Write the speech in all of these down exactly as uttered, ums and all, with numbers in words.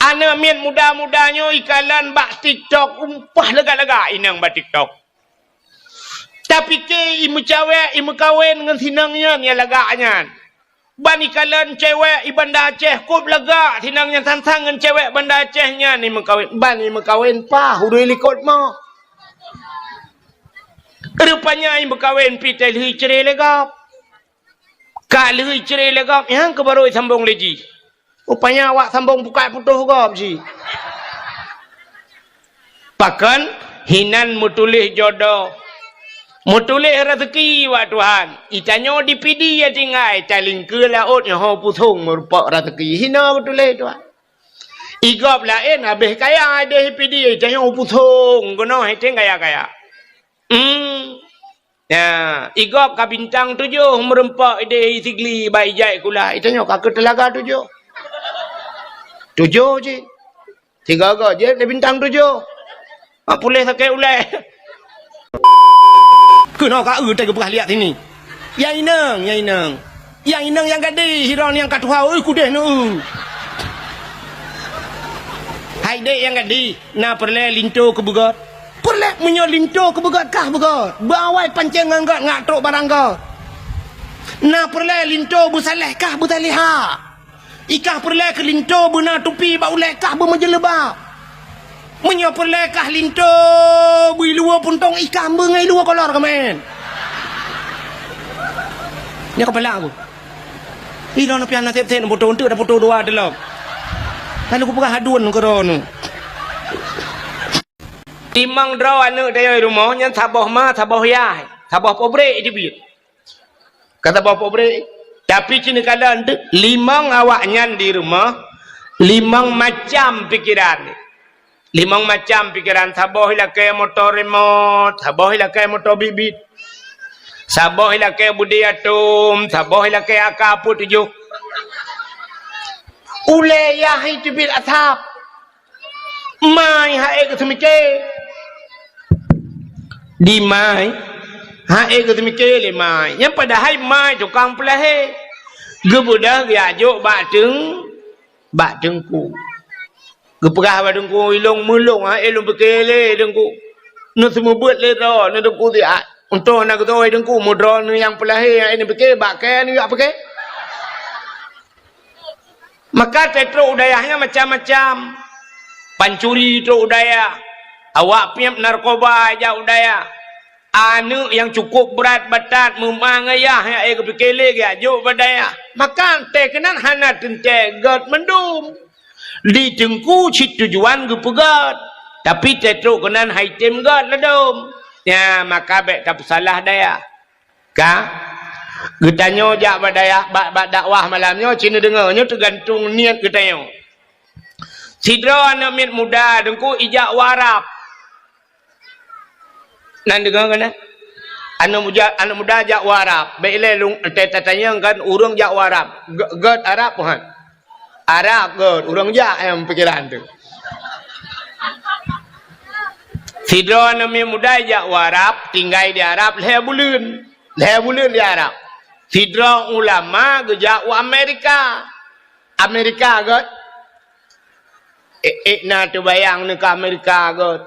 Aneuk miet muda-muda nyoe ikalon bak TikTok, umpah lagak-lagak inong bak TikTok. Tapike imeucawek, imeukawen ngon sinong nyan nyang lagak nyan. Ban ikalon cewek i Banda Aceh, kop lagak sinong nyan sang-sang ngon cewek Banda Aceh nyan imeukawen. Ban imeukawen paih ureueng likot mo. Rupanya imeukawen pih teuh lheueh icre lé gob. Ka lheueh icre lé gob, nyang keuh barô isambong lé jih. Rupanya awak sambong bukai putôh gob jih. Pakon hinan meutuléh jodoh, meutuléh raseuki bak Tuhan. Itanyoe di P D ya tinggai, talingkeue laôt nyoe ho pusong meurumpok raseuki. Hina meutuléh Tuhan. Igob laén habéh kaya ideh P D, itanyoe pusong keunoe hiteng kaya-kaya. Hmm. Ya, igob ka bintang tujoh meurumpok ideh Sigli bak ijai kula. Itanyoe ka keu teulaga tujoh. Tujoh cit. Sigoe-goe jeuet lé bintang tujoh. Mak puléh sakét ulée. Keunoe ka eu teupeugah liak sini. Ya inong, ya inong. Ya inong nyang gadih, sidroe nyang ka tuha, ui kudeh neu. Hai dek nyang gadih, na peureulée linto keu beugöt? Peureulée, meunyoe linto keu beugöt kah beugöt. Beuawai pancéng ngon göt ngak trok barang göt. Na peureulée linto beusaléh kah beusaléha. Ikah peureulée keu linto beuna tupi bak ulée kah beumeujeuleuba. Meunyoe peureulée kah linto beuiluwa puntông ikah beungai luwa kolor keumen. Nyoe kepala aku. Ilôn pian naseb sen foto untuk dah foto dua delom. Lalu kupeugah adun keudroe nu. Timang droe aneuk dayah rumoh nyan saboh ma, saboh yah, saboh pobrek dibiet. Ka saboh pobrek. Tapi cit neukalon teuk, limong awaknyan di rumoh, limong macam pikeran. Limong macam pikeran, saboh ilakée moto remot, saboh ilakée moto bit-bit, saboh ilakée beudé atom, saboh ilakée A K empat tujoh. Ulée yah teubiet asab. Mai hai geuseumiké. Di mai, hai geuseumiké lé mai. Nyan padahai mai tukang peulahé. Geubeudôh geujak jok bak teung, bak teungku. Geupeugah bak teungku, ilôn meulôn hai lôn piké lé teungku. Neuseumeubeuet lé droe, neu teungku siat. Untông na geutoe teungku, meudroe neu nyang peulahé hai neupiké, bak kée neujak piké. Maka teutrok u dayah nyan macam-macam. Pancuri trok u dayah. Awak piep narkoba jak u dayah. Aneuk nyang cukup brat batat meuma ngon yah nyang ék geupiké lé geujak jok bak dayah. Maka teuh keunan hana teuntée gét mandum. Di teungku cit tujuan geupeugét. Tapi teutrok keunan hai tem gét ladôm. Nyan maka bék tapeusalah dayah. Ka? Geutanyoe jak bak dayah, bak, bak dakwah malam nyoe, ci neudeungoe, nyoe teugantung niet geutanyoe. Sidroe aneuk miet muda teungku ijak u Arab. Nan deungoe keunan? Aneuk muda, aneuk muda jak u Arab. Bék ilée lôn, teutatanyong kan ureuëng jak u Arab. Gét, gét Arab, Tuhan. Arab gét, ureuëng jak nyang pikeran tu. Sidroe aneuk miet muda jak u Arab, tinggai di Arab lhée buleuen. Lhée buleuen di Arab. Sidroe ulama geujak u Amerika. Amerika gét. Ék, ék na teubayang neuka Amerika gét.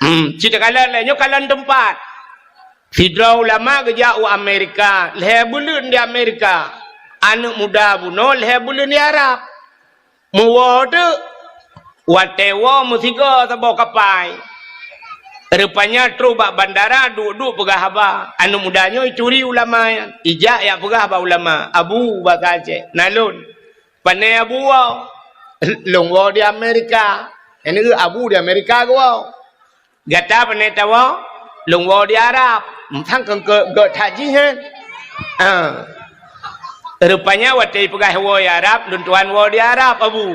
Hmm, cit kalon lé, nyoe kalon teumpat. Sidroe ulama geujak u Amerika, lhée buleuen di Amerika. Aneuk muda bunoe lhée buleuen di Arab. Meuwoe teuk. Watée woe meusigoe saboh kapai. Rupanya trok bak bandara duek-duek peugah haba. Aneuk muda nyoe ituri ulama nyan. Ijak jak peugah bak ulama. Abu basa Aceh. Na lôn. Pane Abu woe? Lôn woe di Amerika. Nyang neu Abu di Amerika geuwoe. Gata pane tawoe? Lôn woe di Arab. Sang keu gét that jih nyan. Ah. Rupanya watée ipeugah woe di Arab, lôn tuan woe di Arab, Abu.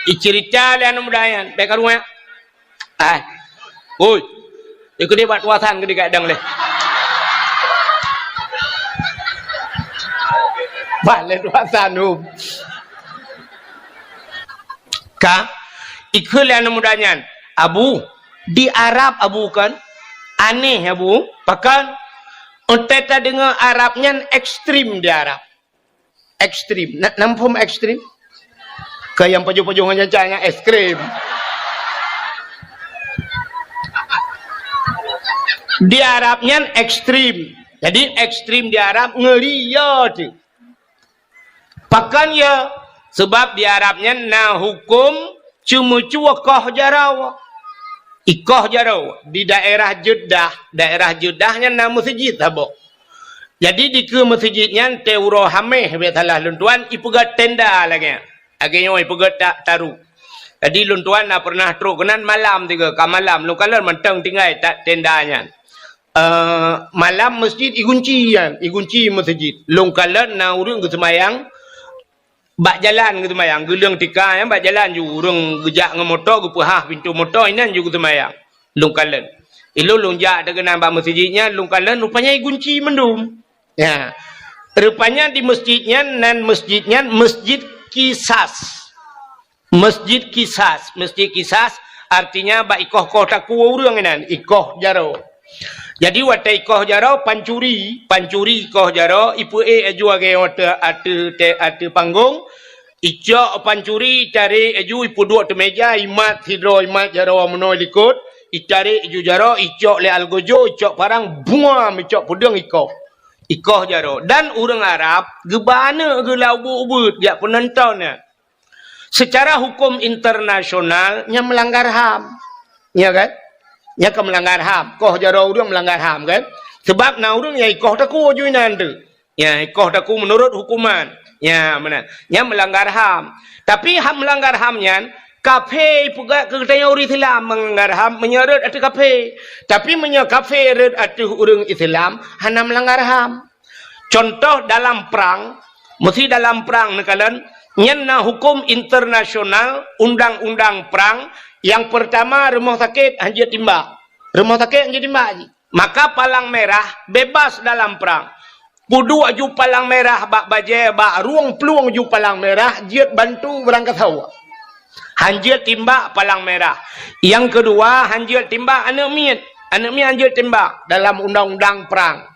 Iceurita lé aneuk muda nyan, bék karueng. Ai. Oi. Ikeu deh bak tuasan keu digadang leh. Bak lé tuasan, hom. Ka, ikheun lé aneuk muda nyan, "Abu, di Arab, Abu, kan? Aneh, Abu. Pakon? Watée tadeungoe Arab nyan ekstrem di Arab." Ekstrem. Na, na muphom ekstrem? Keu nyang pajoh-pajoh ngon nyan, nyan es krim. Di Arab nyan ekstrim. Jadi ekstrim di Arab ngeuri ya tu. Pakon ya? Sebab di Arab nyan na huköm ceumeucue koh jaroe. Ikoh jaroe di daerah Jeddah, daerah Jeddah nyan na meuseujid saboh. Jadi dikeue meuseujid nyan teuroe Hamèh, bèk salah lôn tuan, ipeugöt tenda lagèe nyan. Lagèe nyoe ipeugöt ta-, taru. Jadi lôn tuan na pernah trok keunan malam tiga, ka malam lôn kalon mantong tinggai ta-, tenda nyan. Eh, malam meuseujid igunci nyan, igunci meuseujid. Lôn kalon na ureueng geuseumayang bak jalan geuseumayang, geuleueng tika nyan bak jalan ju ureueng geujak ngon moto, geupeuhah pintoe moto, inan ju geuseumayang. Lôn kalon. Ilôn lôn jak teuh keunan bak meuseujid nyan, lôn kalon rupanya igunci mandum. Ya. Rupanya di meuseujid nyan, nan meuseujid nyan Meuseujid Kisas. Meuseujid Kisas, Meuseujid Kisas artinya bak ikoh-koh takue ureueng inan, ikoh jaroe. Jadi watèe ikoh jaroe pancuri, pancuri ikoh jaroe, ipeuék laju lagèe watèe ateueh, ateueh panggong, icok pancuri, itarek laju, ipeuduek ateueh mèja, imat sidroe, imat jaroe meunoe likot, itarek laju jaroe, icok lé algojo, icok parang, buam, icok peudeueng ikoh. Ikoh jaroe. Dan ureueng Arab geuba aneuk geuh lam ubeuet-ubeuet jak peunonton nyan. Seucara huköm internasional, nyan meulanggar ham. Ya kan? Nyan ka meulanggar ham. Koh jaroe ureueng meulanggar ham kan? Sebab na ureueng nyang ikoh takue ju inan teuh. Ya, ikoh takue meunurot huköman. Ya, meunan. Nyan meulanggar ham. Tapi ham meulanggar ham nyan, kafé ipeugah keu geutanyoe ureueng Islam meulanggar ham meunyoe rhot ateueh kafé. Tapi meunyoe kafé rhot ateueh ureueng Islam, hana meulanggar ham. Contoh dalam prang, meusi dalam prang neukalon, nyan na huköm internasional, undang-undang prang, nyang peurtama rumoh sakét hanjeuet timbak. Rumoh sakét hanjeuet timbak jih. Maka palang merah bebas dalam prang. Peuduek ju palang merah bak bajèe, bak rueng plueng ju palang merah, jeuet bantu beurangkasoe. Hanjeuet timbak palang merah. Nyang keudua, hanjeuet timbak aneuk miet. Aneuk miet hanjeuet timbak dalam undang-undang prang.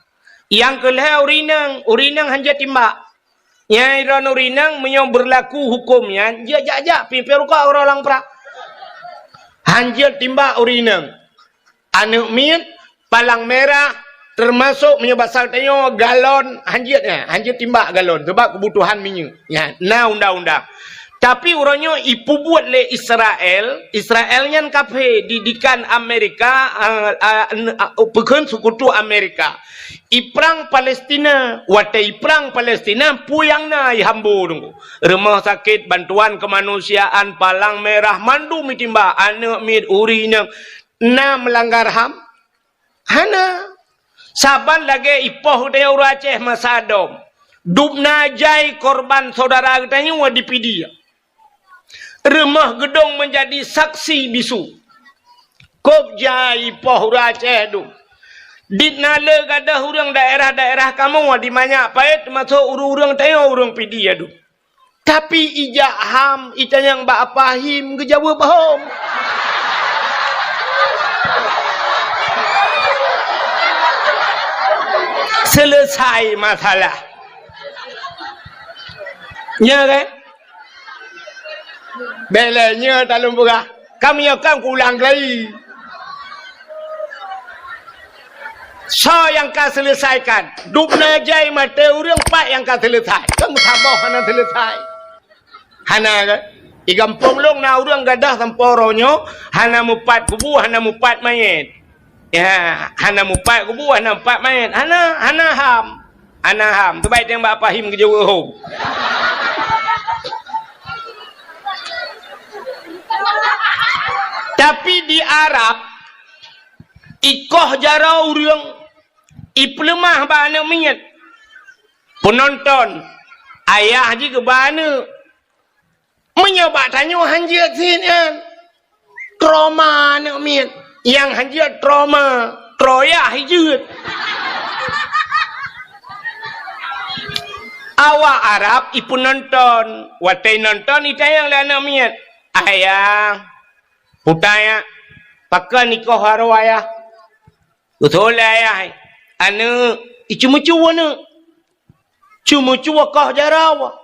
Nyang keu lhèe ureueng inong, ureueng inong hanjeuet timbak. Nyang droeneuh ureueng inong meunyoe beurlaku huköm nyan, jeuet jak-jak pih peuruka uroe lam prang. Hanjeuet timbak ureueng inong. Aneuk miet, palang merah, teumasok meunyoe basa tanyoe galon, hanjeuet nyan, hanjeuet timbak galon, sabab keubutuhan minyeuk. Nyan, na undang-undang. Tapi uroe nyoe ipeubuet lé Israel, Israel nyan kafé, didikan Amerika, a, a, n-, a, peukheun seukutu Amerika. Iprang Palestina, watèe iprang Palestina, peue nyang na ihambo teungku. Rumoh sakét, bantuan keumanusiaan, palang merah, mandum itimbak, aneuk miet, ureueng inong, na meulanggar ham? Hana. Saban lagèe ipoh geutanyoe ureueng Aceh masa dom. Dubna jai korban syedara geutanyoe di Pidie. Rumoh geudong meunjadi saksi bisu. Kôb jai ipoh ureueng Aceh dum. Di na le gadôh ureueng daerah-daerah kamoe di Manyak Payet, teumasok ureueng-ureueng tanyoe ureueng Pidie dum. Tapi ijak ham, itanyong bak Apa Him, geujaweueb hom. Selesai masalah. Nya kan? Bèk lé nyoe talôn peugah. Ka meunyoe kan kuulang kali. Soe nyang ka seuleusaikan? Dubna jai maté ureueng, pat nyang ka seuleusai? Kan meusaboh hana seuleusai. Hana kan? Di gampông lôn na ureueng gadôh sampoe uroe nyoe hana mupat kubu, hana mupat manyét. Ya, hana mupat kubu, hana mupat manyét. Hana, hana ham. Hana ham. Teubai teueng bak Apa Him geujaweueb hom. Tapi di Arab, ikoh jaroe ureueng, ipeuleumah bak aneuk miet. Peunonton, ayah jih geuba aneuk. Meunyoe bak tanyoe hanjeuet cit nyan. Trauma aneuk miet. Nyang hanjeuet trauma, troyah jeuet. Awak Arab ipeunonton, watèe nonton itanyong lé aneuk miet, "Ayah, peue tanyong, pakon ikoh jaroe ayah?" Beutôi lé ayah, aneuk, iceumeucue aneuk. Ceumeucue koh jaroe.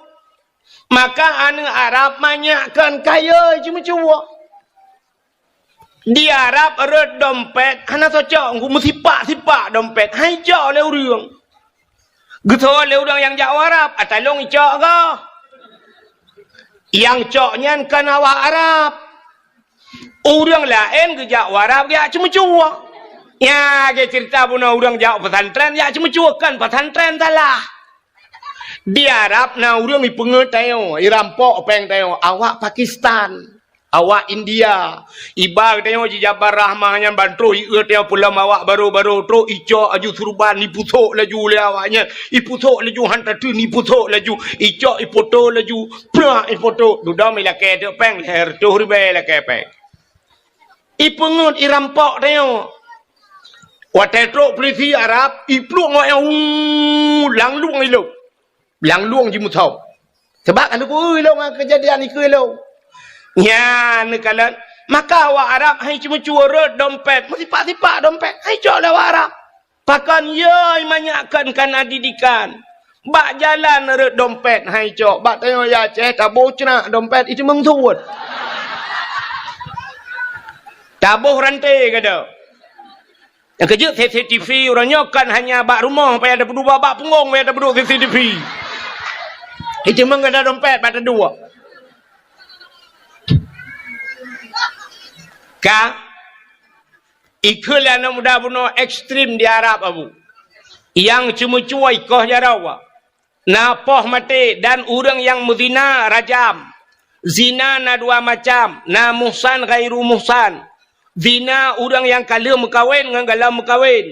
Maka aneuk Arab manyak kon kayée ceumeucue. Di Arab rot dompet hana cocok, meusipak-sipak dompet, han icok lé ureuëng. Geutho lé ureuëng nyang jak u Arab, ata lôn icok goh. Nyang cok nyan kon awak Arab. Ureuëng laén geujak u Arab geujak ceumeucue. Nyan lagée ceurita bunoe ureuëng jak pesantren jak ceumeucue, kon pesantren salah. Di Arab na ureuëng ipeungeut tanyoe, irampok péng tanyoe, awak Pakistan, awak India. Iba tanyoe jijabar rahmah nyan ban troh ieu tanyoe peulom awak barô-barô, troh icok laju surban, ipusok laju lé awak nyan, ipusok laju han tateun, ipusok laju, icok ipoto laju, prak ipoto, dudoe ilakée teuk péng, lhée reutôh ribée ilakée péng. Ipeungeut irampok tanyoe. Watée trok peulisi Arab, iplueng awak nyan, uu, langlueng ilong. Langlueng jimusoe. Sabab ka neupeu ilong ngon keujadian ikeue ilong. Nyan neukalon, maka awak Arab han ceumeucue rot dompet, meusipak-sipak dompet, han icok lé awak Arab. Pakon yoi manyak kon kana didikan. Bak jalan rot dompet han icok, bak tanyoe ya Aceh taboh ceunak dompet iteumeung suet. Taboh ranté gata. Nyang keujeuet C C T V uroe nyoe kon hanya bak rumoh payah tapeuduek, bak punggong payah tapeuduek C C T V. Iteumeung gata dompet bak taduek. Ka Ikheun lé aneuk muda bunoe ekstrem di Arab, Abu. Nyang ceumeucue ikoh jaroe. Na poh maté dan ureuëng nyang meuzina rajam. Zina na dua macam, na muhsan ghairu muhsan. Zina ureuëng nyang ka lheueh meukawen ngon galom meukawen.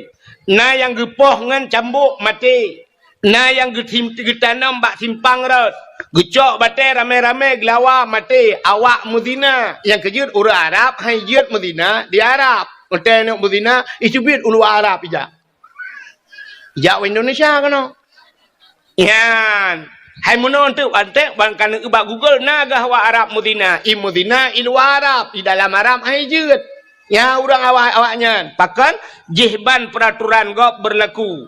Na nyang geupoh ngon cambok maté. Na nyang geutim-, geutanom bak simpang rot, geucok batée ramé-ramé geulawa maté, awak meuzina. Nyang keujeuet ureuëng Arab han jeuet meuzina di Arab. Watée neuk meuzina, iteubiet u luwa Arab ijak. Ijak u Indonesia keunoe. Nyan. Hai meunoe teuk antek ban ka neuk bak Google na gah awak Arab meuzina. I meuzina i luwa Arab, i dalam Arab han jeuet. Nyan ureuëng awak, awak nyan. Pakon? Jih ban peuraturan gob beurlaku.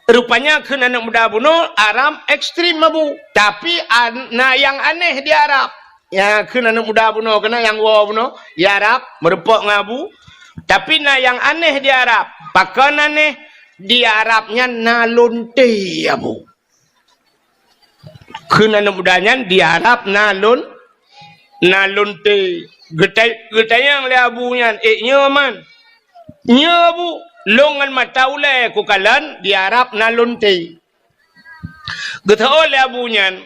Rupanya kheun aneuk muda bunoe Arab ekstrem, Abu. Tapi an-, na nyang aneh di Arab. Nyang kheun aneuk muda bunoe keunan nyang woe bunoe, di Arab, meurumpok ngon Abu. Tapi na nyang aneh di Arab. Pakon aneh? Di Arab nyan na lonte, Abu. Kheun aneuk muda nyan di Arab na lon-, na lonte. Geutai-, geutanyong lé Abu nyan, "Eh, nyoe man?" "Nyoe, Abu, lôn ngon mata ulée kukalon di Arab na lonte." Geuseuôt lé Abu nyan,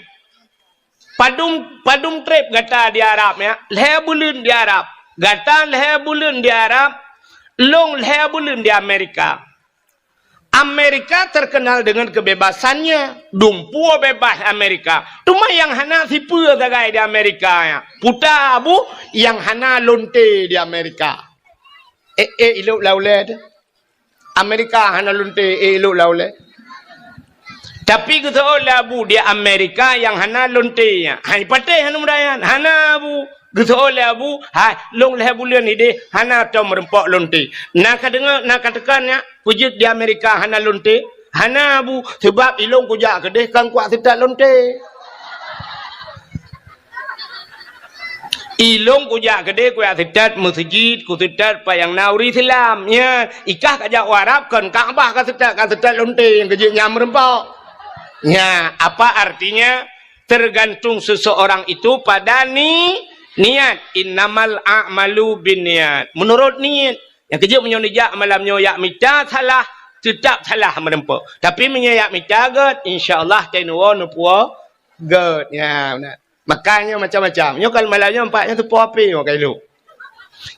"Padum, padum treb gata di Arab, ya?" "Lhée buleuen di Arab." "Gata lhée buleuen di Arab, lôn lhée buleuen di Amerika." Amerika terkenal dengan kebebasannya. Dumpeue bebas Amerika. Teuma nyang hana sipeue sagai di Amerika nyan. Peue ta, Abu, nyang hana lonte di Amerika. Eh, eh, ilok lam ulée teuh. Amerika hana lonte, eh, ilok lam ulée. Tapi geuseuôt lé Abu di Amerika nyang hana lonte nyan. Hai patéh hana muda nyan. Hana, Abu. Geuseuôt lé Abu, hai, lôn lhée buleuen ideh hana tom meurumpok lonte. Na ka deungoe, na ka teuka nyak, peue jeuet di Amerika hana lonte? Hana, Abu, sabab ilôn kujak keudeh kon kuat seutat lonte. Ilôn kujak keudeh kuat seutat meuseujid, kuseutat pat nyang na ureuëng Islam. Nyan, ikah kajak u Arab kon Ka'bah kaseutat, kaseutat lonte nyang keujeuet nyan meurumpok. Nyan, apa artinya? Tergantung seseorang itu pada ni-, niat. Innamal a'malu binniyat. Menurut niet. Nyang keujeuet meunyoe neujak malam nyoe jak mita salah, teutap salah meurumpok. Tapi meunyoe jak mita gét, insya Allah tai neuwoe neupuwoe gét. Ya, beuna. Makanya macam-macam. Nyoe kan malam nyoe empat nyoe teupoh api nyoe ka ilok.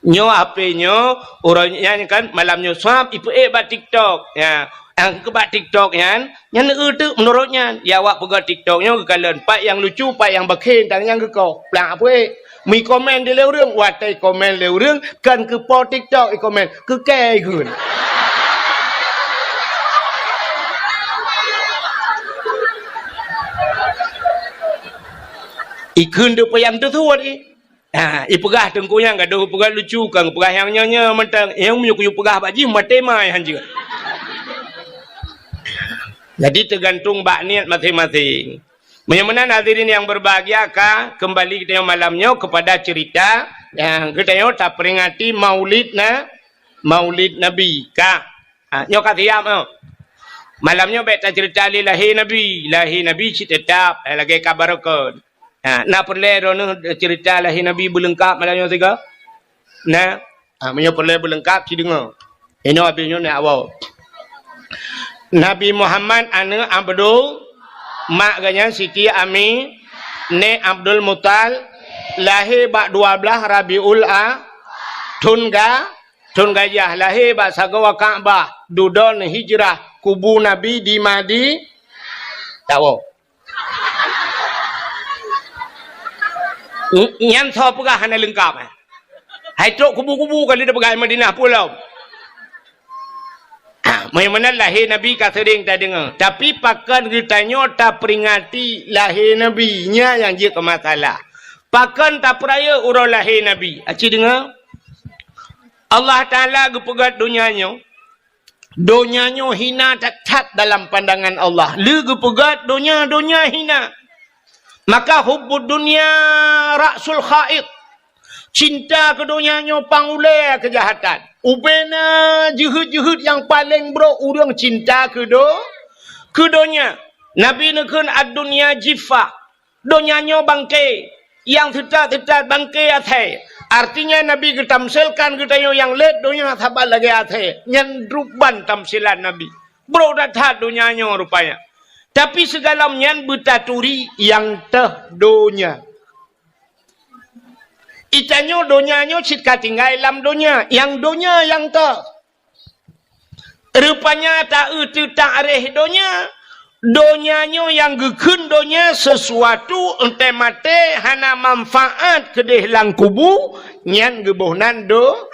Nyoe H P nyoe, uroe nyan kan malam nyoe swab ipeuék bak TikTok. Ya, nyang keu bak TikTok nyan, nyan eu teuk meunurot nyan. Ya, awak peugah TikTok nyoe geukalon pat nyang lucu, pat nyang bakhe, tang nyang geukoh. Plang peuék. Meukomen di lé ureuëng, watée komen lé ureuëng, kan keu po TikTok ikomen, keu kée ikheun. Ikheun deuk payang teusuet i. Ha, ipeugah teungku nyang gadoh peugah lucu, kan peugah nyang nyoe-nyoe mantong. Nyang meunyoe kuyue peugah bak jih, maté mai hanjeuet. Jadi, teugantung bak niet maséng-maséng. Meunyoe meunan hadirin yang berbahagia, ka kembali geutanyoe malam nyoe kepada cerita yang geutanyoe taperingati Maulid na-, Maulid Nabi. Ka, ha, nyoe ka siap nyoe. Malam nyoe bèk tacerita lé lahé Nabi. Lahé Nabi cit teutap, eh, lagèe ka barokon. Ha, na peureulèe droeneuh cerita lahé Nabi beuleungkap malam nyoe sigoe? Na, ha, meunyoe peureulèe beuleungkap, ci deungö. Inoe abéh nyoe nyak woe. Nabi Muhammad aneuk Abdul, mak geuhnyan Siti Ami, nèk Abdul Muthalib, lahé bak dua blaih Rabiul A, thon ga-, thon gajah, lahé bak sagoe Ka'bah, dudoe hijrah, kubu Nabi di Madi-, tawoe. Nyan soe peugah hana leungkap, eh? Hai trok kubu-kubu ka lheueh peugah Madinah pulo. Ah, meunyoe meunan lahé Nabi ka seuring tadeungö. Tapi pakon geutanyoe taperingati lahé Nabi, nyan nyang jeuet keu masalah. Pakon tapeurayeuk uroe lahé Nabi? Aci deungö. Allah Taala geupeugöt donya nyoe. Donya nyoe hina that-that dalam pandangan Allah. Lé geupeugöt donya, donya hina. Maka hubbud dunya ra'sul khaid. Cinta keu donya nyoe pangulèe keujahatan. Ubena jeuheut-jeuheut nyang paleng brok ureueng cinta keu do-, keu donya. Nabi neukheun ad-dunya jiffah. Donya nyoe bangke, nyang seutat-seutat bangke asèe. Artinya Nabi geutamsilkan geutanyoe nyang lét donya saban lagèe asèe. Nyan ruban tamsilan Nabi. Brok that-that donya nyoe rupanya. Tapi sigohlom nyan beutaturi nyang teuh donya. Itanyoe donya nyoe cit ka tinggai lam donya, nyang donya nyang teuh. Rupanya ta-eu teutak réh donya, donya nyoe nyang geukheun donya sesuatu, entée maté hana manfaat keudeh lam kubu, nyan geuboh nan do-,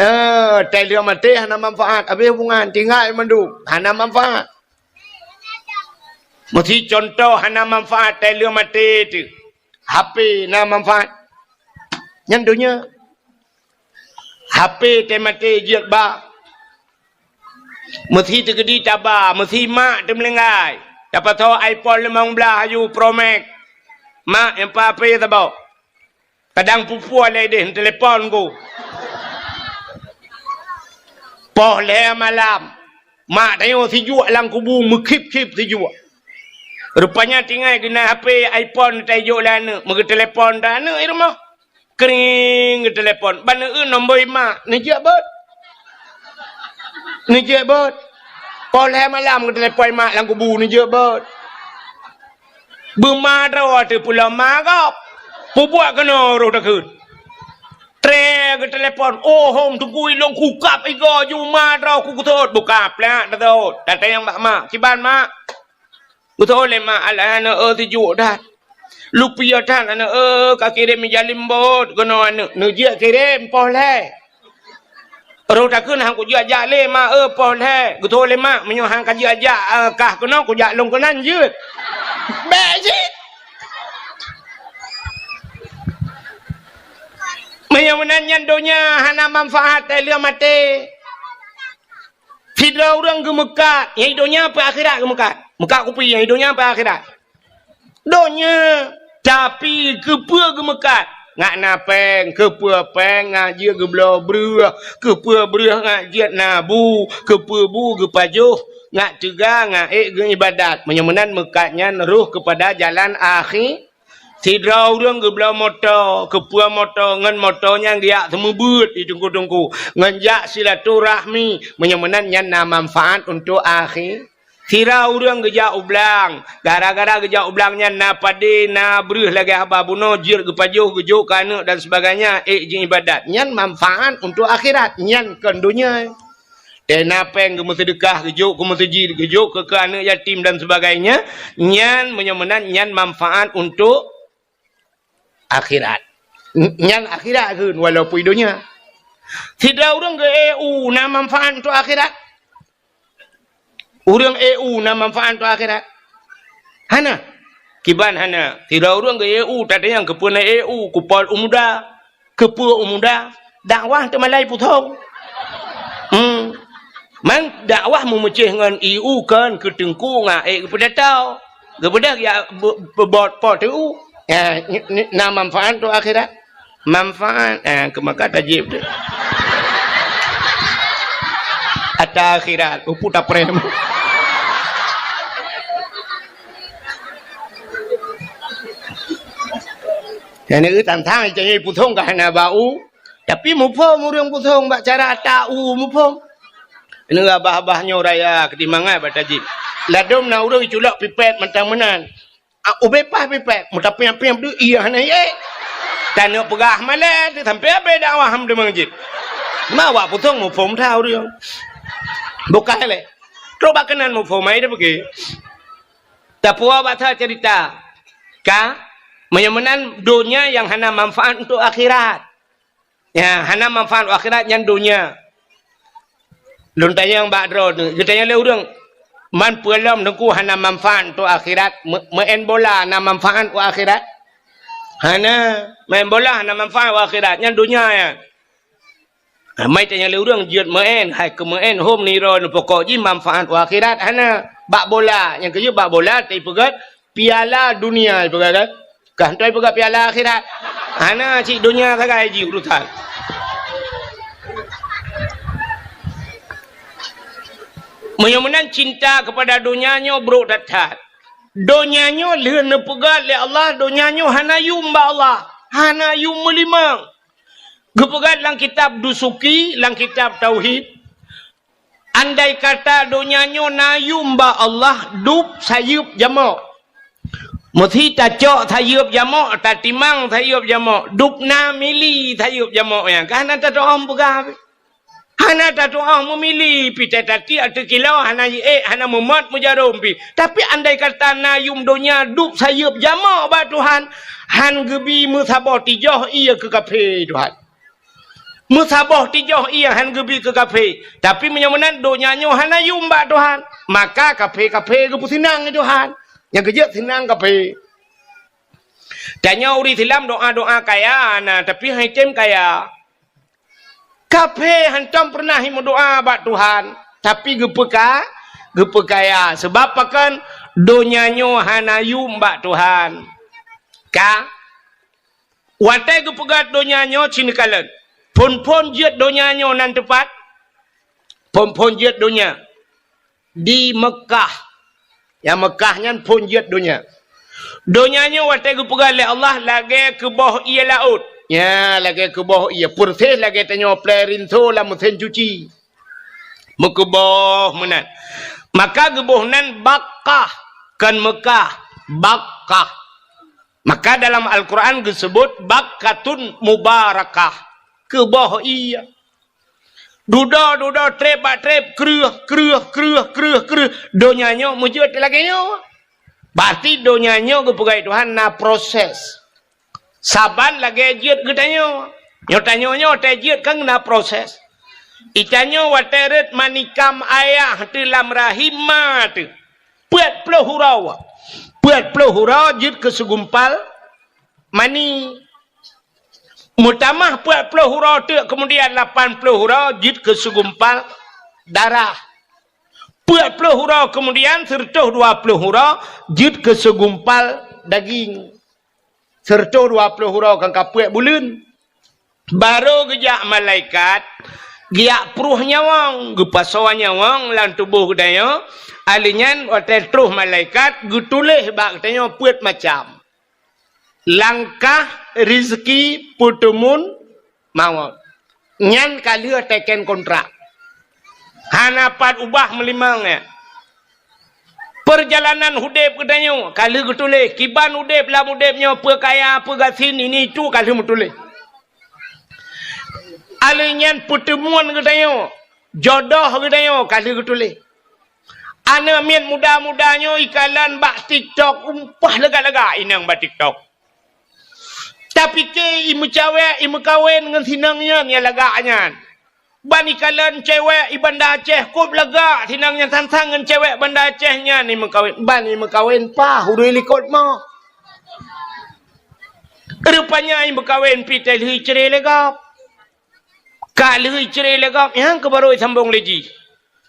eh, tai lheueh maté hana manfaat, habéh hubungan, tinggai mandum, hana manfaat. Meusi contoh hana manfaat tai lheueh maté teuh. H P na manfaat. Nyan donya. H P teumaté jeuet ba. Meusi teukeudi taba, meusi mak teumeulinggai. Tapasoe iPhone limong blaih aju Pro Max. Mak, nyang pa H P saboh. Kadang pupue lé deh, telepon ku. Poh lhée malam. Mak tanyoe sijuek lam kubu meukhip-khip sijuek. Rupanya tinggai keunan H P iPhone taijok lé aneuk, meugeuteulepon dah aneuk di rumoh. Kring geuteulepon. Ban eu nombor mak, neujeuet beuet. Neujeuet beuet. Poh lhée malam geuteulepon mak lam kubu, neujeuet beuet. Beuma droe teuh pulo ma gob. Peubuet keunoe roh takheun. Tré geuteulepon, "Oh, hom teungku ilong kukab igo ju ma droe ku geutot." Bukab plak geutot. Datang bak mak. "Kiban mak?" Geutot lé mak, "Alah aneuk eu, sijuek that. Lupiah that aneuk eu, ka kirém ija limbot keunoe aneuk." Neujeuet kirém poh lhée. Roh takheun han kujeuet jak lé mak eu, poh lhée. Geutot lé mak, "Meunyoe han kajeuet jak, eh, kah keunoe kujak lôn keunan jeuet." Bék jeuet. Meunyoe meunan nyan donya hana manfaat, tai lheueh maté. Sidroe ureuëng geumeukat, nyang donya peu akhirat geumeukat. Meukat kupi nyang donya peu akhirat. Donya, tapi keupeue geumeukat? Ngat na péng, keupeue péng ngat jeuet geubloe breueh, keupeue breueh ngat jeuet na bu, keupeue bu geupajoh, ngat teuga, ngat ék geuibadat. Meunyoe meunan meukat nyan roh keupada jalan akhi-, sidroe ureuëng geubloe moto, keupeue moto, ngon moto nyan geujak seumeubeuet di teungku-teungku, ngon jak silaturahmi, meunyoe meunan nyan na manfaat untuk akhi-, Sira ureuëng geujak u blang, gara-gara geujak u blang nyan na padé, na breueh lagée haba bunoe, jeuet geupajoh, geujok keu aneuëk dan sebagainya, ék jiibadat. Nyan manfaat untuk akhirat, nyan kon donya. Teuh na péng geumeuseudeukah, geujok keu meuseujid, geujok keu, keu aneuëk yatim dan sebagainya, nyan meunyoe meunan nyan manfaat untuk akhirat. N-, nyan akhirat kheun walaupun donya. Sidroe ureuëng geu-E U na manfaat untuk akhirat? Ureuëng E U na manfaat untuk akhirat? Hana. Kiban hana. Sidroe ureuëng geu-E U, tatanyong keupeue na E U, kupol u muda. Keupeue u muda? Dakwah teumalai puthong. Hmm. Mang dakwah meumeucéh ngon E U kon keu teungku ngat ék geupeudatau. Geubeudôh ya bu-, bu-, bot po teu. Ya, ni, ni, na manfaat untuk akhirat. Manfaat, eh, keu maka tajib tu. Ata akhirat, upu taprem. Jadi, tantang cari pusong ka hana bau, tapi muphom ureuëng pusong bak cara ata u muphom. Ini abah-abah nyoe raya keuti mangat bak tajib. Ladom na ureuëng culok pipet mantong meunan. Ah, ubé paih pipet, meutapiang-piang deuh, iya hana ék. Tanyoe peugah malée, sampai abée dakwah ham deungon jih. Ma awak pusong muphom that ureuëng. Bukan lé. Trok bak keunan muphom, ai dah pergi. Tapuwa basa cerita. Ka, meunyoe meunan donya nyang hana manfaat untuk akhirat. Ya, hana manfaat akhirat nyan donya. Lôn tanyong bak droe tu, geutanyong lé ureuëng, "Man peue lom Teungku hana manfaat untuk akhirat? Me-, meu'en bola na manfaat u akhirat?" Hana, main bola hana manfaat u akhirat, nyan donya nyan. Ha, mai tanyong lé ureuëng jeuet meu'en, hai keu meu'en hom niro neupokok jih manfaat u akhirat hana. Bak bola, nyang keujeuet bak bola teupeugét piala dunia ipeugah kan? Kah hana ipeugah piala akhirat. Hana cit donya sagai jih urusan. Meunyoe meunan cinta kepada donya nyoe brok that-that. Donya nyoe lheueh neupeugah lé Allah, donya nyoe hana yum bak Allah, hana yum meulimong. Geupeugah lam kitab Dusuki, lam kitab Tauhid, andai kata donya nyoe na yum bak Allah, dub sayeuep jamok. Meusi tacok sayeuep jamok, tatimang sayeuep jamok, dub na mili sayeuep jamok nyan. Ka hana tatu'oh peugah pih. Hana tatu'oh meumili pih, tatatik ateueh kilo hana jiék, hana meumot meujarom pih. Tapi andai kata na yum donya dub sayeuep jamok bak Tuhan, han geubi meusaboh tijoh ié keu kafé Tuhan. Meusaboh tijoh ié han geubi keu kafé. Tapi meunyoe meunan donya nyoe hana yum bak Tuhan, maka kafé-kafé geupeusinang lé Tuhan. Nyang keujeuet sinang kafé. Tanyoe ureuëng Islam doa-doa kaya na, tapi han item kaya. Kafé hantom peureunah meudoa bak Tuhan, tapi geupeuka-, geupeukaya. Sebab pakon? Donya nyoe hana yum bak Tuhan. Ka? Watée geupeugah donya nyoe cit neukalon. Phon-phon jeuet donya nyoe nan teupat? Phon-phon jeuet donya di Meukah. Nyang Meukah nyan phon jeuet donya. Donya nyoe watée geupeugah lé Allah lagée keuboh ié laôt. Nya, lagée keuboh ié, peureséh lagée tanyoe plée rinso lam meusén cuci. Meukeuboh meunan. Maka geuboh nan Bakkah, kon Meukah, Bakkah. Maka dalam Al-Quran geuseubut Bakkatun Mubarakah, keuboh ié. Dudoe-dudoe, treb bak treb, kreueh, kreueh, kreueh, kreueh, kreueh. Donya nyoe meujeuet lagée nyoe. Berarti donya nyoe geupeugah Tuhan na proses. Saban lagée jeuet geutanyoe. Nyoe tanyoe nyoe watée jeuet kan na proses. Itanyoe watée rhot manikam ayah teuh lam rahim ma teuh. Peuet ploh uroe. Peuet ploh uroe jeuet keu segumpal mani. Meutamah peuet ploh uroe teuk, keumudian lapan ploh uroe jeuet keu segumpal darah. Peuet ploh uroe keumudian, seureutôh dua ploh uroe jeuet keu segumpal daging. Seureutôh dua ploh uroe kan ka peuet buleuen. Barô geujak malaikat, geujak pruh nyawöng, geupasoe nyawöng lam tuboh geutanyoe. Ahli nyan watée troh malaikat geutuléh bak geutanyoe peuet macam. Langkah, rizki, peuteumun, mawöt. Nyan ka lheueh teken kontrak. Hana pat ubah meulimong nyan. Peurjalanan udeb geutanyoe ka lheueh geutuléh. Kiban udeb lam udeb nyoe, peue kaya, peue gasien, ini itu ka lheueh meutuléh. Ahli nyan peuteumun geutanyoe, jodoh geutanyoe ka lheueh geutuléh. Aneuk miet muda-muda nyoe ikalon bak TikTok, umpah lagak-lagak inong bak TikTok. Tapike imeucawek, imeukawen ngon sinong nyan nyang lagak nyan. Ban ikalon cewek i Banda Aceh, kôb lagak sinong nyan sang-sang ngon cewek Banda Aceh nyan imeukawen. Ban imeukawen paih ureuëng likot moh. Rupanya imeukawen pih teuh lheueh icre lé gob. Ka lheueh icre lé gob, nyang keuh barô isambong lé jih.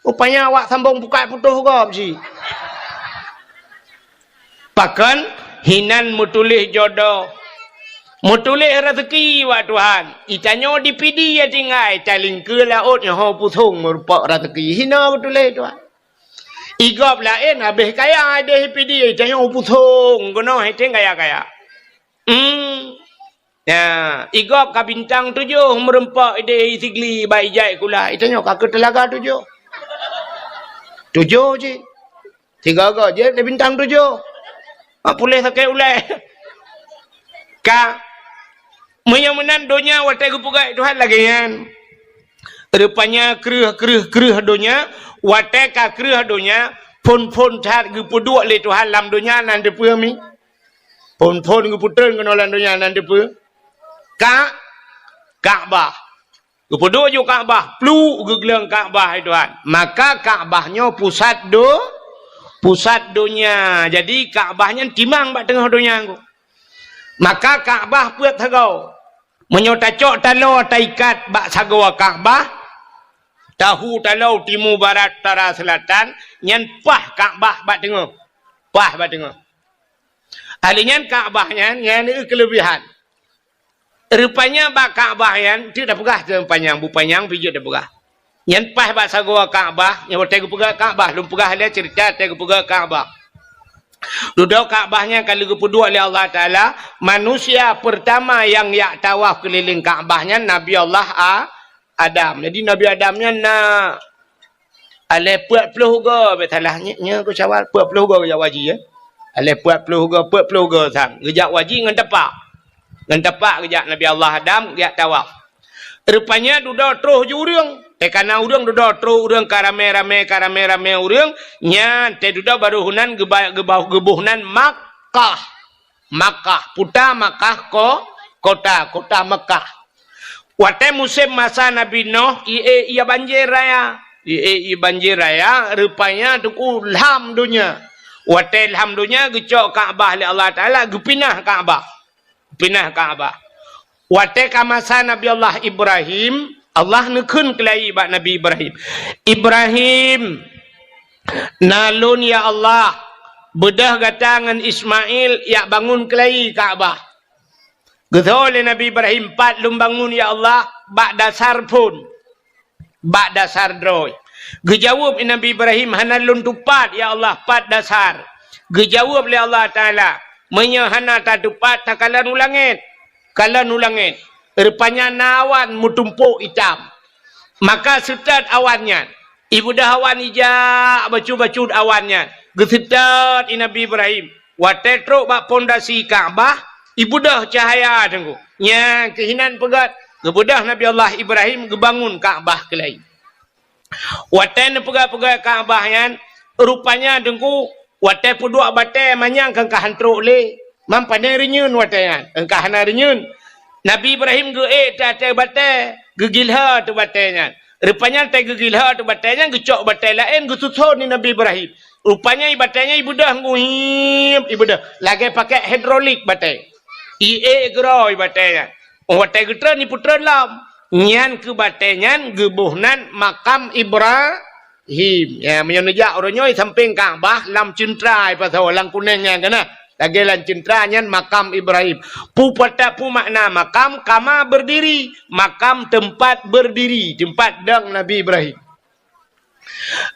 Rupanya awak sambong bukai putôh gob jih. Pakon hinan meutuléh jodoh, meutuléh raseuki bak Tuhan. Itanyoe di Pidie tinggai, talingkeue laôt nyoe ho pusong meurumpok raseuki. Hinoe geutuléh Tuhan. Igob laén habéh kaya ideh Pidie, itanyoe pusong keunoe hete kaya-kaya. Hmm. Ya, igob ka bintang tujoh meurumpok ideh Sigli bak ijai kula. Itanyoe ka keu teulaga tujoh. Tujoh cit. Sigoe-goe jeuet lé bintang tujoh. Mak puléh sakét ulée. Ka. Meunyoe meunan donya watée geupeugah Tuhan lagée nyan. Rupanya kreueh, kreueh, kreueh donya, watée ka kreueh donya, phon-phon that geupeuduek lé Tuhan lam donya nan teupeue mi. Phon-phon geupeutreun keunoe lam donya nan teupeue. Ka, Ka'bah. Geupeuduek ju Ka'bah, pluek geugleueng Ka'bah, hai Tuhan. Maka Ka'bah nyoe pusat do-, pusat donya. Jadi Ka'bah nyan timang bak teungoh donya nyoe. Maka Ka'bah peuet sagoe. Meunyoe tacok taloe taikat bak sagoe Ka'bah, tahu taloe timu barat utara seulatan, nyan paih Ka'bah bak teungoh. Paih bak teungoh. Ahli nyan Ka'bah nyan, nyan keulebihan. Rupanya bak Ka'bah nyan, teuk tapeugah teuh panyang, bu panyang pih jeuet tapeugah. Nyan paih bak sagoe Ka'bah, nyan watée geupeugah Ka'bah, lôn peugah lé ceurita watée geupeugah Ka'bah. Dudoe Ka'bah nyan ka lheueh geupeuduek lé Allah Taala, manusia peurtama nyang jak tawaf keulileng Ka'bah nyan Nabi Allah A-, Adam. Jadi Nabi Adam nyan na Aleh peuet ploh goe, bèk salah, nyoe, nyoe keu Syawal, peuet ploh goe geujak u haji, ya. Aleh peuet ploh goe, peuet ploh goe sang. Geujak u haji ngon tapak. Ngon tapak geujak Nabi Allah Adam geujak tawaf. Rupanya dudoe troh ju ureueng. Teuka na ureueng dudoe troh ureueng ka ramé-ramé, ka ramé-ramé ureueng. Nyan teududoe baroe heunan geuba-, geuba-, geuboh nan Makkah. Makkah, puta Makkah ko-, kota, kota Mekah. Watèe musém masa Nabi Nuh, ié, ié banjir raya. Ié, ié banjir raya, rupanya teungku lham donya. Watèe lham donya, geucok Ka'bah lé Allah Taala, geupinah Ka'bah. Pinah Ka'bah. Watèe ka masa Nabi Allah Ibrahim, Allah neukheun keulayi bak Nabi Ibrahim, "Ibrahim, na lôn, ya Allah, beudôh gata ngon Ismail jak bangun keulayi Ka'bah." Geutho lé Nabi Ibrahim, "Pat lôn bangun, ya Allah?" "Bak dasar phon, bak dasar droe." Geujaweueb Nabi Ibrahim, "Hana lôn tupat, ya Allah, pat dasar." Geujaweueb lé Allah Taala, "Meunyoe hana tatupat, takalon u langèt." Kalon u langèt. Rupanya na awan meutumpôk itam. Maka seutôt awan nyan. Ibeudôh awan ijak bacut-bacut awan nyan. Geuseutôt i Nabi Ibrahim. Watèe trôk bak pondasi Ka'bah, ibeudôh cahya teungku. Nyan keuh inan peugöt, geubeudôh Nabi Allah Ibrahim geubangun Ka'bah keulayi. Watèe neupeugah-peugah Ka'bah nyan, rupanya teungku, watèe peuduek batèe manyang keu ka han trôk lé. Mam pane reunyeun watèe nyan, keu ka hana reunyeun. Nabi Ibrahim geuék ateueh batèe, geugilhô ateueh batèe nyan. Rupanya watèe geugilhô ateueh batèe nyan, geucok batèe laén geususon lé Nabi Ibrahim. Rupanya i batèe nyan ibeudôh nguhiep, ibeudôh. Lagèe pakèk hidrolik batèe. Iék keudroe batèe nyan. Watèe geutreun, ipeutreun lom. Nyan keuh batèe nyan geuboh nan makam Ibrahim. Ya, meunyoe neujak uroe nyoe sampéng Ka'bah lam ceuntra ipasoe lam kunéng nyan kana. Lagèe lam ceuntra nyan makam Ibrahim. Peue pata-, peue makna makam? Kama berdiri. Makam teumpat berdiri, teumpat dong Nabi Ibrahim.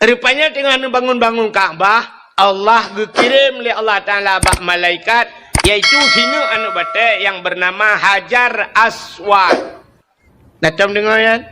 Rupanya teungoh neubangun-bangun Ka'bah, Allah geukirém lé Allah Taala bak malaikat, yaitu sineuk aneuk batèe nyang beunama Hajar Aswad. Na tom deungö nyan?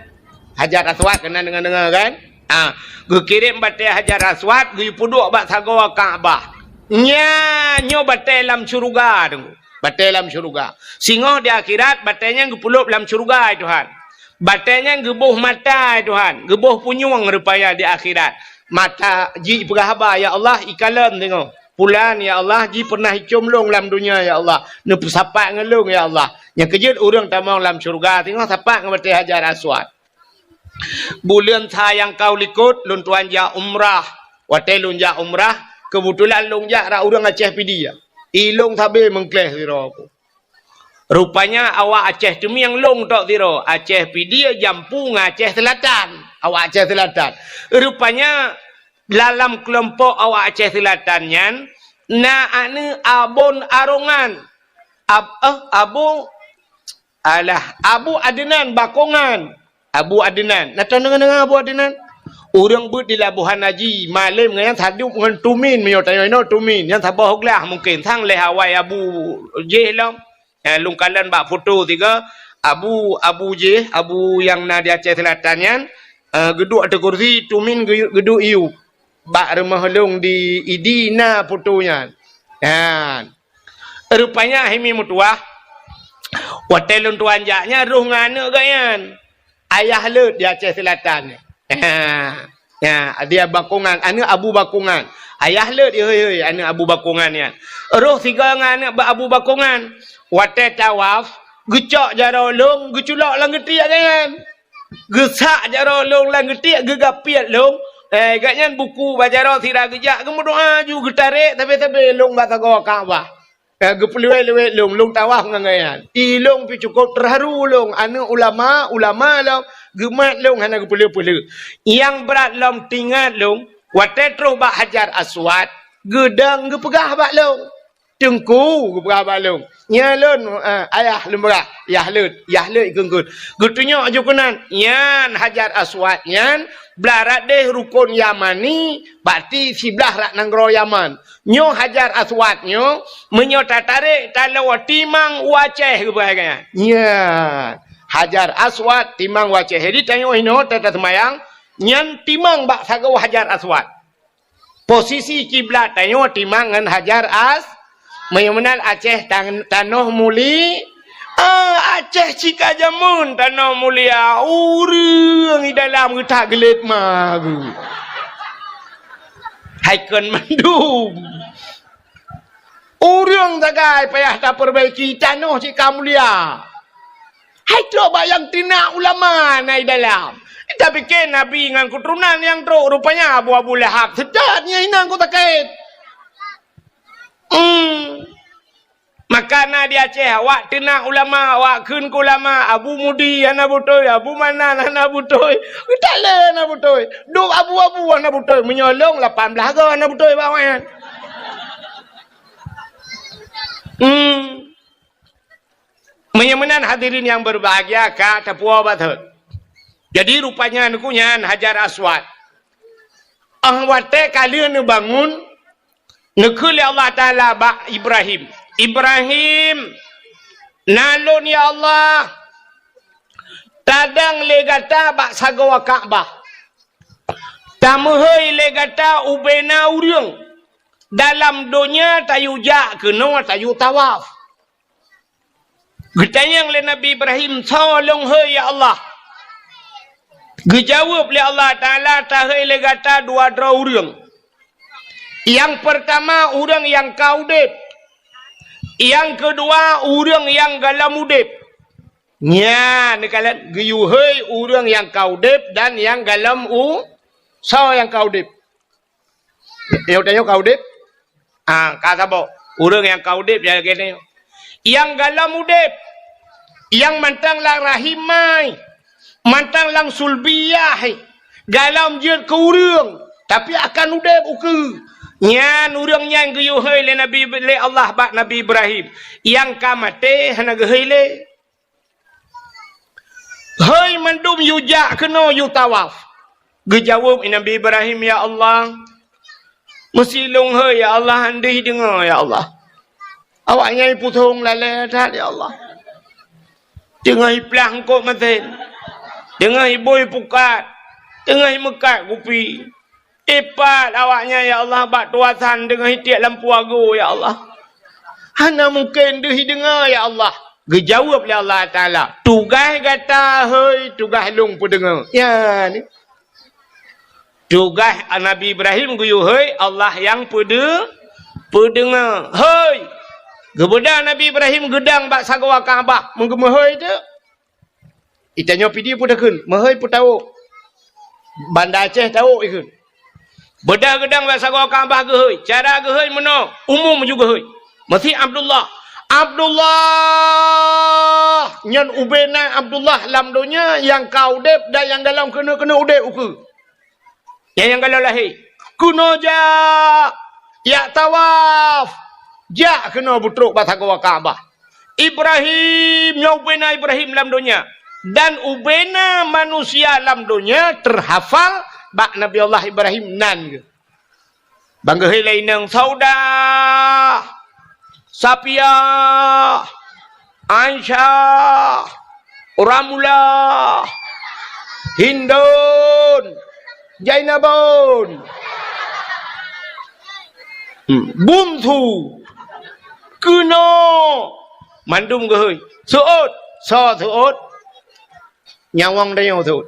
Hajar Aswad keunan deungö-deungö kan? Ah, geukirém batèe Hajar Aswad geupeuduek bak sagoe Ka'bah. Nyan nyoe batèe lam syeuruga teungku. Batèe lam syeuruga. Singoh di akhirat, batèe nyan geupeulôb lam syeuruga, hai Tuhan. Batèe nyan geuboh mata, hai Tuhan. Geuboh punyueng rupanya di akhirat. Mata jipeugah haba, "Ya Allah, ikalon singoh. Pulan, ya Allah, jipeunah icôm lôn lam donya, ya Allah. Neupeusapat ngon lôn, ya Allah." Nyang keujeuet ureueng tamong lam syeuruga, singoh sapat ngon batèe Hajar Aswad. Buleuen sa nyang ka u likôt, lôn tuan jak umrah. Watèe lôn jak umrah, keubeutulan lôn jak rot ureueng Aceh Pidie. I lôn sabe meukleh sidroe. Rupanya awak Aceh Teumieng lôn tok sidroe. Aceh Pidie jampu ngon Aceh Seulatan. Awak Aceh Seulatan. Rupanya dalam keulompok awak Aceh Seulatan nyan, Na aneuk Abon Arongan. Ab-, eh, Abu, alah, Abu Adnan Bakongan. Abu Adnan. Na tadeungoe Abu Adnan? Ureueng beuet di Labuhan Haji, malem ngon nyan sadup ngon Tumin, meunyoe tanyoe inoe Tumin, nyan saboh glah mungken, sang lhèe awai Abu jih lom. Eh, lôn kalon bak foto sigoe, Abu, Abu jih, Abu nyang na di Aceh Selatan nyan, eh, geuduek ateueh kursi, Tumin geu-, geuduek iyup. Bak rumoh lôn di Idi na foto nyan. Nyan. Rupanya hai mi meutuwah, watèe lôn tuan jak nyan rôh ngon aneuk geuh nyan. Ayah Lôt di Aceh Selatan nyan. Ha, ha, dia Bakongan, aneuk Abu Bakongan. Ayah Lôt, hôi, hôi, aneuk Abu Bakongan nyan. Rôh sigoe ngon aneuk ba-, Abu Bakongan. Watèe tawaf, geucok jaroe lôn, geuculok lam geutiek geuh nyan. Geusak jaroe lôn lam geutiek, geugapiet lôn. Eh, geuh nyan buku bak jaroe sira geujak, geumeudoa ju, geutarek sabe-sabe lôn bak sagoe Ka'bah. Eh, geupeuleuwet-leuwet lôn, lôn tawaf ngon geuh nyan. I lôn pih cukôp teuharu lôn, aneuk ulama, ulama lôn, geumat lôn hana geupeuleueh-peuleueh. Nyang brat lom teuingat lôn, watèe trôh bak Hajar Aswad, geudong geupeugah bak lôn. Teungku, geupeugah bak lôn. Nyan lôn, eh, ayah lôn peugah, Yah Lôt, Yah Lôt geunggeut. Geutunyok ju keunan, nyan Hajar Aswad nyan, blah rot deh rukon Yamani, berarti siblah rot nanggroe Yaman. Nyoe Hajar Aswad nyoe, meunyoe tatarek taloe timang u Aceh geupeugah nyan. Nyan, Hajar Aswad timang u Aceh. Jadi tanyoe inoe ta-, taseumayang, nyan timang bak sagoe Hajar Aswad. Posisi kiblat tanyoe timang ngon Hajar As-, meunyoe meunan Aceh tan-, tanoh muli-, ah, Aceh cit ka jameun tanoh mulia, ureueng di dalam geutak geulet ma geuh. Hai kon mandum. Ureueng sagai payah tapeubaiki, tanoh cit ka mulia. Hai trok bak nyang teunak ulama na i dalam. Tapike nabi ngon keuturonan nyang trok, rupanya Abu, Abu Lahab. Seutôt nyan inong ku sakét. Hmm. Maka na di Aceh, awak teunak ulama, awak kheun keu ulama, Abu Mudi hana beutôi, Abu Manan hana beutôi, geutalé hana beutôi. Dum Abu-abu hana beutôi, meunyoe lôn lapan blaih goe hana beutôi bak awaknyan. Hmm. Meunyoe meunan hadirin nyang berbahagia ka tapuwoe bak thot. Jadi rupanya neuk nyan Hajar Aswad. Ah watèe ka lheueh neubangun, neukheun lé Allah Taala bak Ibrahim, "Ibrahim, na lôn ya Allah, tadong lé gata bak sagoe Ka'bah. Tameuhôi lé gata ubena ureueng. Dalam donya tayue jak keunoe tayue tawaf." Geutanyong lé Nabi Ibrahim, "Soe lôn hôi ya Allah?" Geujaweueb lé Allah Taala, "Tahôi lé gata dua droe ureueng. Nyang peurtama ureueng nyang ka udeb. Nyang keudua ureueng nyang gohlom udeb." Nyan neukalon geuyue hôi ureueng nyang ka udeb dan nyang gohlom u-, soe nyang ka udeb? Nyoe tanyoe ka udeb? Ah, ka saboh. Ureueng nyang ka udeb ya lagèe nyoe. Nyang gohlom udeb, nyang mantong lam rahim mai, mantong lam sulbiyah, gohlom jeuet keu ureueng, tapi akan udeb ukeue. Nyan ureueng nyan geuyue hôi lé Nabi, lé Allah bak Nabi Ibrahim. Nyang ka maté hana geuhôi lé. Hôi mandum yue jak keunoe yue tawaf. Geujaweueb Nabi Ibrahim, "Ya Allah, meusi lôn hôi, ya Allah, han deuh deungoe, ya Allah. Awaknyan pusong lalè that, ya Allah. Teungoh iplah eungkôt masen, teungoh ibui pukat, teungoh imeukat kupi." Ipat awaknyan, ya Allah, bak tuasan deungon itiek lampu ago, ya Allah. Hana mungken deuh ideungoe, ya Allah. Geujaweueb lé Allah Taala, "Tugaih gata hôi, tugaih lôn peudeungoe." Ya, ni. Tugaih Nabi Ibrahim geuyue hôi, Allah nyang peude-, peudeungoe. Hôi! Geubeudôh Nabi Ibrahim geudong bak sagoe Ka'bah, meugeumeuhôi teuk. Itanyoe Pidie peue takheun, meuhôi peutawök. Banda Aceh tawök ikheun. Beudôh geudong bak sagoe Ka'bah geuhôi. Cara geuhôi meunoe, umum ju geuhôi. Meusi Abdullah. Abdullah! Nyan ubena Abdullah lam donya nyang ka udeb dan nyang gohlom keuneuk-keuneuk udeb ukeue. Nyang, nyang gohlom lahé. Keunoe jak. Jak tawaf. Jak keunoe beutrok bak sagoe Ka'bah. Ibrahim, nyoe ubena Ibrahim lam donya. Dan ubena manusia lam donya teuhafal bak Nabi Allah Ibrahim nan geuh. Ban geuhôi lé inong Saudah, Safiah, Aisyah, Ramlah, Hindun, Jainabun, hmm, Bungsu, keunoe, mandum geuhôi. Seuôt, soe seuôt? Nyawöng tanyoe seuôt.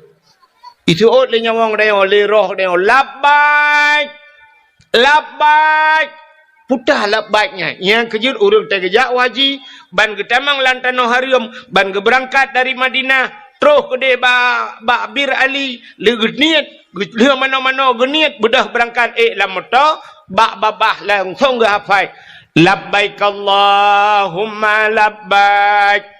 Iseuôt lé nyawöng tanyoe, lé roh tanyoe, "Labbaik! Labbaik!" Peugah labbaik nyan. Nyang keujeuet ureuëng teugeujak u haji, ban geutamong lam tanoh hareuem, ban geubeurangkat dari Madinah, troh keudeh ba-, bak Bir Ali, lé geuniet, geu-, lheueh manoe-manoe geuniet, beudôh beurangkat ék lam moto, bak babah langsong geuhafai, "Labbaik Allahumma labbaik."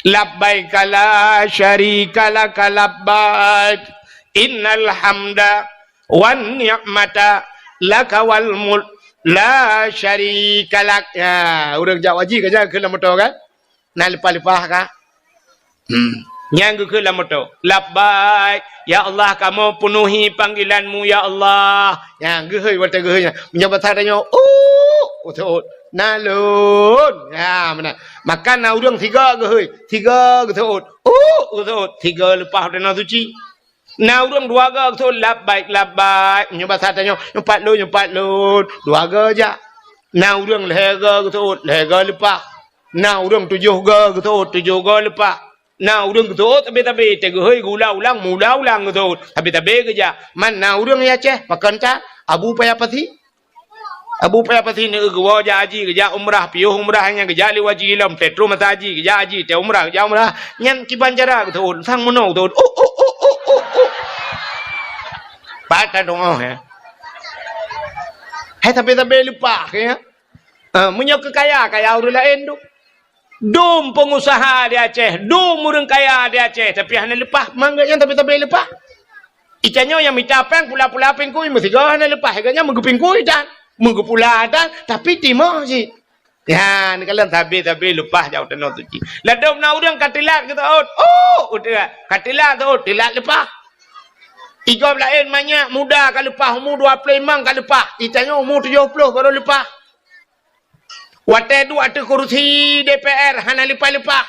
Labbaika la syarika laka labbaik. Innal hamda wan ni'mata laka wal mulk la syarika lak. Ya, ureuëng jak haji ka jak keu lam moto kan? Na leupah-leupah ka? Hmm. Nyang geukheun lam moto. Labbaik. Ya Allah, kamoe peunuhi panggilan-Mu, ya Allah. Nyang geuhôi watée geuhôi nyan. Meunyoe basa tanyoe, "Uh," seuôt. "Na lôn." Ya, meunan. Maka na ureuëng sigoe geuhôi, sigoe geuseuôt, "Uh," geuseuôt, sigoe leupah u tanoh suci. Na ureuëng dua goe geuseuôt, "Labbaik, labbaik." Meunyoe basa tanyoe, "Nyoe pat lôn, nyoe pat lôn." Dua goe jak. Na ureuëng lhée goe geuseuôt, lhée goe leupah. Na ureuëng tujoh goe geuseuôt, tujoh goe leupah. Na ureuëng geuseuôt sabe-sabe, teuh geuhôi geuulang-ulang, meuulang-ulang geuseuôt, sabe-sabe geujak. Man na ureuëng di Aceh, pakon that, Abu Paya Pasi. Abu Paya Pasi neu geuwoe jak haji, geujak umrah, piôh umrah nyan geujak lé haji lom, teuh troh masa haji, geujak haji, teuh umrah, geujak umrah. Nyan kiban cara geuseuôt, sang meunoe geuseuôt. Uh, uh, uh, uh, uh, uh. Pat ka doa, ya. Hai sabe-sabe leupah, ya. Ah, meunyoe keu kaya, kaya ureuëng laén tu. Dum peungusaha di Aceh, dum ureuëng kaya di Aceh, tapi hana leupah, mangat nyan tapi-tapi leupah. Itanyoe nyang mita péng pula-pula pingkui, meusigoe hana leupah, gobnyan meugeupingkui tan, meugeupula tan, tapi timoh cit. Ya, neukalon sabe-sabe leupah jak u tanoh suci. Ladôm na ureuëng ka teulat geuseuôt, oh, udeb, ka teulat seuôt, teulat leupah. Igob laén manyak muda ka leupah, umu dua ploh limong ka leupah, itanyoe umu tujoh ploh barô leupah. Watée duek ateueh kursi D P R hana leupah-leupah.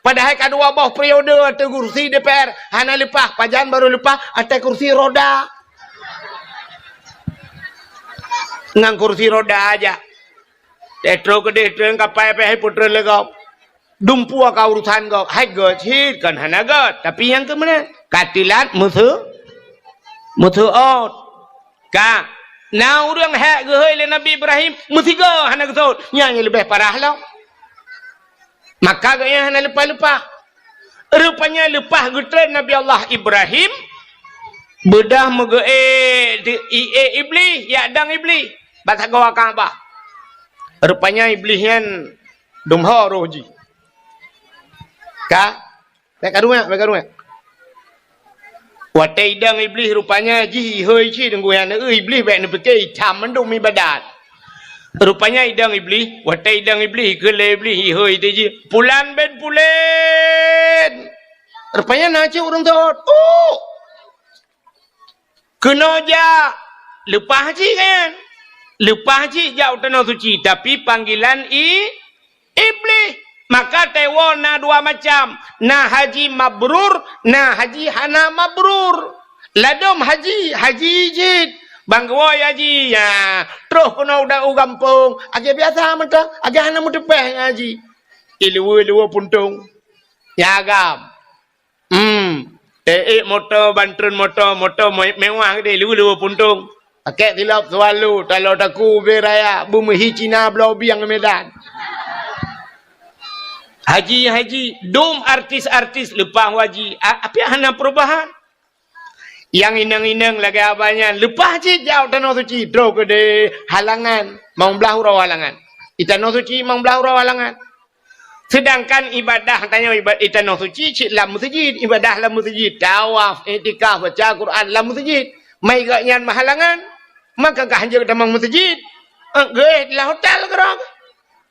Padahai ka dua boh periode ateueh kursi D P R hana leupah, pajan barô leupah ateueh kursi roda. Ngon kursi roda aja. Teuh troh keudeh treun kapai pih hai putreun lé gob. Dumpeue ka urusan gob, hai gét cit kon hana gét, tapi nyang keu meunan ka teulat meuseu-, meuseuôt. Ka, na ureuëng hék geuhôi lé Nabi Ibrahim, meusigoe hana geuseuôt, nyan nyang leubeh parah lom. Maka gobnyan hana leupah-leupah. Rupanya leupah geutreun Nabi Allah Ibrahim, beudôh meugeuék di, i-, ék Iblih, jak dong Iblih, bak sagoe Ka'bah. Rupanya Iblih nyan dum ho roh jih. Ka, Bék kaduek, bék kaduek. Watée idong Iblih rupanya jih ihôi cit deungon aneuk Iblih bék neupike itam mandum ibadat. Rupanya idong Iblih, watée idong Iblih keu lé Iblih ihôi teuh jih, "Pulan bin pulan." Rupanya na cit ureuëng seuôt. Uh! Keunoe jak, leupah cit kan? Leupah cit jak u tanoh suci, tapi panggilan i-, Iblih. Maka teuwoe na dua macam, na haji mabrur, na haji hana mabrur. Ladôm haji, haji jih. Ban geuwoe haji, ya, troh keunoe u da-, u gampông, lagée biasa mantong, lagée hana meuteupeh ngon haji. Iluwe-luwe puntông. Ya agam. Hmm. Ék-ék moto, ban treun moto, moto me-, mewah geude, luwe-luwe puntông. Pakèk silop Swallow, taloe takue ubé raya, beumeuhi Cina bloe bieng Medan. Haji, haji, dum artis-artis leupah haji, a-, tapi hana perubahan. Nyang inong-inong lagée abah nyan, leupah cit jak u tanoh suci, troh keudeh halangan, limong blaih uroe halangan. Di tanoh suci limong blaih uroe halangan. Seudangkan ibadah tanyoe iba-, di tanoh suci cit lam meuseujid, ibadah lam meuseujid, tawaf, iktikaf, baca Quran lam meuseujid. Mai gobnyan meuhalangan, maka ka hanjeuet tamong meuseujid. Eh, geuéh lam hotel keudroe.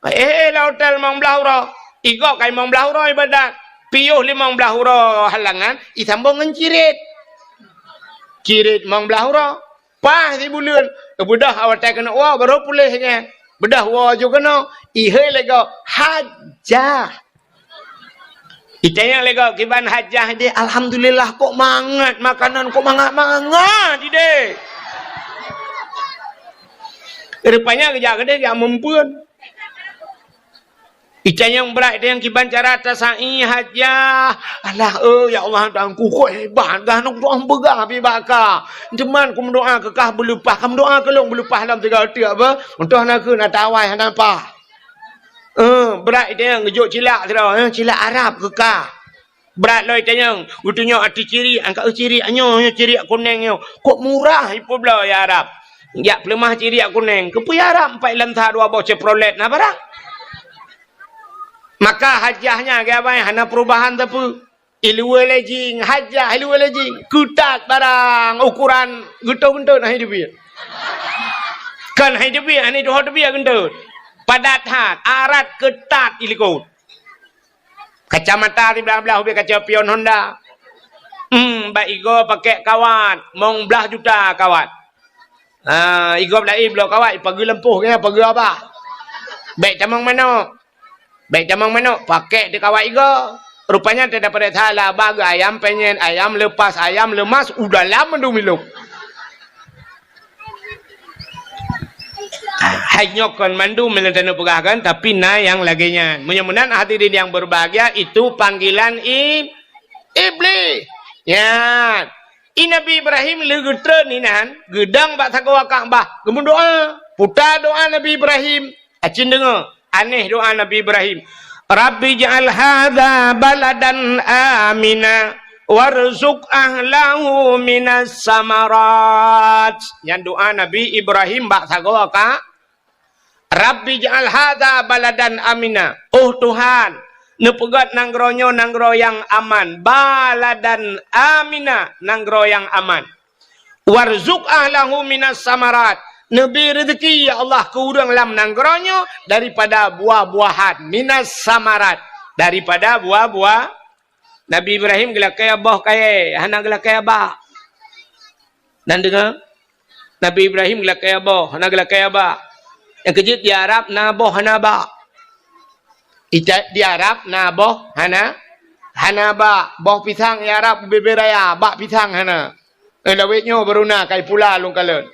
Eh, eh, lam hotel limong blaih uroe. Igob ka limong blaih uroe ibadat. Piôh limong blaih uroe halangan, isambong ngon cirit. Cirit limong blaih uroe. Paih sibuleuen. Beudôh awai watèe keuneuk woe, barô puléh nyan. Beudôh woe ju keunoe. Ihôi lé gob. Hajah. Itanyong lé gob, "Kiban hajah idéh?" "Alhamdulillah, kok mangat makanan, kok mangat-mangat idéh." Rupanya geujak keudéh, geujak meumpeuen. Itanyong brat, itanyong, "Kiban cara tasai hajah?" "Alah, eh, ya Allah, Tuhanku, kok hebat, dah nong doa peugah pi bak kah. Teuma kumeudoa keu kah beuleupah, kumeudoa keu lôn beuleupah lom sigoe teuk, apa? Untôh na kheun ata awai hana pah." Eh, brat idéh geujok cilak sidroe, eh, cilak Arab keu kah. Brat lom itanyong, geutunyok ateueh cirik, angkat, "Eh, cirik nyoe, nyoe cirik kunéng nyoe. Kok murah ipeubloe ya Arab. Jak peuleumah cirik kunéng. Keupeue ya Arab, empat lam sa dua boh Chevrolet na barang?" Maka hajah nyan, geubai hana perubahan sapeue. Iluwa lé jing, hajah iluwa lé jing. Keutat barang, ukuran geutot-geutot hana teubiet. Kon hana teubiet, hana tuho teubiet geutot. Padat that, arat keutat ilikot. Kacamata siblah-blah ubé kaca pion Honda. Hmm, bak igob pakék kawat, limong blaih juta kawat. Ha, igob laén bloe kawat, ipageue lampôh, ipageue abah. Bèk tamong manok. Bèk tamong manok, pakék di kawat igob. Rupanya teudapat salah, bah geu ayam penyet, ayam lepas, ayam lemas, u dalam mandum ilok. Hai nyoe kon mandum meunyoe taneuk peugah kan, tapi na nyang lagèe nyan. Meunyoe meunan hadirin yang berbahagia, itu panggilan i-, iblis. Nyan. I Nabi Ibrahim lheueh geutreun inan, geudong bak sagoe Ka'bah, geumeudoa. Puta doa Nabi Ibrahim. Acin deungö, aneh doa Nabi Ibrahim. "Rabbi ij'al hadza baladan amina warzuq ahlahu minas samarat." Nyan doa Nabi Ibrahim bak sagoe Ka-, "Rabbi ij'al hadza baladan amina." Oh Tuhan, neupeugöt nanggroe nyoe nanggroe nyang aman. Baladan amina, nanggroe nyang aman. "Warzuq ahlahu minas samarat." Neubri reuzeki, ya Allah, keu ureuëng lam nanggroe nyoe daripada buah-buahan. Minas samarat, daripada buah-buah. Nabi Ibrahim geulakée boh kayée, hana geulakée bak. Nan deungoe, Nabi Ibrahim geulakée boh, hana geulakée bak. Nyang keujeuet di Arab na boh hana bak. Ita-, di Arab na boh hana, hana bak. Boh pisang di Arab ubé-bé raya, bak pisang hana. Eh, lawét nyoe baru na kai pula lôn kalon.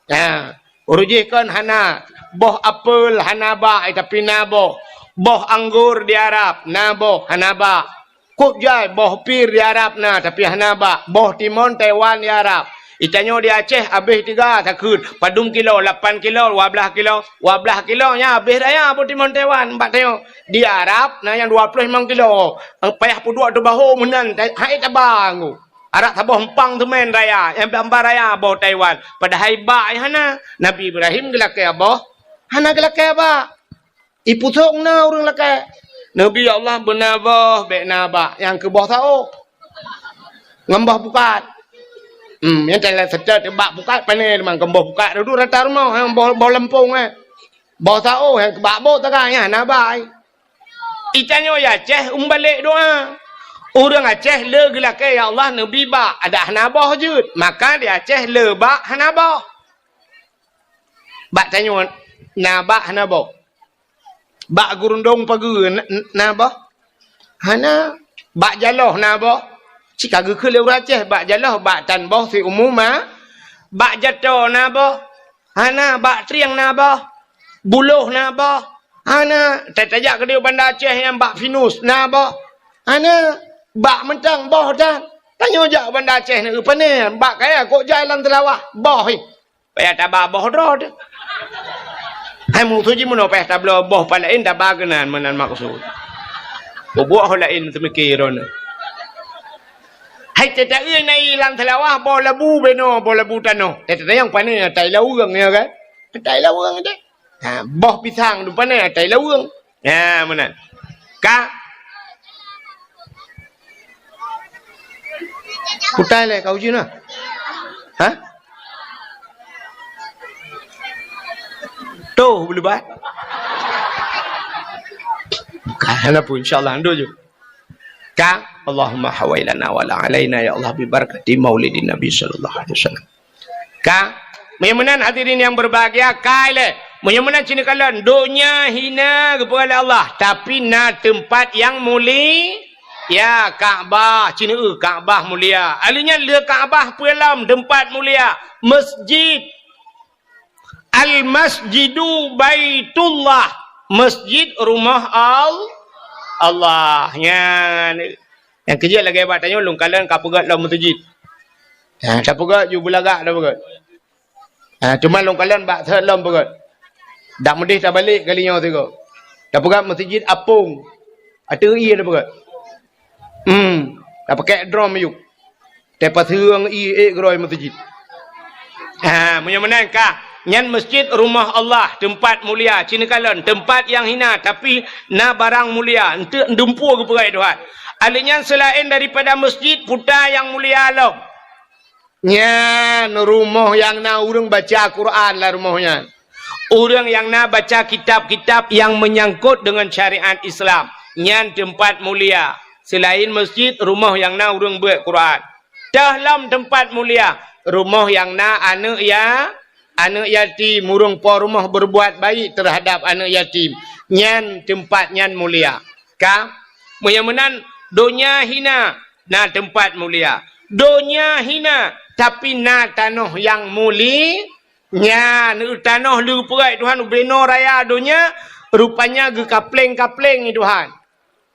Ha, ureuëng jih kon hana. Boh apel hana bak, eh, tapi na boh. Boh anggor di Arab na boh, hana bak. Kok jai boh pir di Arab na, tapi hana bak. Boh timon Taiwan di Arab. Itanyoe di Aceh abéh tiga takheun. Padum kilo, lapan kilo, dua blaih kilo. Dua blaih kilo nyan abéh raya boh timon Taiwan. Bak tanyoe di Arab na nyang dua ploh limong kilo. Payah peuduek teubaho meunan, hai taba nggu. Arak saboh empang teumén raya, nyang bamba raya boh Taiwan. Padahai bak nyang hana. Nabi Ibrahim geulakée boh, hana geulakée bak. Ipusong na ureuëng lakée. Nabi Allah beuna boh, bék na bak, nyang keu boh saôh. Ngon boh pukat. Hmm, nyang teulat seutôt bak pukat pané teuma, ngon boh pukat dudu rata rumoh, nyang boh, boh leumpong, eh. Boh saôh, nyang keu bak boh taga, nyan hana bak. Itanyoe di Aceh umbalek doa. Ureuëng Aceh le geulakée, "Ya Allah, neubri bak," adak hana boh jeuet. Maka di Aceh le bak hana boh. Bak tanyoe na bak hana boh. Bak gurundong pageue na, na boh? Hana. Bak jaloh na boh? Cit ka geukheun lé ureuëng Aceh, bak jaloh, bak tan boh siumu ma. Bak jato na boh? Hana. Bak trieng na boh? Buloh na boh? Hana. Ta-, tajak keudéh Banda Aceh nyang bak pinus na boh? Hana. Bak mantong boh tan. Tanyoe jak Banda Aceh na geupané, bak kaya kok jai lam teulawah, boh, eh. Payah taba boh droe teuh. Hai musoh jih meunoe payah tabloe boh pat laén taba keunan meunan maksud. Bubuet ho laén teumiki droeneuh. Hai teuta-eu na i lam teulawah boh labu beno, boh labu tanoh. Teuta nyang pané atai laweueng, ya kan? Atai laweueng deh. Ha, boh pisang tu pané atai laweueng. Ya, meunan. Ka. Kutai lé kau jina. Ha? Toh beuleubah. Ka, hana peue, insya Allah, duduk ju. Ka, Allahumma hawailana wa la alaina, ya Allah, bi barakati maulidin Nabi sallallahu alaihi wasallam. Ka, meunyoe meunan hadirin yang berbahagia, ka ilée. Meunyoe meunan cit neukalon, donya hina geupeugah lé Allah, tapi na teumpat yang muli-, ya, Ka'bah, cit neueu Ka'bah mulia. Ahli nyan le Ka'bah peue lom teumpat mulia, masjid. Al-Masjidu Baitullah, masjid rumoh Al-, Allah. Nyan. Nyang keujeuet lagée bak tanyoe lôn kalon ka peugét lom meuseujid. Ha, tapeugét ju beulagak tapeugét. Ha, teuma lôn kalon bak thot lom peugét. Dak meudeh tabalek kali nyoe sigoe. Tapeugét meuseujid apong. Ateueh ié tapeugét. Hmm, tapakek drom ayub. Teupaseueng ié ék keudroe meuseujid. Ha, meunyoe meunan ka, nyan masjid rumoh Allah, teumpat mulia, cit neukalon, teumpat nyang hina, tapi na barang mulia, eunteuk dumpeue geupeugah Tuhan. Ahli nyan seulaén daripada masjid, peue nyang mulia lom. Nyan rumoh nyang na ureuëng baca Quran lam rumoh nyan. Ureuëng nyang na baca kitab-kitab nyang meunyangkot deungon syariat Islam, nyan teumpat mulia. Seulaén masjid, rumoh nyang na ureuëng beuet Quran. Toh lom teumpat mulia, rumoh nyang na aneuëk ya-, aneuëk yatim, ureuëng po rumoh berbuat baik terhadap aneuëk yatim. Nyan teumpat nyan mulia. Ka? Meunyoe meunan, donya hina, na teumpat mulia. Donya hina, tapi na tanoh nyang muli-, nyan, tanoh le geupeugét Tuhan ubé noe raya donya, rupanya geukapleng-kapleng Tuhan.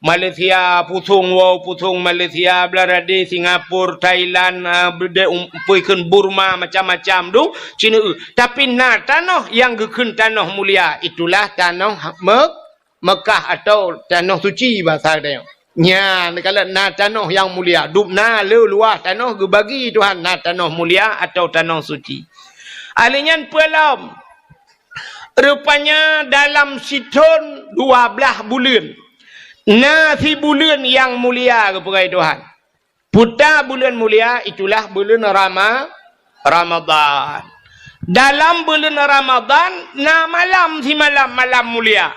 Malaysia, pusong wow, pusong Malaysia, Bangladesh, Singapura, Thailand, ah, beudé um-, peue kheun Burma, macam-macam tu, cit neueu. Tapi na tanoh nyang geukheun tanoh mulia, itulah tanoh Mek-, Mekah atau tanoh suci bahasa tanyoe. Nyan, kalau na tanoh nyang mulia, dub na le luwah tanoh geubagi Tuhan na tanoh mulia atau tanoh suci. Ahli nyan peue lom? Rupanya dalam sithon dua blaih buleuen. Na sibuleuen nyang mulia geupeugah Tuhan. Peue buleuen mulia, itulah buleuen Rama-, Ramadhan. Dalam buleuen Ramadhan na malam simalam malam mulia,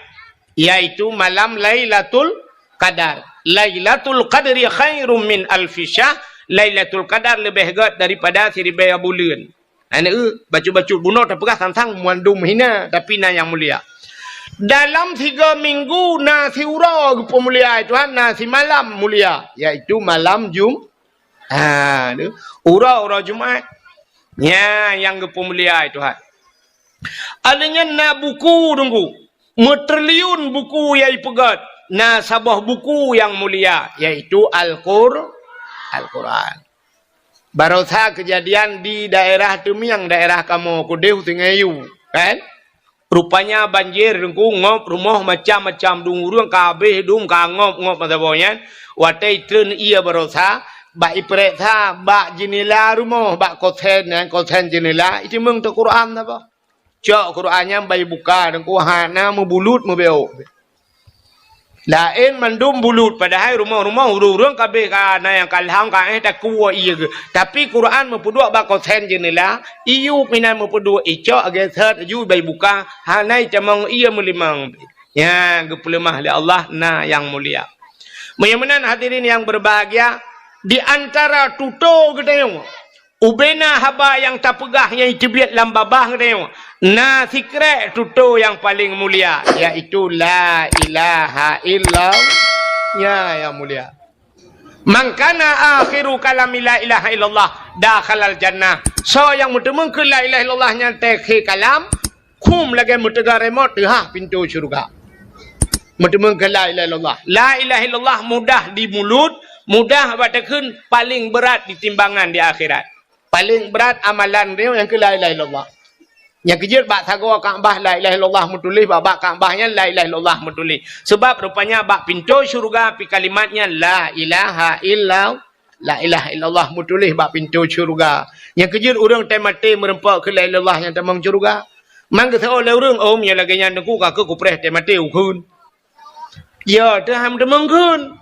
yaitu malam Lailatul Qadar. Lailatul Qadri khairum min alfi syahr. Lailatul Qadar leubeh gét daripada siribée buleuen. Aneuëk, bacut-bacut bunoe tapeugah sang-sang mandum hina, tapi na nyang mulia. Dalam tiga minggu na siuroe geupeumulia Tuhan, na simalam mulia, yaitu malam Jum-, ha, tu, uroe-uroe Jumat. Nyan nyang geupeumulia Tuhan. Ahli nyan na buku teungku, meutriliun buku nyang ipeugét, na saboh buku nyang mulia, yaitu Al-Qur-, Al-Quran. Barosa keujadian di daerah Teumieng, daerah kamoe keudeh Sungai Yu, kan? Rupanya banjir teungku ngop rumoh macam-macam, dum ureuëng ka habéh dum ka ngop-ngop masa boh nyan. Watée itreun ié barosa, bak ipeuriksa bak jeunela rumoh, bak kosen nyan, kosen jeunela, iteumeung teuh Quran saboh. Cok Quran nyan bak ibuka, teungku hana meubulut meubeuk. Laén mandum bulut, padahai rumoh-rumoh ureuëng-ureuëng ka habéh ka na nyang ka lham ka éh takue ié geuh. Tapi Quran meupeuduek bak kosen jeunela, iyup inan meupeuduek icok geuseuet laju bak ibuka, hana itamong ié meulimong. Nyan geupeuleumah lé Allah na nyang mulia. Meunyoe meunan hadirin nyang berbahagia, di antara tutoe geutanyoe, ubena haba nyang tapeugah nyang iteubiet lam babah geutanyoe, na sikrek tutoe nyang paleng mulia, yaitu la ilaha illallah. Nya nyang mulia. Man kana akhiru kalami la ilaha illallah dakhalal jannah. Soe nyang meuteumeung keu la ilaha illallah nyan teukhe kalam, khum lagée meuteuga remote teuhah pintoe syeuruga. Meuteumeung keu la ilaha illallah. La ilaha illallah mudah di mulut, mudah bak takheun, paleng beurat di timbangan di akhirat. Paleng brat amalan droe nyang keu la ilaha illallah. Nyang keujeuet bak sagoe Ka'bah la ilaha illallah meutuléh, bak, bak Ka'bah nyan la ilaha illallah meutuléh. Sebab rupanya bak pintoe syeuruga pi kalimat nyan la ilaha illa-, la ilaha illallah meutuléh bak pintoe syeuruga. Nyang keujeuet ureuëng teumaté meureumpok keu la ilaha illallah nyang tamong syeuruga. Man geuseuôt lé ureuëng, "Oh, meunyoe lagée nyan teungku ka keu kupreh teumaté ukheun." Ya, teuham tamong kheun.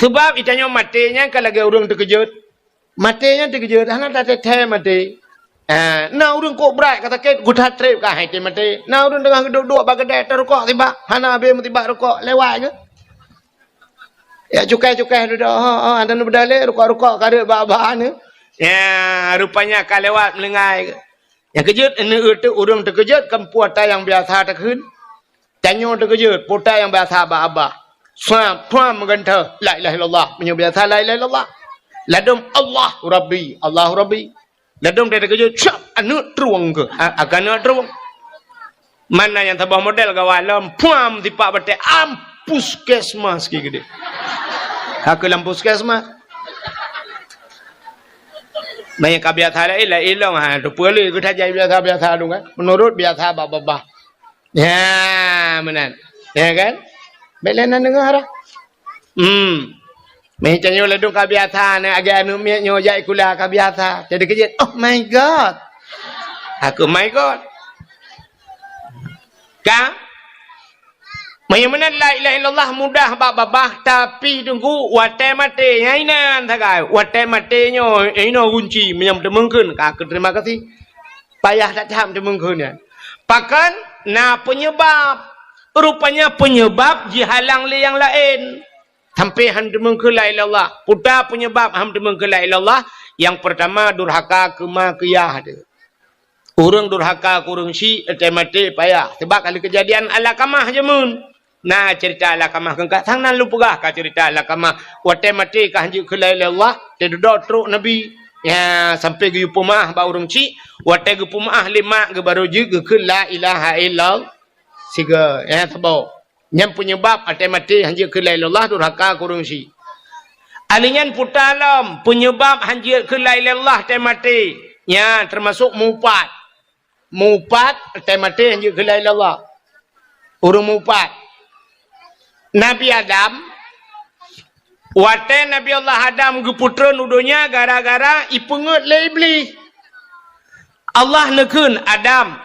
Sebab itanyoe maté nyan ka lagée ureuëng teukeujot. Maté nyan teukeujot, hana tathèe-thèe maté. Ha, na ureuëng kok brat ka sakét, geutat treb ka hai teuh maté. Na ureuëng teungoh geuduek-duek bak keudè, tarukok sibak, hana habéh meusibak rukok, lewat geuh. Ya cukai-cukai dudoe, ha, ha, dan beudalé rukok-rukok ka reuet bak-bak ni. Ya, rupanya ka lewat meulinggai geuh. Nyang keujeuet, aneuk ureuëng teukeujot kan peue ata nyang biasa takheun. Tanyoe teukeujot, peue ata nyang biasa bak babah. Suam, puam meugantoh, la ilaha illallah. Meunyoe biasa la ilaha illallah. Ladom Allahu Rabbi, Allahu Rabbi. Ladom teukeujot, syap, aneuk trueng keuh. A-, akan aneuk trueng. Mana nyang saboh model gawat lom, puam tipak batée, am puskesmas ki geude. Ka keu lam puskesmas. Meunyoe ka biasa laén, laén lom, ha, tu peue lé geutajak biasa-biasa tu kan. Menurut biasa bak babah. Ya, meunan. Ya kan? Bék lé na deungoe dah. Hmm. Meutanyoe ladom ka biasa, na agak aneuk miet nyoe jak sikula ka biasa. Jadi keujeuet, "Oh my God." Aku, "My God." Ka? Meunyoe meunan la ilaha illallah mudah bak babah, tapi teungku watée maté, nyan inan sagai. Watée maté nyoe, inoe gunci, meunyoe teumeung kheun, ka keu terima kasih. Payah that-that teumeung kheun nyan. Pakon na peunyeubab. Rupanya peunyeubab jihalang lé nyang laén. Sampai han teumeung kheun la ilaha illallah. Peue ta peunyeubab han teumeung kheun la ilaha illallah? Nyang peurtama durhaka keu ma keu yah teuh. Ureuëng durhaka keu ureuëng syik, watée maté payah. Sabab ka lheueh keujadian Alqamah jameun. Na ceurita Alqamah keu ka sang nan lôn peugah ka ceurita Alqamah. Watée maté ka han jeuet kheun la ilaha illallah, teududoe trok Nabi. Ya, sampai geuyue peumeu'ah bak ureuëng syik, watée geupeumeu'ah lé mak geuh barô jeuet geukheun la ilaha illallah. Sigoe, ya, saboh. Nyan peunyeubab watée maté han jeuet kheun la ilaha illallah durhaka keu ureuëng syik. Alheuh nyan peue ta lom peunyeubab han jeuet kheun la ilaha illallah watée maté. Nyan teumasok mupat. Mupat, watée maté han jeuet kheun la ilaha illallah. Ureuëng mupat. Nabi Adam, watée Nabi Allah Adam geupeutreun u donya gara-gara ipeungeuet lé Iblih. Allah neukheun, "Adam,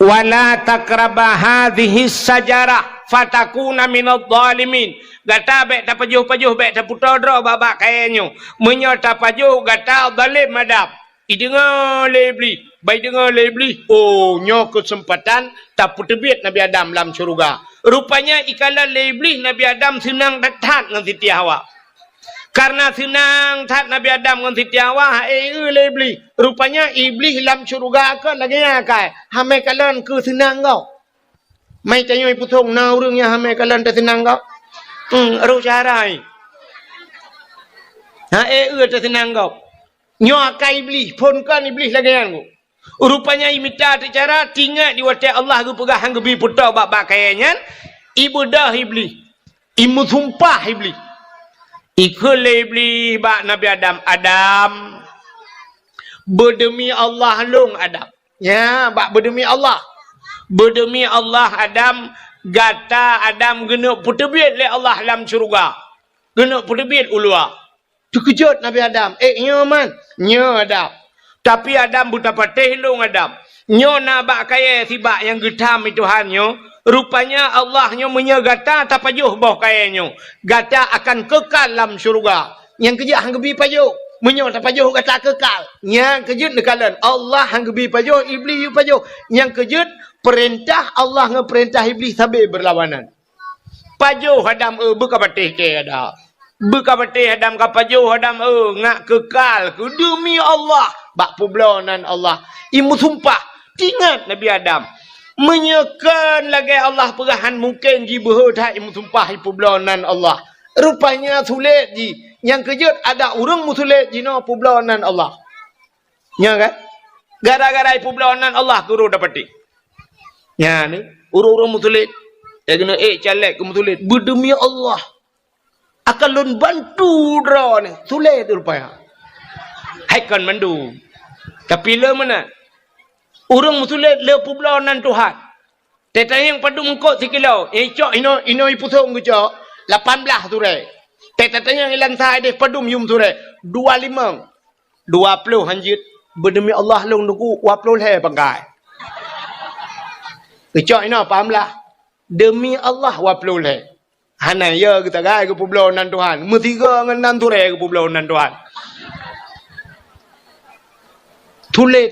wala taqraba hadhihi syajarah fatakuna minadh dhalimin." Gata bék tapajoh-pajoh, bék tapeutoe droe bak-bak kayée nyoe. Meunyoe tapajoh, gata zalém Adam. Ideungoe lé Iblih, ban ideungoe lé Iblih, oh, nyoe keuseumpatan tapeuteubiet Nabi Adam lam syeuruga. Rupanya ikalon lé Iblih Nabi Adam seunang that-that ngon Siti Hawa. Kareuna seunang that Nabi Adam ngon Siti Hawa, ha-e lé Iblih. Rupanya Iblih lam syeuruga kon lagée nyan akai, hamé kalon keu seunang gob. Mai tanyoe peusong na ureuëng nyang hamé kalon teuseunang gob. Hmm, roh cara ai. Ha-e teuseunang gob. Nyoe akai Iblih, phon kon Iblih lagée nyan. Rupanya imita teucara, tingat di watée Allah geupeugah han geubi peutôh bak-bak kayée nyan, ibeudôh Iblih, imeusumpah Iblih. Ikheun lé Iblih bak Nabi Adam, "Adam, beudeumi Allah lôn Adam." Ya, bak beudeumi Allah. "Beudeumi Allah Adam, gata Adam geuneuk peuteubiet lé Allah lam syeuruga. Geuneuk peuteubiet u luwa." Teukeujot Nabi Adam, "Eh, nyoe man, nyoe Adam." Tapi Adam beutapatéh lôn Adam. Nyoe na bak kayée sibak nyang geutham i Tuhan nyoe. Rupanya Allah nyoe meunyoe gata tapajoh boh kayée nyoe, gata akan keukal lam syeuruga. Nyang keujeuet han geubi pajoh. Meunyoe tapajoh gata keukal. Nyang keujeuet neukalon Allah han geubi pajoh, Iblih yue pajoh. Nyang keujeuet peurintah Allah ngon peurintah Iblih sabe beurlawanan. Pajoh Adam, eu, beukapatéh kée Adam. Beukapatéh Adam, kapajoh Adam, eu, ngat keukal keu deumi Allah bak peubloe nan Allah. Imeusumpah, tingat Nabi Adam. Meunyoe kon lagée Allah peugah han mungken jibeuhe that imeusumpah ipeubloe nan Allah. Rupanya sulet jih. Nyang keujeuet ada ureuëng meusulet jinoe peubloe nan Allah. Nyan kan? Gara-gara ipeubloe nan Allah keu ureuëng dapatéh. Nyan ni, ureuëng-ureuëng meusulet. Eh, keuneuk, eh, caleg keu meusulet. Beudeumi Allah. Akan lôn bantu droeneuh. Sulet rupanya. Hai kon mandum. Tapi le meunan. Ureuëng meusulet le peubloe nan Tuhan. Teuh tanyong padum eungkot sikilo. Eh, cok inoe, inoe ipusong geucok. Lapan blaih surée. Teuh tatanyong ilang sa ideh padum yum surée. Dua limong. Dua ploh hanjeuet. Beudeumi Allah lôn teungku, dua ploh lhée pangkai. Geucok inoe paham lah. Deumi Allah dua ploh lhée. Hana ya geutagai geupeubloe nan Tuhan. Meusigoe ngon nan surée geupeubloe nan Tuhan. Sulet.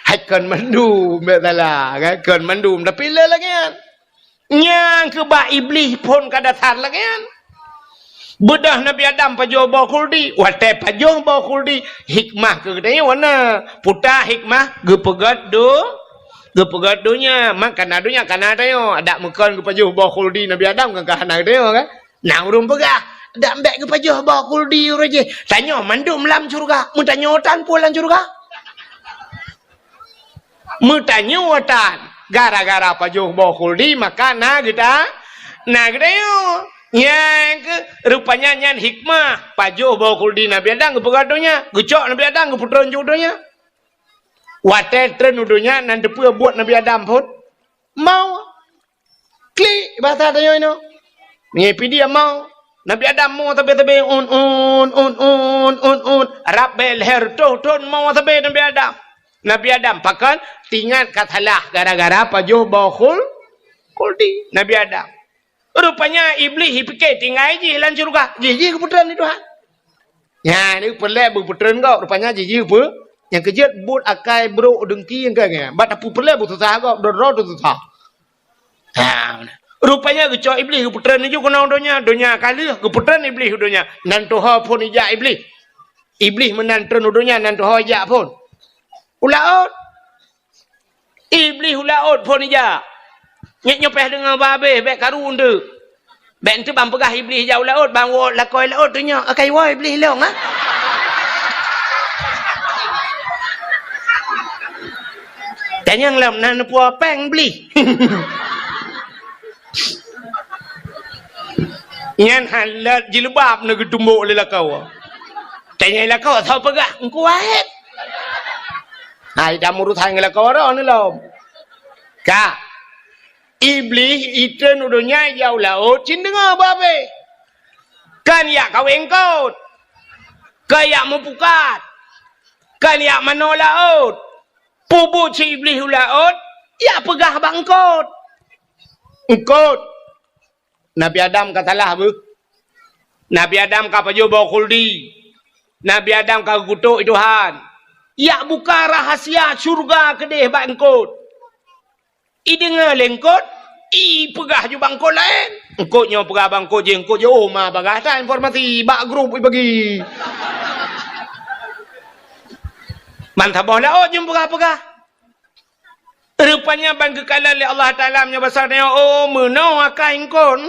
Ai kon mandum, bèk salah, kan? Kon mandum, tapi le lagèe nyan. Nyang keu bak Iblih phôn ka dasar lagèe nyan. Beudôh Nabi Adam pajoh boh khuldi. Watèe pajoh boh khuldi, hikmah keu geutanyoe na. Peue hikmah? Geupeugöt do-, geupeugöt donya. Man kana donya, kana tanyoe. Adak meukon geupajoh boh khuldi Nabi Adam, kan ka hana geutanyoe, kan? Na ureueng peugah, "Dak bèk geupajoh boh khuldi uroe jih. Tanyoe mandum lam syeuruga." Meutanyoe tan peue lam syeuruga? Meutanyoe tan. Gara-gara pajoh boh khuldi, maka na geuta-, na geutanyoe. Nyang keu, rupanya nyan hikmah. Pajoh boh khuldi Nabi Adam geupeugöt donya. Geucok Nabi Adam geupeutreun u donya. Watèe treun u donya, nan teupeue buet Nabi Adam phôn? Mo. Klik, bahasa tanyoe inoe. Ngipi dia mo. Nabi Adam mo sabe-sabe, un, un, un. Rab bèk lhèe reutôh thôn mo sabe Nabi Adam. Nabi Adam, pakon? Teuingat ka salah gara-gara pajoh boh khul-, khuldi Nabi Adam. Rupanya Iblih jipike tinggai jih lam syeuruga. Jih, jih geupeutreun lé Tuhan. Nyan, ni peureulèe beupeutreun gob. Rupanya jih, jih peu-, nyang keujeuet buet akai brok deungki nyang ka nyan. Bak tapeureulèe beususah gob, droe-droe teususah. Ha, rupanya geucok Iblih geupeutreun laju keunoe donya. Donya ka lheueh, geupeutreun Iblih u donya. Nan tuho phôn ijak Iblih. Iblih meunan treun u donya, nan tuho ijak phôn. U laôt. Iblih u laôt phôn ijak. Nyoe, nyoe payah deungö babeh, bèk karu eunteuk. Bèk eunteuk ban peugah Iblih ijak u laôt, ban woe lakoe laôt teunyoe, akai woe Iblih lôn, ha? Tanyong lom na neupue péng Iblih. Nyan hana jilbab na geutumbok lé lakoe. Tanyong lakoe, soe peugah? Engku Wahid. Hai, dak meurusan ngon lakoe droeneuh lom. Ka. Iblih itreun u donya ijak u laôt, cit deungö babeh. Kan ijak kawé eungkôt. Kan ijak meupukat. Kan ijak manoe laôt. Peubuet si Iblih u laôt, ijak peugah bak eungkôt. Eungkôt. Nabi Adam ka salah beuh. Nabi Adam ka pajoh boh khuldi. Nabi Adam ka geukutok Tuhan. Ijak buka rahasia syeuruga keudeh bak eungkôt. Ideungö lé eungkôt, ipeugah ju bak eungkôt laén. Eungkôt nyoe peugah bak eungkôt jih, eungkôt jih, oh, ma bagah that informasi bak grup ibagi. Ban saboh laôt jeuet peugah-peugah. Rupanya ban geukalon lé Allah Taala meunyoe basa nyoe, oh, meunoe akai eungkôt.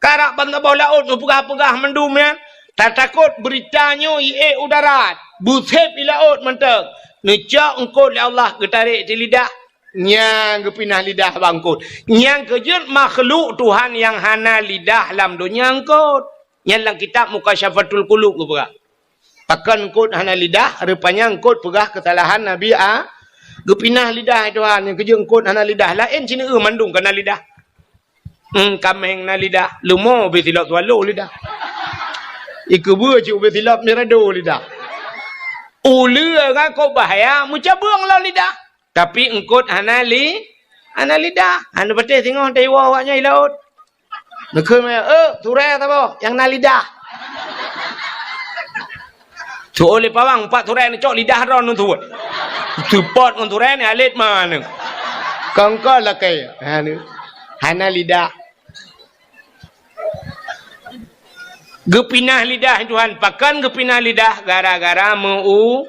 Karap ban saboh laôt neupeugah-peugah mandum nyan, tatakot beurita nyoe iék u darat, beusép i laôt mantong. Neucok eungkôt lé Allah geutarek di lidah, nyang geupinah lidah bak eungkôt. Nyang keujeuet makhluk Tuhan nyang hana lidah lam donya eungkôt. Nyan lam kitab Mukasyafatul Qulub geupeugah. Pakon eungkôt hana lidah, rupanya eungkôt peugah keusalahan Nabi A-, geupinah lidah Tuhan, nyang keujeuet eungkôt hana lidah. Laén sineuk mandum kana lidah. Hmm, kaméng na lidah, leumo ubé silop swallow lidah. Ikeubeue cit ubé silop mirado lidah. Uleue ngon kok bahya meucabeueng lom lidah. Tapi eungkôt hana li-, hana lidah. Hana patéh singoh teuiwoe awaknyan i laôt. Neukheun meunan, "Eh, turée saboh nyang na lidah." Tu'oh lé pawang, pat turée neucok lidah droe neutuwot. Seupôt ngon turée ni alet maneng. Kongkon lakée. Ha, ni. Hana lidah. Geupinah lidah Tuhan. Pakon geupinah lidah? Gara-gara meu-,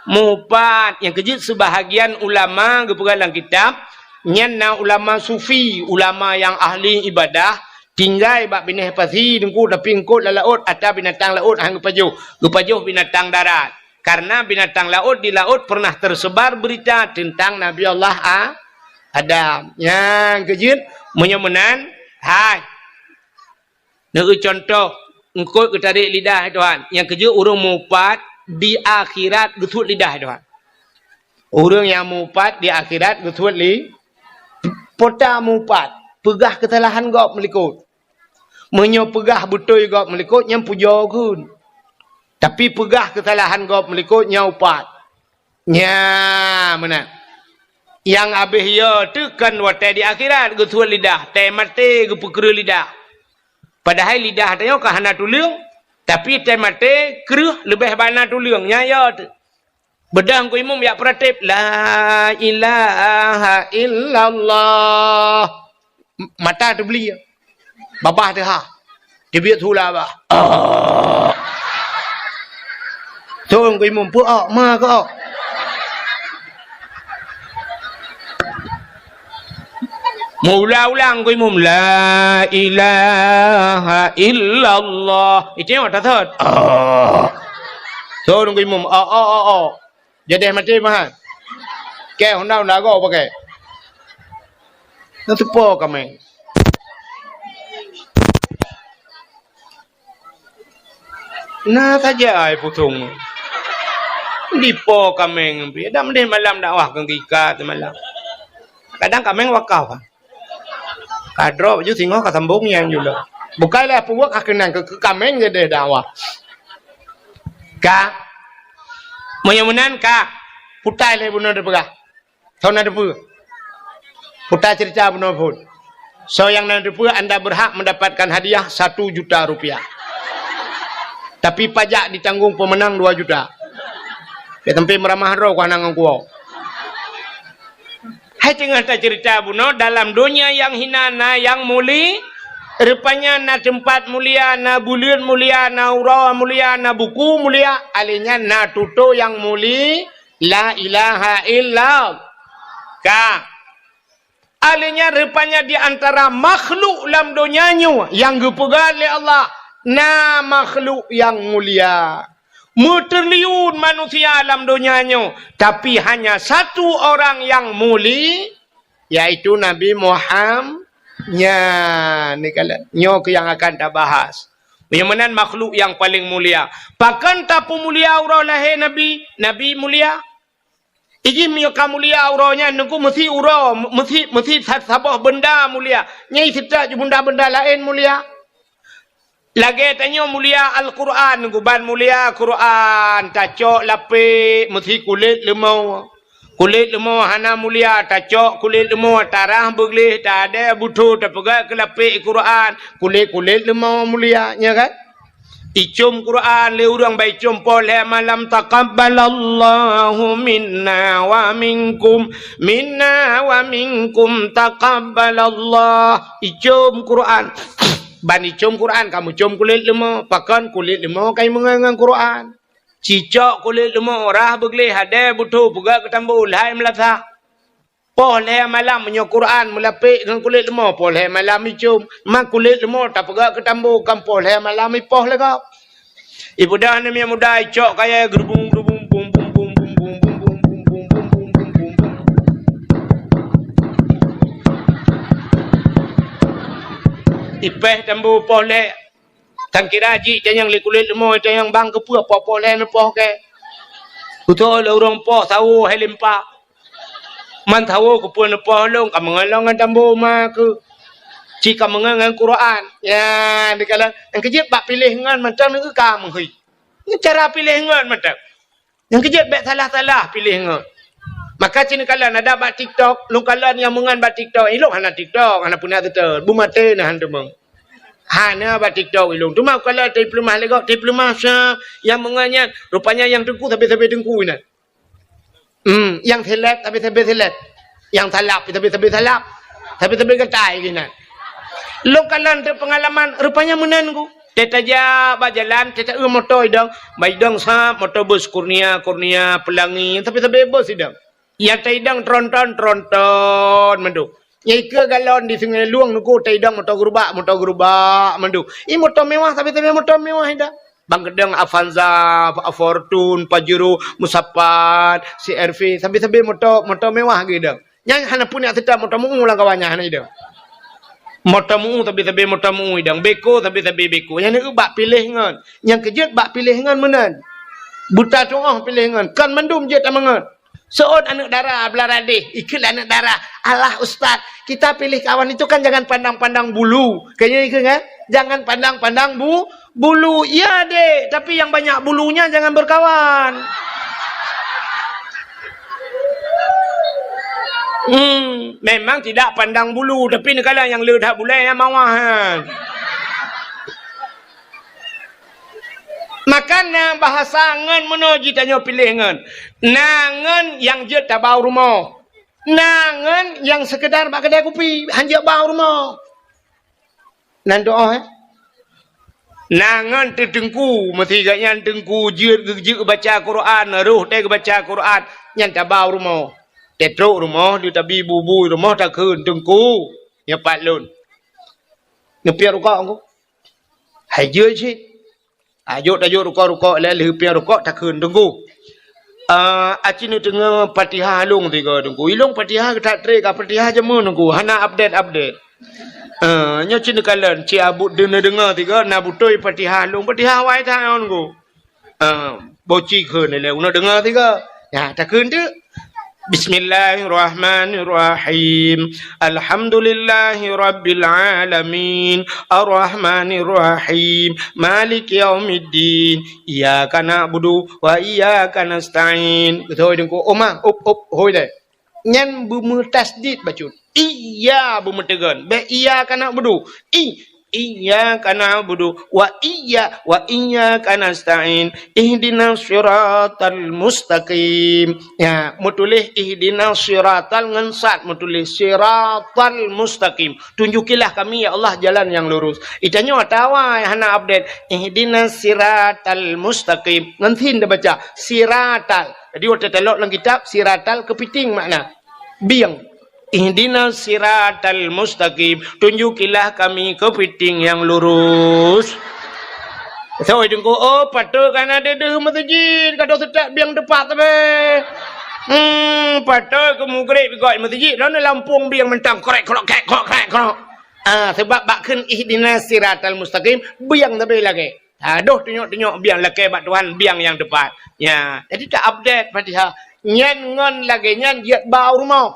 meuupat. Nyang keujeuet seubahagian ulama geupeugah lam kitab, nyan na ulama sufi, ulama nyang ahli ibadah, tinggai bak binéh pasi teungku, tapi eungkôt lam laôt, ata binatang laôt han geupajoh, geupajoh binatang darat. Karena binatang laôt di laôt pernah tersebar berita tentang Nabi Allah A-, Adam. Nyang keujeuet, meunyoe meunan, hai. Neueu cuntoh, eungkôt geutarek lidah Tuhan. Nyang keujeuet ureuëng meuupat di akhirat geusuet lidah Tuhan. Ureuëng nyang meuupat di akhirat geusuet li-, peue ta meuupat, peugah keusalahan gob meulikot. Meunyoe peugah beutôi gob meulikot, nyan pujoe kheun. Tapi peugah keusalahan gob meulikot, nyan upat. Nyan meunan. Nyang habéh yo teuh kon watée di akhirat geusuet lidah, tée maté geupeukreue lidah. Padahai lidah tanyoe ka hana tuleueng, tapi tée maté kreueh leubeh bana tuleueng, nyan yo teuh. Beudôh Teungku Imum jak peuratéb, "La ilaha illallah." M-, mata teubli. Babah teuhah. Teubiet su lam babah. Ah. Thôn Teungku Imum, peu-ok, ma keu-ok. Meuulang-ulang Teungku Imum, "La ilaha illallah." Itu nyang mata thot. Ah. Thôn Teungku Imum, "Ok, ok, ok, ok." Jadeh maté meuhan. Kée honda-honda goe pakai. Na teupo kaméng. Na saja ai pusong. Dipo kaméng pih. Dak meudeh malam dakwah keu gika seumalam. Kadang kaméng wakaf. Ka droe baju singoh ka sambong nyang jula. Bukai lé peubuet ka keunan keu, keu kaméng jadeh dakwah. Ka. Meunyoe meunan ka. Putai lé bunoe teupeugah. Soe na teupeue? Putai cerita bunoe phon. Soe nyang na teupeue, anda berhak mendapatkan hadiah satu juta rupiah. Tapi pajak ditanggung pemenang dua juta. Keu teumpat meuramah droe ku hana ngon kuwoe. Hai teungoh taceurita bunoe, dalam donya nyang hina na nyang muli, rupanya na teumpat mulia, na buleuen mulia, na uroe mulia, na buku mulia, alèh nyan na tutoe nyang muli, la ilaha illallah. Ka. Alèh nyan rupanya di antara makhluk lam donya nyoe nyang geupeugah lé Allah, na makhluk nyang mulia. Meutriliun manusia lam donya nyoe, tapi hanya satu orang nyang muli, yaitu Nabi Muhammad. Nyan, ni kala, nyoe keuh nyang akan tabahas. Nyang meunan makhluk nyang paleng mulia. Pakon tapeumulia uroe lahé Nabi? Nabi mulia. Iji meunyoe ka mulia uroe nyan, Teungku, meusi uroe, meusi, meusi sa-, saboh beunda mulia. Nyang seutôt ju beunda-beunda laén mulia. Lagèe tanyoe mulia Al-Qur'an, Teungku, ban mulia Qur'an, tacok lapék meusi kulét leumo. Kulét leumo hana mulia, tacok kulét leumo, tarah beugleh, tadè butho, tapeugah keu lapék Qur'an, kulét-kulét leumo mulia, nya kan? Icom Quran lé ureuëng, bai com poh lhée malam, "Taqabbalallahu minna wa minkum, minna wa minkum taqabbalallah." Icom Quran. Ban icom Quran, kamoe com kulét leumo, pakon kulét leumo kai meungon ngon Quran. Cicok kulét leumo, rhah beugleh, hadé butho, peugah keu tambo, lhai meulasah. Poh lhée malam meunyoe Quran meulapék ngon kulét leumo, poh lhée malam icom. Ma kulét leumo tapeugah keu tambo, kan poh lhée malam ipoh lé gob. Ipeugah aneuk miet muda icok kayée geurubung-geurubung, bum, bum, bum. Ipéh tambo poh lhée. Tan kira jih tanyong lé kulét leumo, tanyong bang keupeue poh-poh lhée neupoh kée. Kutô lé ureuëng poh sawo hai limpa. Man sawo keupeue neupoh lôn, ka meungon lôn ngon tambo ma keuh. Cit ka meungon ngon Quran. Ya, dikalon nyang keujeuet bak piléh ngon mantong neu ka meuhôi. Ngon cara piléh ngon mantong. Nyang keujeuet bék salah-salah piléh ngon. Maka cit neukalon ada bak TikTok, lôn kalon nyang meungon bak TikTok. Ilôn hana TikTok, hana peuna teuteun. Beumaté na han teumong. Hana bak TikTok ilôn. Teuma kalon teupeulumah lé gob, teupeulumah sa nyang meungon nyan. Rupanya nyang teungku sabe-sabe teungku inan. Hmm, nyang seleb sabe-sabe seleb. Nyang salab sabe-sabe salab. Sabe-sabe gatai inan. Lôn kalon teupeungalaman, rupanya meunan ku. Teutajak bak jalan, teuta-eu moto idong, bak idong sab moto bus Kurnia, Kurnia, Pelangi, sabe-sabe bus idong. Nyang taidong tronton, tronton mandum. Nyang ikeue galon di Sungai Lueng nuku taidong moto gerubak, moto gerubak mandum. I moto mewah, sabe-sabe moto mewah idong. Bang keudong Avanza, Fortuner, Pajero, Musapat, C R V, sabe-sabe moto, moto mewah geuidong. Nyang hana peuneuk seutôt moto meu-u lam kawan nyan hana idong. Moto meu-u sabe-sabe moto meu-u idong, beko sabe-sabe beko. Nyang neu bak piléh ngon. Nyang keujeuet bak piléh ngon meunan. Buta tuoh piléh ngon. Kon mandum jeuet tameungon. Seuôt aneuk dara blah radeh, ikheun lé aneuk dara, "Alah ustaz, kita pilih kawan itu kan jangan pandang-pandang bulu." Kayaknya ikheun kan? Jangan pandang-pandang bu-, bulu, iya dek, tapi yang banyak bulunya jangan berkawan. Hmm, memang tidak pandang bulu, tapi neukalon nyang le that bulèe nyang mawah nyan. Maka na bahasa ngon meunoe jitanyoe piléh ngon. Na ngon nyang jeuet tabau rumoh. Na ngon nyang seukeudar bak keudè kupi, han jeuet bau rumoh. Nan doa, eh? Na ngon teuteungku, meusigat nyan teungku jeuet, jeuet baca Quran, roh teuh baca Quran, nyan tabau rumoh. Teutrok rumoh, di tabi bubui rumoh takheun, "Teungku, nyoe pat lôn." Neupiep rukok ku. Hai jeuet cit. Ajok tajok rukok-rukok lé lheuh piep rukok takheun teungku. Ah, aci neuteungoh Fatihah lôn tiga teungku. Ilôn Fatihah geutak tré ka Fatihah jameun teungku. Hana update-update. Ah, nyoe cit neukalon, cit abut deungoe-deungoe tiga na beutôi Fatihah lôn. Fatihah wai that ngon teungku. Ah, boci kheun lé uneuk deungoe tiga. Ya, takheun teuk. Bismillahirrahmanirrahim. Alhamdulillahirabbil alamin. Arrahmanirrahim. Maliki yaumiddin. Iyyaka na'budu wa iyyaka nasta'in. Beutôi teungku. Oma, up, up, hôi deh. Nyan beumeutasdid bacut. Iya beumeuteugon. Bék iyyaka na'budu. I, iyyaka na'budu wa iyya, wa iyyaka nasta'in. Ihdinas siratal mustaqim. Ya, meutuléh ihdinas siratal ngon sad meutuléh siratal mustaqim. Tunjukilah kami, ya Allah, jalan yang lurus. Itanyoe atawa hana update. Ihdinas siratal mustaqim. Ngon sin tabaca. Siratal. Jadi, watèe talok lam kitab, siratal keupiting makna. Bieng. Ihdinas siratal mustaqim. Tunjukilah kami keupiting yang lurus. Soe teungku, oh, patôt ka na deuh-deuh meuseujid, ka deuh seutôt bieng teupat sabe. Hmm, patôt keu mugreb gok meuseujid, lôn lampông bieng mantong krek krok krek krok krek krok. Ah, sebab bak kheun ihdinas siratal mustaqim, bieng sabe lagèe. Ha, deuh tunyok-tunyok biang lakèe bak Tuhan, biang nyang teupat. Ya, jadi ta-update Fatihah. Nyan ngon lagèe nyan jeuet ba u rumoh.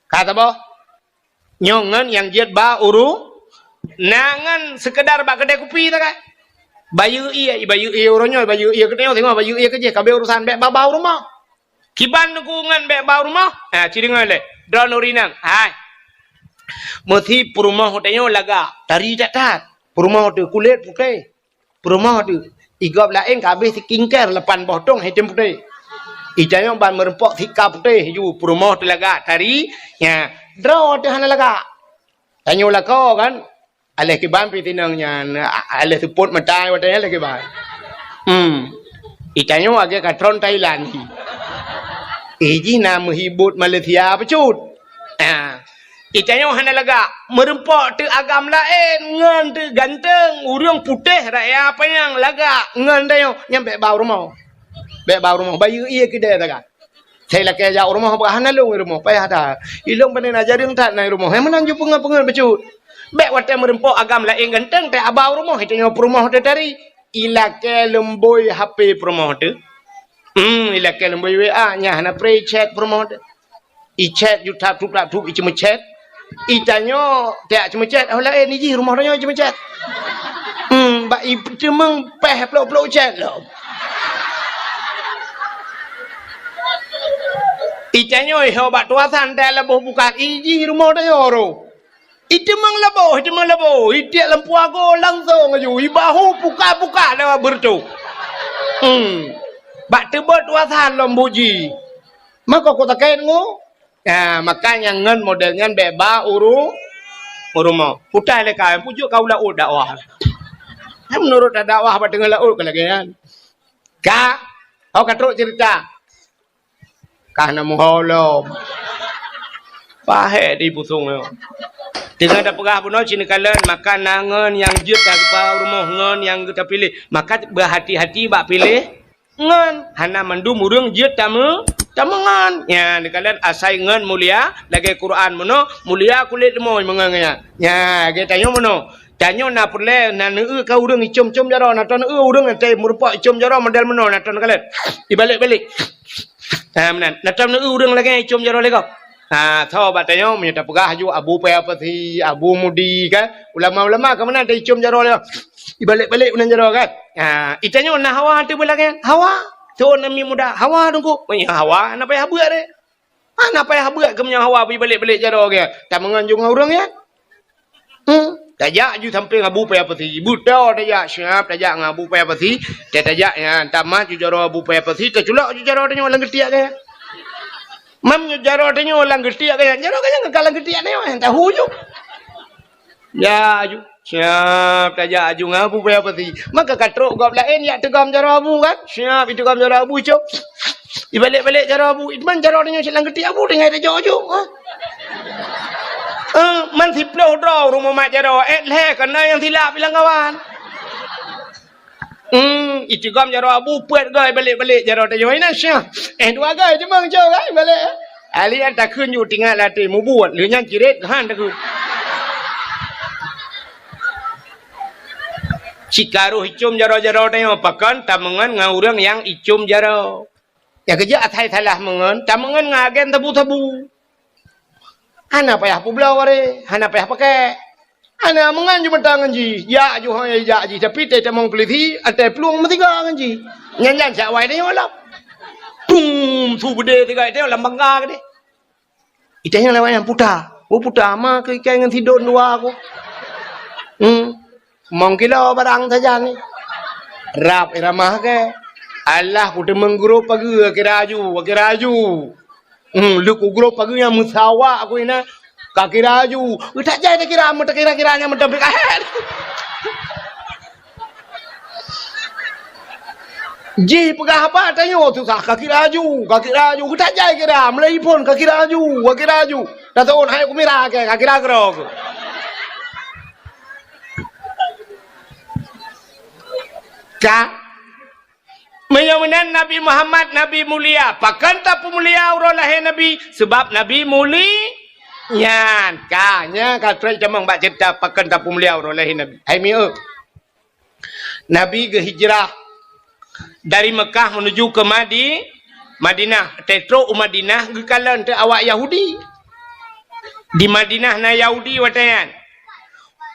Ka saboh. Nyoe ngon nyang jeuet ba u ru-, na ngon seukeudar bak keudè kupi sagai. Bayeue ie, bayeue ie uroe nyoe, bayeue ie keunoe, singoh bayeue ie keujih, ka abéh urusan, bèk ba-ba u rumoh. Kiban teungku ngon bèk ba u rumoh? Ha, ci deungö lé. Droeneuh ureueng inong. Hai. Meusi peurumoh tanyoe lagak, tari that-that. Peurumoh teuh kulét putéh. Peurumoh teuh. Igop laén ka abéh skincare lapan boh tong item putéh. Itanyoe ban meureumpok sika putéh ju peurumoh teuh lagak, tari. Nya, droe teuh hana lagak. Tanyoe lakoe kan. Aléh kiban pih tinong nyan, a-, aléh seupôt mata watèe nyan aléh kiban. Hmm. Itanyoe lagèe ka tron Thailand. Eh, jih na meuhibot Malaysia bacut. Ah. Itanyoe hana lagak, meureumpok teuh agam laén, ngon teuh ganteng, ureueng putéh raya panyang lagak, ngon tanyoe, nyan bèk ba u rumoh. Bèk ba u rumoh, bayeue ie keudè sagai. Sai lakèe jak u rumoh, bah hana lôn i rumoh, payah that. Ilôn pane na jareueng that na i rumoh. Hai meunan ju peungeut-peungeut bacut. Bèk watèe meureumpok agam laén ganteng, teuh aba u rumoh, itanyoe peurumoh teuh tari. Ilakèe leumbôi H P peurumoh teuh. Hmm, ilakèe leumbôi W A, nyan hana pré chat peurumoh teuh. I chat ju tap tup tap tup, i ceumeuchat. Itanyoe tiak ceumeuchat, oh laén i jih rumoh tanyoe ceumeuchat. Hmm, bak i teumeung pèh plôk-plôk chat lom. Itanyoe ho bak tuasan teuh laboh bukat, i jih rumoh tanyoe ro. I teumeung laboh, i teumeung laboh, i tiek lam puago langsong aju, i bahu puka-puka lewat beureutoh. Hmm. Bak teubot tuasan lom buji. Maka ku takét ngu. Ya, maka nyang ngon model nyan bèk ba uru-, u rumoh. Utai lé ka, pujuk ka u laôt dakwah. Nyan meunurot dakwah bak teungoh laôt ka lagèe nyan. Ka, ho ka trok cerita. Ka na meuho lom. Pahé di pusong nyoe. Teungoh tapeugah bunoe ci neukalon, maka na ngon nyang jeuet tageupeu rumoh ngon nyang geuta piléh. Maka beuhati-hati bak piléh. Ngon, hana mandum ureueng jeuet tameu-, tameungon. Nya, neukalon asai ngon mulia, lagèe Quran meunoe, mulia kulét leumoi meungon nyan. Nya, lagèe tanyoe meunoe. Tanyoe na peureulèe, na neueu ka ureueng icom-com jaroe, na tanoh neueu ureueng teuh meurumpok icom jaroe model meunoe, na tanoh neukalon. Ibalek-balek. Ha, meunan. Na tanoh neueu ureueng lagèe icom jaroe lé gob. Ha, tho bak tanyoe, meunyoe tapeugah aju Abu Paya Pasi, Abu Mudi, kan? Ulama-ulama ka meunan teuh icom jaroe lé. Ibalek-balek unan jaroe kan. Ha, itanyoe na hawa teuh beulagèe nyan. Hawa. Thon namiet muda. Hawa teungku. Meunyoe hawa, na payah beuet deh. Ha, na payah beuet keu meunyoe hawa beuibalek-balek jaroe geuh. Tameungon ju ngon ureueng nyan. Hmm. Tajak ju sampéng Abu Paya Pasi. Beutôi tajak, siap tajak ngon Abu Paya Pasi. Tajak nyan, tamah ju jaroe Abu Paya Pasi, taculok ju jaroe tanyoe lam geutiek gaya. Mam ju jaroe tanyoe lam geutiek gaya. Jaroe gaya ka lam geutiek tanyoe, tahu ju. Ya ju. Siap tajak ju ngon Abu Paya Pasi. Maka ka trok gob laén yak teugom jaroe Abu kan. Siap iteugom jaroe Abu, cok. Ibalek-balek jaroe Abu, man jaroe tanyoe cit lam geutiek Abu, tinggai tajok ju. Ha? Eh, man siploh droe ureueng mumat jaroe, eh, lhèe keunoe nyang silap ilang kawan. Hmm, iteugom jaroe Abu, peuet goe ibalek-balek jaroe tanyoe. Ina syah. Eh, dua goe cuma cok kan ibalek. Ali an takheun ju tinggai latih mubuet, lheueh nyan ciret han takheun. Cikaroh icom jaroe-jaroe tanyoe, pakon tameungon ngon ureueng nyang icom jaroe. Nyang keujeuet asai salah meungon, tameungon ngon agen sabu-sabu. Hana payah peubloe wareh, hana payah pakèk. Hana meungon ju meuta ngon jih, jak ju hôi jak jih, tapi teutamong peulisi, até plueng meusiga ngon jih. Nyan-nyan siat wai tanyoe lom. Pum, su beudé siga tanyoe lam bangga keudeh. Itanyoe lewat nyan puta. Oh, puta ma keu ikai ngon sidon dua ku. Hmm. Mong kilo barang sajan ni. Rab iramah ke. Alah, ku teumeng grob pageue, kira aju, kira aju. Hmm, lheueh ku grob pageue nyang meusawa ku ina. Ka kira aju. Utak jai takira, meutakira-kira nyang meutabik ahet. Jih peugah haba tanyoe susah, ka kira aju, ka kira aju. Geutak jai kira, meulai phon ka kira aju, ka kira aju. Dah tahun hai kumira ke, ka kira keudroe. Ka? Meunyoe meunan Nabi Muhammad, Nabi mulia. Pakon tapeumulia uroe lahé Nabi? Sabab Nabi muli-, nyan. Ka, nyan ka trok tamong bak ceurita pakon tapeumulia uroe lahé Nabi. Hai mieu. Nabi geuhijrah dari Mekah menuju ke Madi-, Madinah. Tetrok u Madinah geukalon teu awak Yahudi. Di Madinah na Yahudi watèe nyan.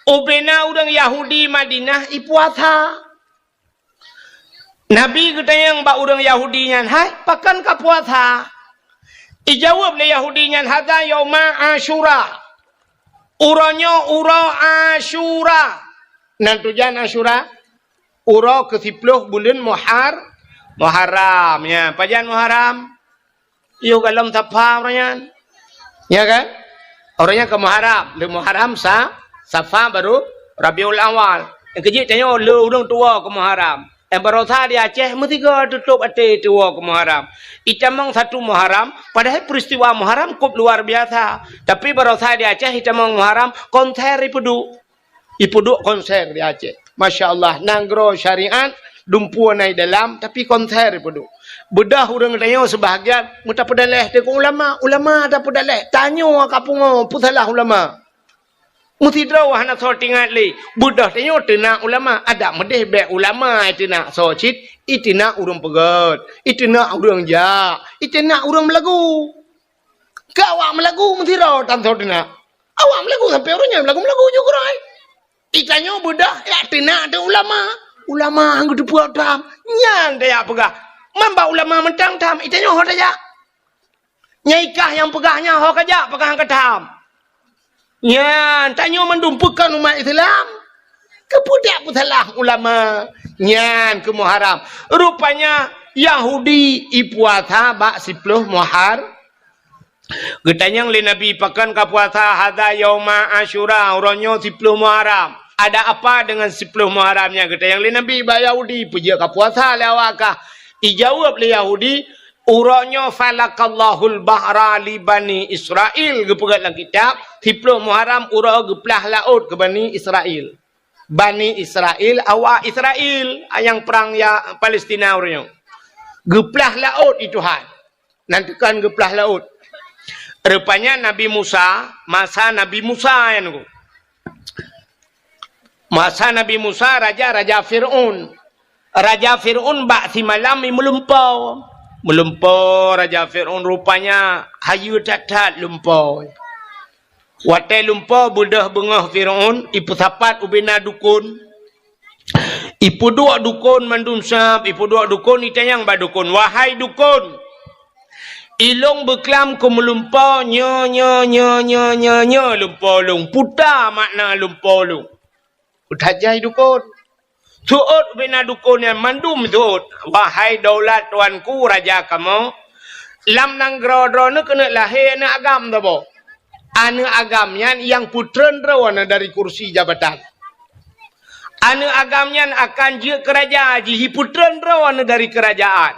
Ubena ureueng Yahudi Madinah ipuasa. Nabi geutanyong bak ureueng Yahudi nyan, "Hai, pakon ka puasa?" Ijaweueb lé Yahudi nyan, "Hadza yauma Asyura." Uroe nyoe uroe Asyura. Nan tujan Asyura, uroe keusiploh buleuen Muhar-, Muharram. Ya, pajan Muharram? Yoh golom Safa uroe nyan. Ya kan? Uroe nyan ka Muharram. Lheueh Muharram sa-, Safa baru Rabiul Awal. Nyang keujeuet tanyoe lheueh ureueng tuwoe ka Muharram. Nyang baroesa di Aceh meusigoe tutôp até tuwoe ka Muharram. Itamong satu Muharram, padahai peristiwa Muharram kôp luar biasa. Tapi baroesa di Aceh itamong Muharram, konser ipeuduek. Ipeuduek konser di Aceh. Masya Allah, nanggroe syariat, dumpeue na i dalam, tapi konser ipeuduek. Beudôh ureueng tanyoe seubahagian meutapeudaléh teuk ulama, ulama tapeudaléh. Tanyoe ka pungo, peue salah ulama? Meusidroe hana soe teuingat lé. Beudôh tanyoe teunak ulama, adak meudeh bèk ulama iteunak soe cit, iteunak ureueng peugèt, iteunak ureueng jak, iteunak ureueng meulagu. Keu awak meulagu meusidroe tan soe teunak. Awak meulagu sampoe uroe nyoe meulagu-meulagu ju keudroe. Itanyoe beudôh jak teunak teuk ulama. Ulama han geuteupeue tham. Nyan tajak peugah. Man bak ulama mantong tham, itanyoe ho tajak. Nyang ikah nyang peugah nyan ho kajak, pakon han ka tham. Nyan, tanyoe mandum pakon umat Islam. Keupeue dak peusalah ulama? Nyan keuh Muharram. Rupanya Yahudi ipuasa bak siploh Muhar-, Geutanyong lé Nabi, "Pakon ka puasa?" "Hadza yauma Asyura, uroe nyoe siploh Muharram." "Ada apa dengan siploh Muharram nyan?" geutanyong lé Nabi bak Yahudi, "Peue jeuet ka puasa lé awak kah?" Ijaweueb lé Yahudi, "Uroe nyoe falaqallahul bahra li Bani Israil," geupeugah lam kitab, siploh Muharram uroe geuplah laôt keu Bani Israil. Bani Israil, awak Israil, nyang prang ya Palestina uroe nyoe. Geuplah laôt i Tuhan. Nan teukan geuplah laôt. Rupanya Nabi Musa, masa Nabi Musa nyan nyoe. Masa Nabi Musa, raja, raja Fir'aun. Raja Fir'aun bak simalam i meulumpoe. Meulumpoe raja Fir'aun rupanya hayeue that-that lumpoe. Watèe lumpoe beudôh beungoh Fir'aun, ipeusapat ubena dukon. Ipeuduek dukon mandum sab, ipeuduek dukon, itanyong bak dukon, "Wahai dukon, ilôn beuklam keu meulumpoe nyoe, nyoe, nyoe lumpoe lôn. Peue makna lumpoe lôn?" Tajai dukon. Seuôt ubena dukon nyan mandum seuôt. Wahai daulat tuanku raja kamoe, lam nanggroe droeneuh keuneuk lahé aneuëk agam saboh. Aneuëk agam nyan nyang peutreun droeneuh dari kursi jabatan. Aneuëk agam nyan akan jeuet keu raja, jipeutreun droeneuh dari keurajaan.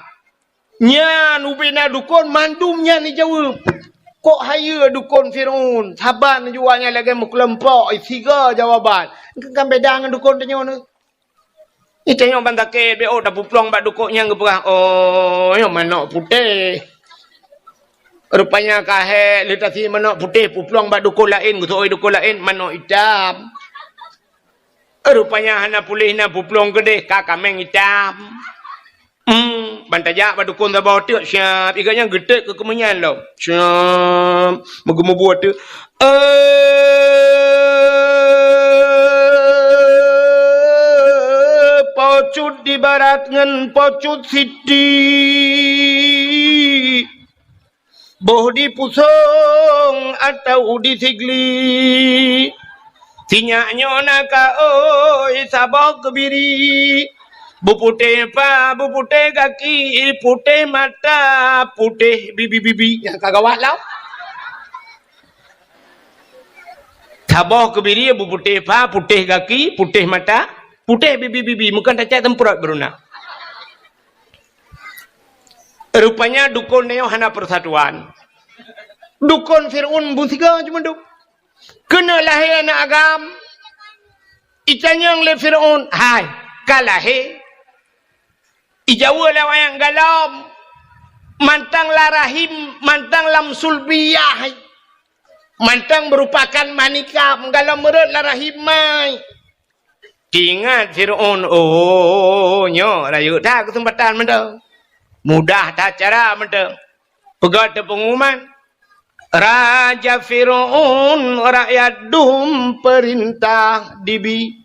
Nyan ubena dukon mandum nyan jijaweueb. Kok hayeue dukon Fir'aun, saban jua nyan lagée meukeuleumpok, siga jawaban. Kan beda ngon dukon tanyoe nyoe. Di tanyoe ban sakét, beu tapeuplong bak dukon nyang geupeugah, "Oh, nyoe manok putéh." Rupanya ka hék, lé tasi manok putéh, peuplong bak dukon laén, geuseuôt dukon laén, manok itam. Rupanya hana puléh na peuplong keudeh, ka kaméng itam. Hmm, ban tajak bak dukon saboh teuk siab, iga nyan geutek keu keumeunyan lom. Siab, meugeumeubuet teuk. Eh, pocut di barat ngon pocut siti. Boh di pusong atau di sigli. Sinyak nyoe na ka oi saboh keubiri. Beuputéh pa, beuputéh gaki, putéh mata, putéh bibi-bibi. Nyang ka gawat lom. Saboh keubiri beuputéh pa, putéh gaki, putéh mata, putéh bibi-bibi. Meukan tacak teumprot beuruna. Rupanya dukon nyoe hana persatuan. Dukon Fir'aun beusiga cuma dum. Keuneuk lahé aneuëk agam, itanyong lé Fir'aun, "Hai, ka lahé?" Ijaweub lé awaknyan, "Galom, mantong lam rahim, mantong lam sulbiyah, mantong meurupakan manikam, galom meurot lam rahim mai." Teuingat Fir'aun, "Oh, nyoe rayeuk that keuseumpatan mantong. Mudah that cara mantong." Peugah teuk peungumuman, "Raja Fir'aun, rakyat dum peurintah dibi.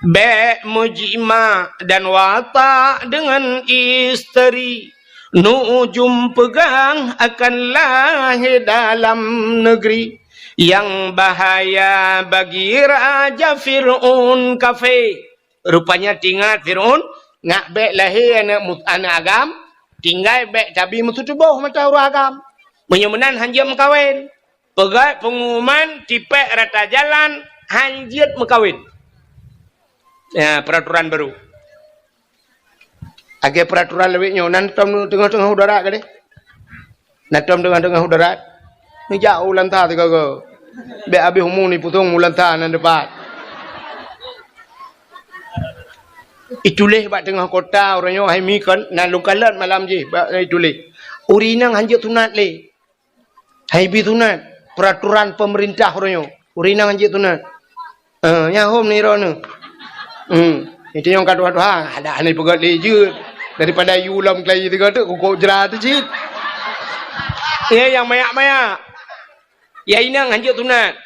Bék meujimak dan watak deungon isteri. Nujum peugah akan lahé dalam neugri. Nyang bahaya bagi Raja Fir'aun kafé." Rupanya teuingat Fir'aun, ngak bék lahé aneuëk mu-, aneuëk agam, tinggai bék tabi meututoboh mata ureuëng agam. Meunyoe meunan hanjeuet meukawen. Peugah peungumuman tipék rata jalan hanjeuet meukawen. Ya, peraturan baru. Lagée peraturan lawét nyoe, nan tom teungoh-teungoh udara gadeh. Nan tom teungoh-teungoh udara. Neujak u lanta sigoe-goe. Bék habéh umu ni pusong u lanta nan dipat. Ituléh bak teungoh kota uroe nyoe hai mi kon, nan lôn kalon malam jih bak ituléh. Ureuëng inong hanjeuet sunat lé. Hai bi sunat, peraturan pemerintah uroe nyoe. Ureuëng inong hanjeuet sunat. Eh, nyan hom ni droeneuh. Hmm. Itu nyang ka tuha-tuha, ada hana peugah lé jeuet. Daripada yue lom keulayi tiga tu, kukok jera tu cit. Ya, nyang mayak-mayak. Ya, inong hanjeuet sunat.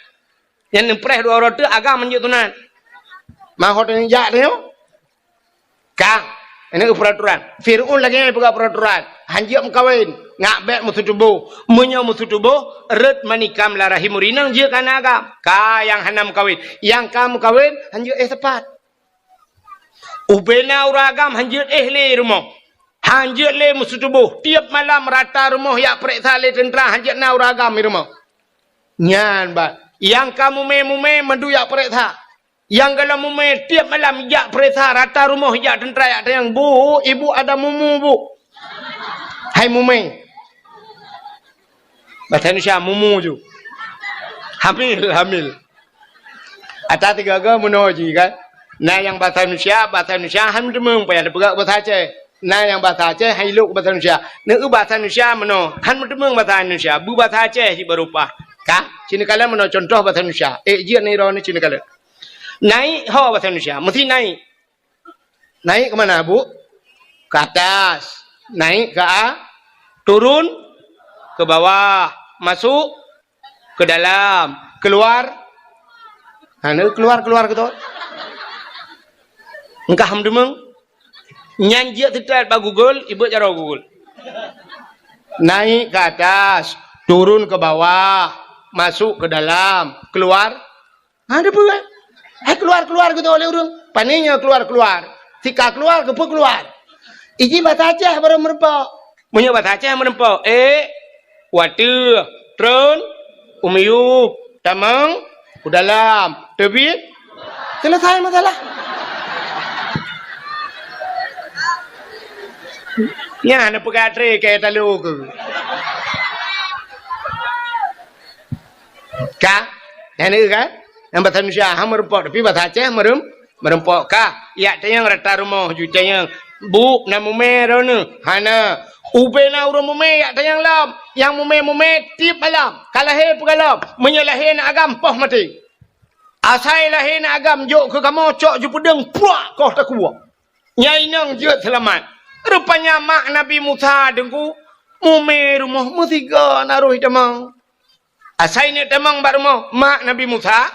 Nyang neupreh dua uroe teuk agam hanjeuet sunat. Mahot nyang jak tu nyoe. Ka, ini ke peraturan. Fir'aun lagée nyan peugah peraturan. Hanjeuet meukawen, ngak bék meututoboh. Meunyoe meututoboh, rot manikam lam rahim ureuëng inong jeuet keu aneuëk agam. Ka nyang hana meukawen. Nyang ka meukawen, hanjeuet éh sapat. Ubena ureuëng agam hanjeuet éh lé rumoh. Hanjeuet lé meututoboh. Tiep malam rata rumoh jak peuriksa lé teuntra hanjeuet na ureuëng agam di rumoh. Nyan bah. Nyang ka mumé-mumé mandum jak peuriksa. Nyang galom mumé tiep malam jak peuriksa rata rumoh jak teuntra jak tanyong, "Bu, ibu ada mumu, Bu?" Hai mumé. Bahasa Indonesia, mumu ju. Hamil, hamil. Ata tiga-tiga meunoe jih kan. Na nyang bahasa Indonesia, bahasa Indonesia han meuteumé payah tapeugah bahasa Aceh. Na nyang bahasa Aceh han ilok bahasa Indonesia. Neu bahasa Indonesia meunoe, han meuteumé bahasa Indonesia. Beubahasa Aceh jih baru paih. Ka, sinoe kalon meunoe contoh bahasa Indonesia. Eh, jeuet neu droeneuh sinoe kalon. Naik ho bahasa Indonesia, mesti naik. Naik ke mana, Bu? Ke atas. Naik ke a-, turun ke bawah. Masuk ke dalam. Keluar. Ha, ni keluar, keluar ke tu. Engkah meudeungoe. Nyan jeuet teutat bak Google, ibeuet jaroe Google. Naik ke atas, turun ke bawah, masuk ke dalam, keluar. Ha, ada apa, kan? Hai keuluar-keuluar geutanyoe lé ureuëng. Pane nyoe keuluar-keuluar. Sika keuluar, keupeue keuluar. Iji basa Aceh barô meurumpok. Meunyoe basa Aceh meurumpok, eh, wateueh, tron, u miyueb, tamong, u dalam, teubiet, selesai masalah. Nyan na peugah tré keu talo keu. Ka? Nyan ka? Nyang bahasa Indonesia, ha meurumpok, tapi bahasa Aceh meurum-, meurumpok ka. Yak tanyong rata rumoh ju tanyong. Bu, na mumé droeneuh? Hana. Ubé na ureuëng mumé yak tanyong lom. Nyang mumé-mumé tiep malam. Ka lahé peugah lom. Meunyoe lahé na agam, poh maté. Asai lahé na agam jok keu kamoe cok ju peudeueng puak koh takue. Nyang inong jeuet seulamat. Rupanya mak Nabi Musa deungku mumé rumoh meusigoe na roh itamong. Asai neuk tamong bak rumoh mak Nabi Musa,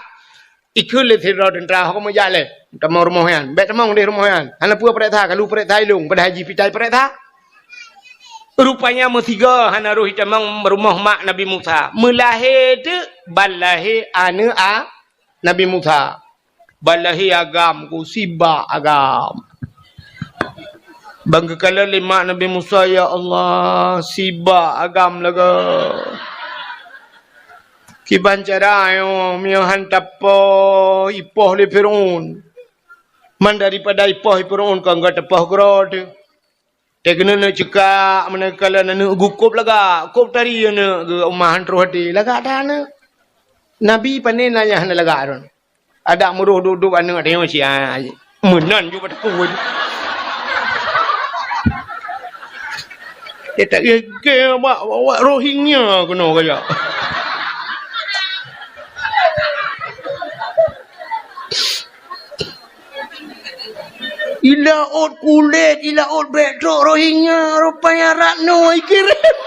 ikheun lé sidroe teuntra, "Ho kamoe jak lé tamong rumoh nyan. Bék tamong deh rumoh nyan. Hana peue pareksa, kalu pareksa ilong, padahai jih pitai pareksa." Rupanya meusigoe hana roh itamong rumoh mak Nabi Musa. Meulahé teuk ban lahé aneuëk a Nabi Musa. Ban lahé agam ku sibak agam. Ban geukalon lé mak Nabi Musa, "Ya Allah, sibak agam lagée." Kiban cara nyoe, meunyoe han tapoh ipoh lé Firaun. Man daripada ipoh Firaun kon gata poh keudroe teuh. Teuh keuneuk neuk ceukak, meunan kalon aneuëk geuh kôb lagak, kôb tari aneuëk geuh, uma han troh até, lagak that aneuëk. Nabi pane na nyang hana lagak droe. Adak meuroh duek-duek aneuëk tanyoe sia. Meunan ju bak takue. Dia tak gege bak, bak, bak Rohingya keunoe kajak. Ilaôt kulét, ilaôt bék trok Rohingya, rupanya Ratno ikirém.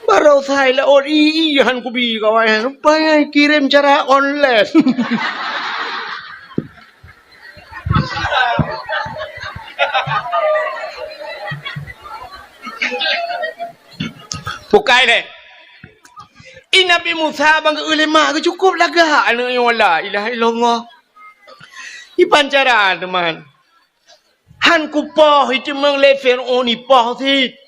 Baroesa ilaôt i-i han kubi kawan, rupanya ikirém cara online. Bukai deh. I Nabi Musa ban geu-eu lé mak geuh cukôp lagak aneuëk nyoe, la ilaha illallah. Iban cara teuma. Han kupoh iteumeung lé Firaun ipoh cit.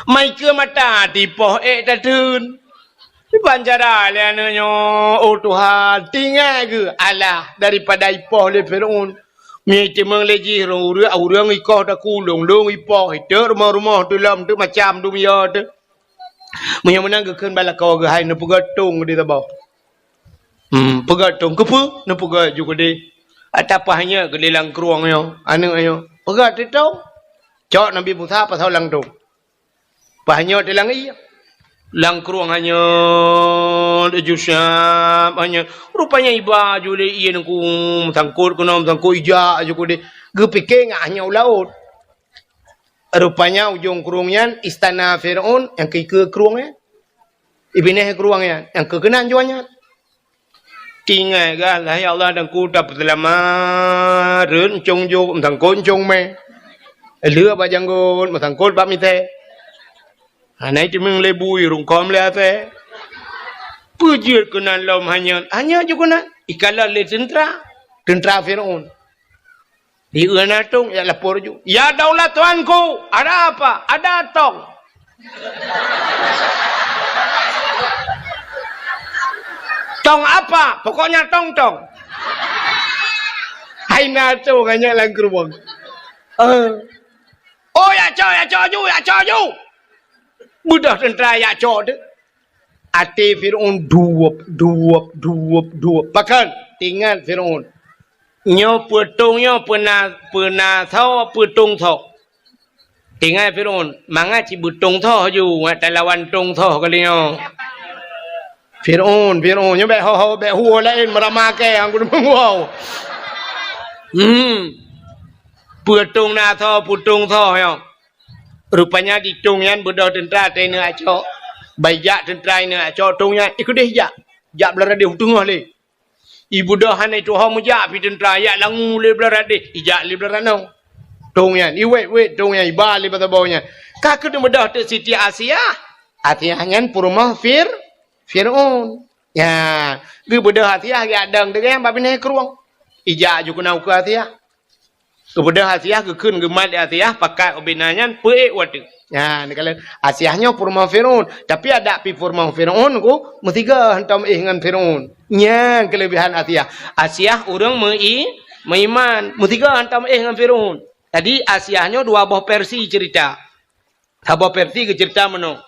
Mai keu mata tipoh ék tateun. Iban cara lé aneuëk nyoe, oh Tuhan, tingai geuh alah daripada ipoh lé Firaun. Meunyoe iteumeung lé jih ureuëng, ureuëng ikoh takulong, lôn ipoh, iteuk rumoh-rumoh teulom teuk macam dunia teuh. Meunyoe meunan geukheun bak lakoe geuh hai neupeugah tông di saboh. Hmm, peugah tông keupeue? Neupeugah ju keudeh. Ata paih nyoe keudeh lam krueng nyoe, aneuëk nyoe. Peugah teutông. Cok Nabi Musa pasoe lam tông. Paih nyoe teulang ié. Lam krueng hanyot, ju siab hanyot. Rupanya iba ju lé ié nangku meusangkot keunoe meusangkot ijak ju keudeh. Geupike ngat hanyot u laôt. Rupanya ujong krueng nyan istana Firaun nyang keu ikeue krueng nyan. Ibineh krueng nyan nyang keu keunan juah nyan. Tingai gah lah, ya Allah, dan ku tapeuseulamat, rhot ncong jok, meusangkot ncong mé. Lheueh bak janggot, meusangkot bak mitée. Hana iteumeung lé bui, rungkôm lé asée. Peue jeuet keunan lom hanyot, hanyot ju keunan. Ikalon lé teuntra, teuntra Firaun. Di na tông, ya lapor ju. "Ya daulat tuanku, ada apa?" "Ada tong." "Tong apa?" "Pokoknya tong-tong." Hai na tông hanyot lam geurubong. Eh. "Oh, ya cok, ya cok ju, ya cok ju." Beudôh teuntra ya cok teuh. Até Firaun duwop, duwop, duwop, duwop. Pakon? Tingat Firaun. Nyoe peutông nyoe peuna, peuna soe, peutông soe. Tingat Firaun, mangat cit beutông soe ju, ngat talawan tông soe kali nyoe. Firaun, Firaun, nyoe bék ho-ho, bék huwoe laén meurama kée, anggun meuwoe. Hmm. Peutông na soe, peutông soe nyoe. Rupanya di tông nyan beudôh teuntra teuh ineuk acok. Bai jak teuntra ineuk acok tông nyan, ikeudeh jak. Jak blah radeh u teungoh lé. Ibeudôh hana ituho meujak pi teuntra, jak langue lé blah radeh, ijak lé blah ranoe. Tông nyan, iwét-wét tông nyan, iba lé basa boh nyan. Ka keuneuk beudôh teuk Siti Asiah. Asiah nyan peurumoh Fir-, Fir'aun. Ya, geubeudôh Asiah geujak dong deungon bak binéh krueng. Ijak ju keunoe keu Asiah. Geubeudôh Asiah, geukheun geumat lé Asiah, pakat ubena nyan peuék watèe. Nyan, kalau Asiah nyoe peurumoh Fir'aun. Tapi adak pih peurumoh Fir'aun ku meusigoe hantom éh ngon Fir'aun. Nyan keuleubehan Asiah. Asiah ureueng meu-i-, meuiman, meusigoe hantom éh ngon Fir'aun. Jadi, Asiah nyoe dua boh versi cerita. Saboh versi geuceurita meunoe.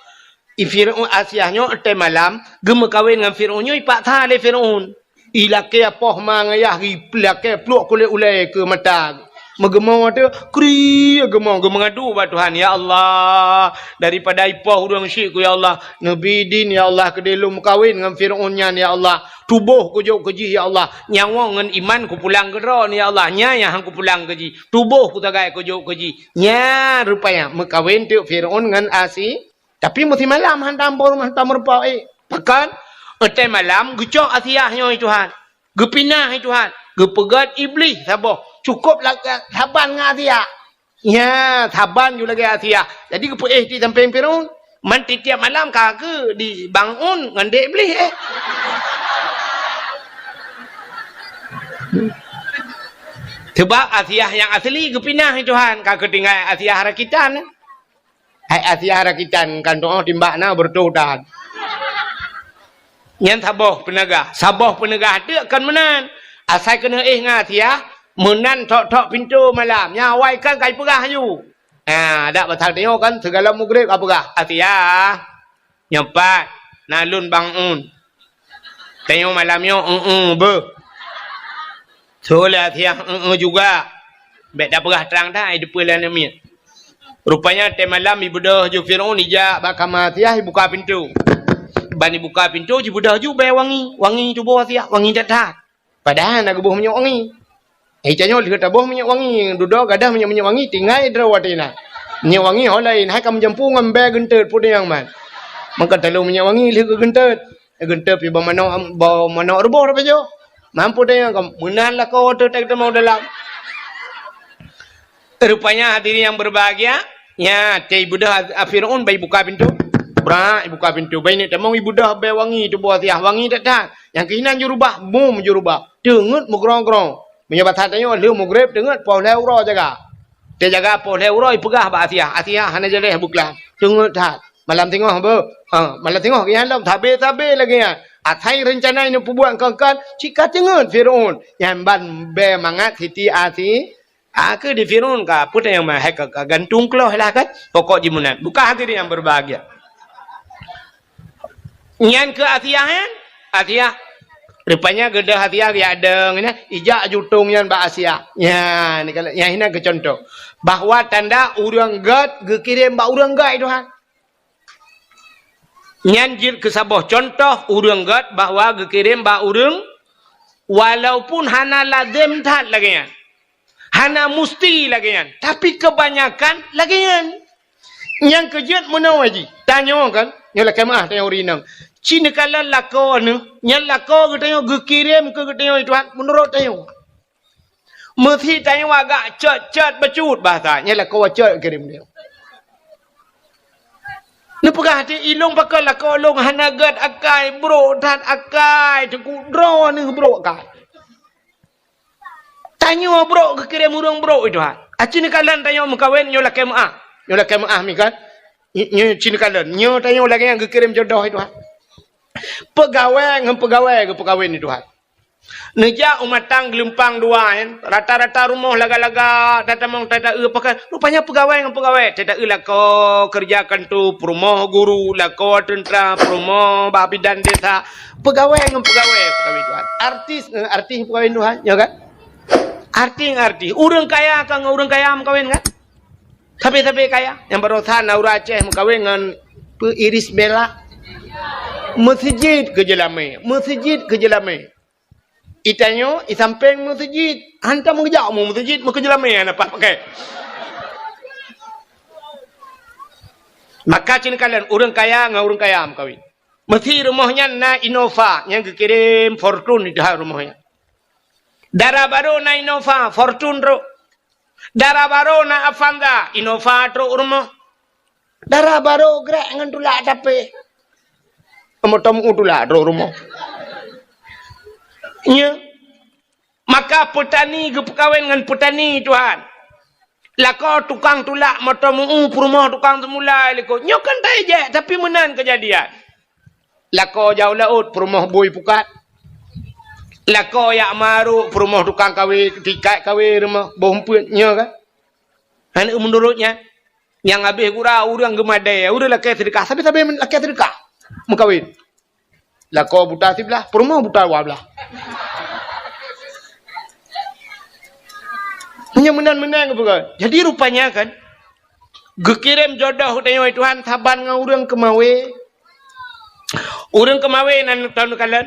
I Fir'aun Asiah nyoe watèe malam, geumeukawen ngon Fir'aun nyoe ipaksa lé Fir'aun. Ilakèe poh ma ngon yah, ilakèe pluek kulét ulèe keu mata. Meugeumong teuh, kri geumo, geumeungadu bak Tuhan, "Ya Allah, daripada ipoh ureueng syik ku, ya Allah, neubi idin, ya Allah, keudéh lôn meukawen ngon Fir'aun nyan, ya Allah. Tuboh kujok keu jih, ya Allah. Nyawöng ngon iman kupulang keu droeneuh, ya Allah. Nyan nyang han kupulang keu jih. Tuboh kusagai kujok keu jih." Nyan rupanya meukawen teuk Fir'aun ngon Asi-, tapi meusimalam hantom bak rumoh, hantom rumpok, eh. Pakon? Watèe malam geucok Asiah nyoe, Tuhan. Geupinah, hai Tuhan. Geupeugöt Iblih saboh. Cukôp la-, saban ngon Asiah. Nya, saban ju lagèe Asiah. Jadi geupeuéh di sampéng Fir'aun. Man tiep-tiep malam ka keu di bangun ngon dek Iblih, eh. Sebab Asiah nyang asli geupinah, hai Tuhan. Ka keu tinggai Asiah rakitan. Hai Asiah rakitan, kan doa timbak na beureutoh dan. Nyan saboh peuneugah. Saboh peuneugah teuk kon meunan. Asai keuneuk éh ngon Asiah, meunan thok-thok pintoe malam. Nyan awai kan ka ipeugah laju. Ha, dak pasal tanyoe kan, sigohlom mugreb ka peugah, "Asiah, nyoe pat, na lôn bangun." Tanyoe malam nyoe, eu-eu beuh. Soe lé Asiah, eu-eu juga. Bèk tapeugah trang that, ai deupeu lé aneuk miet. Rupanya, watèe malam ibeudôh ju Fir'aun ijak bak kama Asiah, ibuka pintoe. Ban ibuka pintoe, jibeudôh ju bèe wangi. Wangi tuboh Asiah, wangi that-that. Padahai na geuboh minyeuk wangi. Eh, tanyoe lheueh taboh minyeuk wangi, dudoe gadoh minyeuk-minyeuk wangi, tinggai droe watèe na. Minyeuk wangi ho laén, hai ka meujampu ngon bèe geunteut, peue nyang man. Maka talo minyeuk wangi lheueh geugeunteut. Geunteut pih bak manok, bak manok ruboh rapajoh. Mampu teunyang ka meunan lakoe teuh teuk teumong dalam. Rupanya hadirin yang berbahagia, nya, teuh ibeudôh a-, a Fir'aun bai buka pintoe. Brak, ibuka pintoe. Bai neuk tamong ibeudôh bèe wangi tuboh Asiah, wangi that-that. Nyang keuh inan jurubah, bum jurubah. Teungeut meugrong-grong. Meunyoe basa tanyoe lheueh mugreb teungeut poh lhèe uroe jaga. Teujaga poh lhèe uroe ipeugah bak Asiah, "Asiah hana jaleh beuklam. Teungeut that. Malam singoh beuh." Ha, malam singoh geuh nyan lom sabe-sabe lagèe nyan. Asai reuncana ineuk peubuet kon-kon, cit ka teungeut Fir'aun. Nyan ban bèe mangat Siti Asi-, a keu di Fir'aun ka, peue nyang ma-, hai ka, ka gantung kloh lah kan. Pokok jih meunan. Bukan hadirin yang berbahagia. Nyan keu Asiah nyan, Asiah. Rupanya geudôh Asiah geujak dong nyan, ijak jutông nyan bak Asiah. Nyan, ni kalau, nyan hinan keu contoh. Bahwa tanda ureueng gèt geukirém bak ureueng gèt, Tuhan. Nyan jeuet keu saboh contoh ureueng gèt bahwa geukirém bak ureueng, walaupun hana lazem that lagèe nyan. Hana musti lagèe nyan, tapi keubanyakan lagèe nyan. Nyang keujeuet meunoe jih, tanyoe kan, nyoe lakèe meu'ah tanyoe ureueng inong. Ci neukalon lakoe neuh, nyan lakoe geutanyoe geukirém keu geutanyoe, Tuhan, meunurot tanyoe. Meusi tanyoe agak cot-cot bacut bahasa, nyan lakoe cot geukirém tanyoe. Neupeugah até ilông pakon lakoe lông hana gèt akai, brok that akai, teungku droe neuh brok akai. Tanyoe brok geukirém ureueng brok, Tuhan. Aci neukalon tanyoe meukawen nyoe lakèe meu'ah. Nyoe lakèe meu'ah mi kan? Nyoe ci neukalon. Nyoe tanyoe lagèe nyang geukirém jodoh, Tuhan. Peugawèe ngon peugawèe geupeukawen, Tuhan. Neujak u Matang Geulumpang dua, kan? Rata-rata rumoh laga-laga, tatamong tata-eu pakon. Rupanya peugawèe ngon peugawèe. Tata-eu lakoe keureuja kantô, peurumoh guru, lakoe teuntra, peurumoh bak bidan desa. Peugawèe ngon peugawèe, peugawèe Tuhan. Artis ngon artis peugawèe Tuhan, ya kan? Artis ngon artis. Ureueng kaya ka ngon ureueng kaya meukawen kan? Sabe-sabe kaya. Nyang barosa na ureueng Aceh meukawen ngon peu Irish Bella. Meuseujid keu jeulamé. Meuseujid keu jeulamé. Itanyoe, isampéng meuseujid. Hantom geujak mu meuseujid, meukeujeulamé hana pakai. Maka ci neukalon ureueng kaya ngon ureueng kaya meukawen. Meusi rumoh nyan na Innova nyang geukirém Fortuner di dalam rumoh nyan. Dara barô na Innova, Fortuner trôk. Dara barô na Avanza, Innova trôk rumoh. Dara barô grek ngon tulak tapéh. Meuteumèe tulak droe rumoh. Nya. Maka peutani geupeukawen ngon peutani, tuhan. Lakoe tukang tulak meuteumèe peurumoh tukang seumulai likot. Nyoe kan tajak, tapi meunan keujadian. Lakoe jak u laôt, peurumoh bui pukat. Lakoe jak marok, peurumoh tukang kawé, tikat kawé rumoh, boh umpeuet, nyoe kan? Hana meunurot nyan. Nyang habéh gura ureuëng geumadée, ureuëng lakée seudeukah, sabe-sabe lakée seudeukah meukawen. Lakoe buta siblah, peurumoh buta dua blah. Meunyoe meunan-meunan geupeugah. Jadi rupanya kan, geukirém jodoh tanyoe Tuhan saban ngon ureuëng keumawé. Ureuëng keumawé nan taun kalon.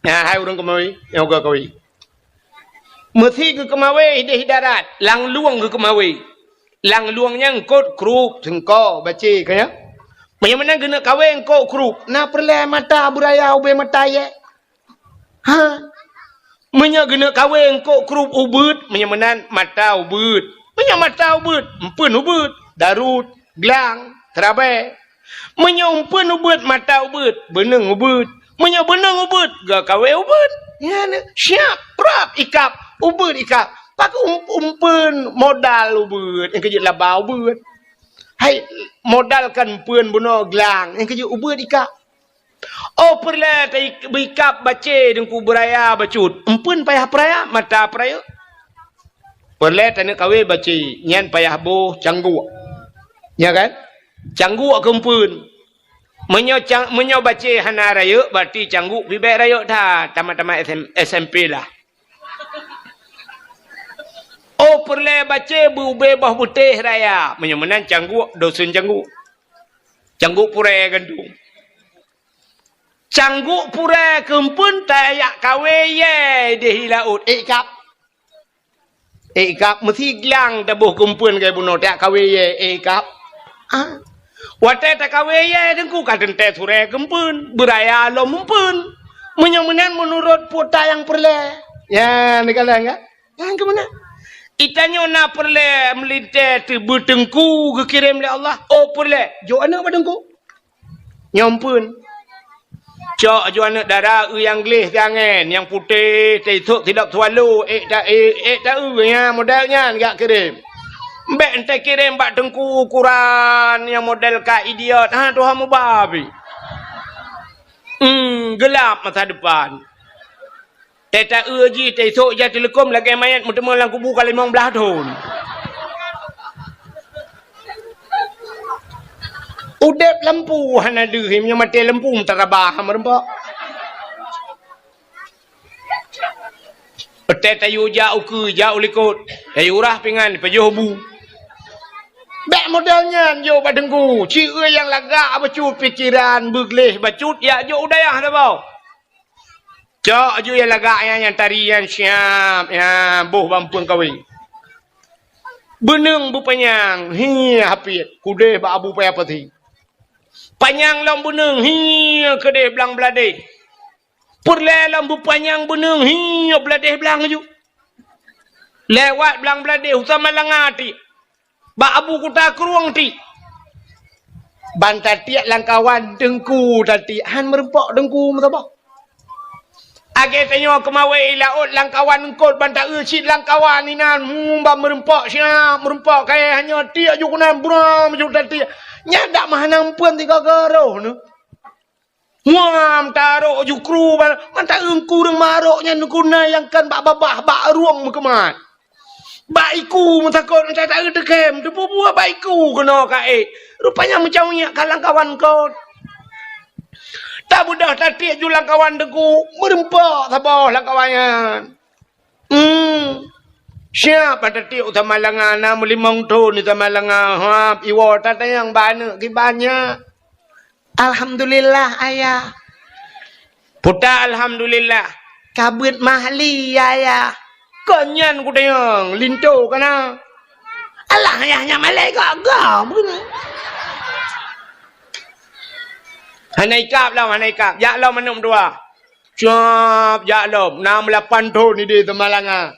Nah, hai ureuëng keumawé, nyang ka kawé. Meusi geukeumawé idéh darat, lam lueng geukeumawé. Lam lueng nyan eungkôt krup, seungko, bacé, ka nyan. Meunyoe meunan geuneuk kawé eungkôt krup, na peureulée mata beuraya ubé mata yé? Ha? Meunyoe geuneuk kawé eungkôt krup ubeuet, meunyoe meunan mata ubeuet. Meunyoe mata ubeuet, eumpeuen ubeuet, darut, glang, seurabée. Meunyoe eumpeuen ubeuet mata ubeuet, beuneueng ubeuet. Meunyoe beuneueng ubeuet, geukawé ubeuet. Nyan, siap, prap, ikab, ubeuet ikab. Pakon um-, eumpeuen modal ubeuet, nyang keujeuet laba ubeuet. Hai, modal kan eumpeuen bunoe glang, nyang keujeuet ubeuet ikab. Oh, peureulée ta-, beuikab bacé deungku beuraya bacut. Eumpeuen payah peuraya, mata peurayeuk. Peureulée taneuk kawé bacé, nyan payah boh cangguk. Nya kan? Cangguk keu eumpeuen. Meunyoe cang-, meunyoe bacé hana rayeuk, berarti cangguk pih bék rayeuk that, tamat-tamat S M, S M P lah. Oh, peureulée bacé beu-, ubé boh beutéh raya. Meunyoe meunan cangguk, dosen cangguk. Cangguk purée gandong. Cangguk purée keu eumpeuen tajak kawé yé idéh laôt, ék ikab. Ék ikab meusi glang taboh keu eumpeuen lagée bunoe tajak kawé yé, ék ikab. Ah. Watée takawé yé deungku ka teuntée surée keu eumpeuen, beuraya lom eumpeuen. Meunyoe meunan meunurot peue nyang peureulée. Ya, neukalon kan? Nyang keu meunan. Geutanyoe na peureulée meulintée teubeuteungku geukirém lé Allah. Oh, peureulée, jok aneuëk bak teungku. Nyoe eumpeuen. Cok aju aneuëk dara eu nyang gleh siangén, nyang putéh, teusok sidop swallow, ék ta-, ék, ék ta-eu, nya model nyan geukirém. Bék entée kirém bak teungku ukuran nyang model ka idiot, ha, tuha mubabi. Hmm, geulab masa depan. Tée ta-eu jih, tée sôk jak teuleukom lagée manyét meuteumé lam kubu ka limong blaih thon. Udeb lampu hana deuh, meunyoe maté lampu meutarabah meureumpok. Tée tayue jak ukeue, jak u likot, tayue rah pingan, pajoh bu. Bék model nyan jok bak teungku, ci nyang lagak bacut pikeran, beugleh bacut, jak jok u dayah saboh. Cok aju nyang lagak nyan, nyang tari nyan siap, nyan boh bak eumpeuen kawé. Beuneueng beupanyang, hi hapiet, keudeh bak Abu Paya Pati. Panyang lom beuneueng, hi keudeh blang bladeh. Peureulée lom beupanyang beuneueng, hi bladeh blang aju. Lewat blang bladeh, u Samalanga tiek. Bak Abu Kuta Krueng tiek. Ban tatiek lam kawan teungku tatiek, han meureumpok teungku meusaboh. Lagée tanyoe keumawé i laôt lam kawan eungkôt ban ta-eu cit lam kawan inan, hmm, ban meureumpok siap, meureumpok kayée hanyoe tiek ju keunan bram ju tatiek. Nyan dak meuhana eumpeuen tiga garoh neuh. Muam tarok jukru ba-, mantong ureuëng marok nyan guna nyang kan bak babah, bak rueng meukeumat. Bak iku meutakot, mantong taeu teukem, teupeue buet bak iku keunoe ka ék. Rupanya meucaweuek ka lam kawan kot. Tabeudôh tatiek ju lam kawan teungku, meureumpok saboh lam kawan nyan. Hmm. Siap bak tatiek u Samalanga, na meulimong thon di Samalanga. Hap, iwoe tatanyong bak aneuëk kiban nyan. Alhamdulillah, Ayah. Puta alhamdulillah. Ka beuet mahli, Ayah. Kon nyan kutanyong, linto kana. Alah, Ayah, nyan malée gaga, bukan? Hana ikab lom, hana ikab. Jak lom aneuëk meutuah. Cap, jak lom. Na meulapan thon idéh Samalanga.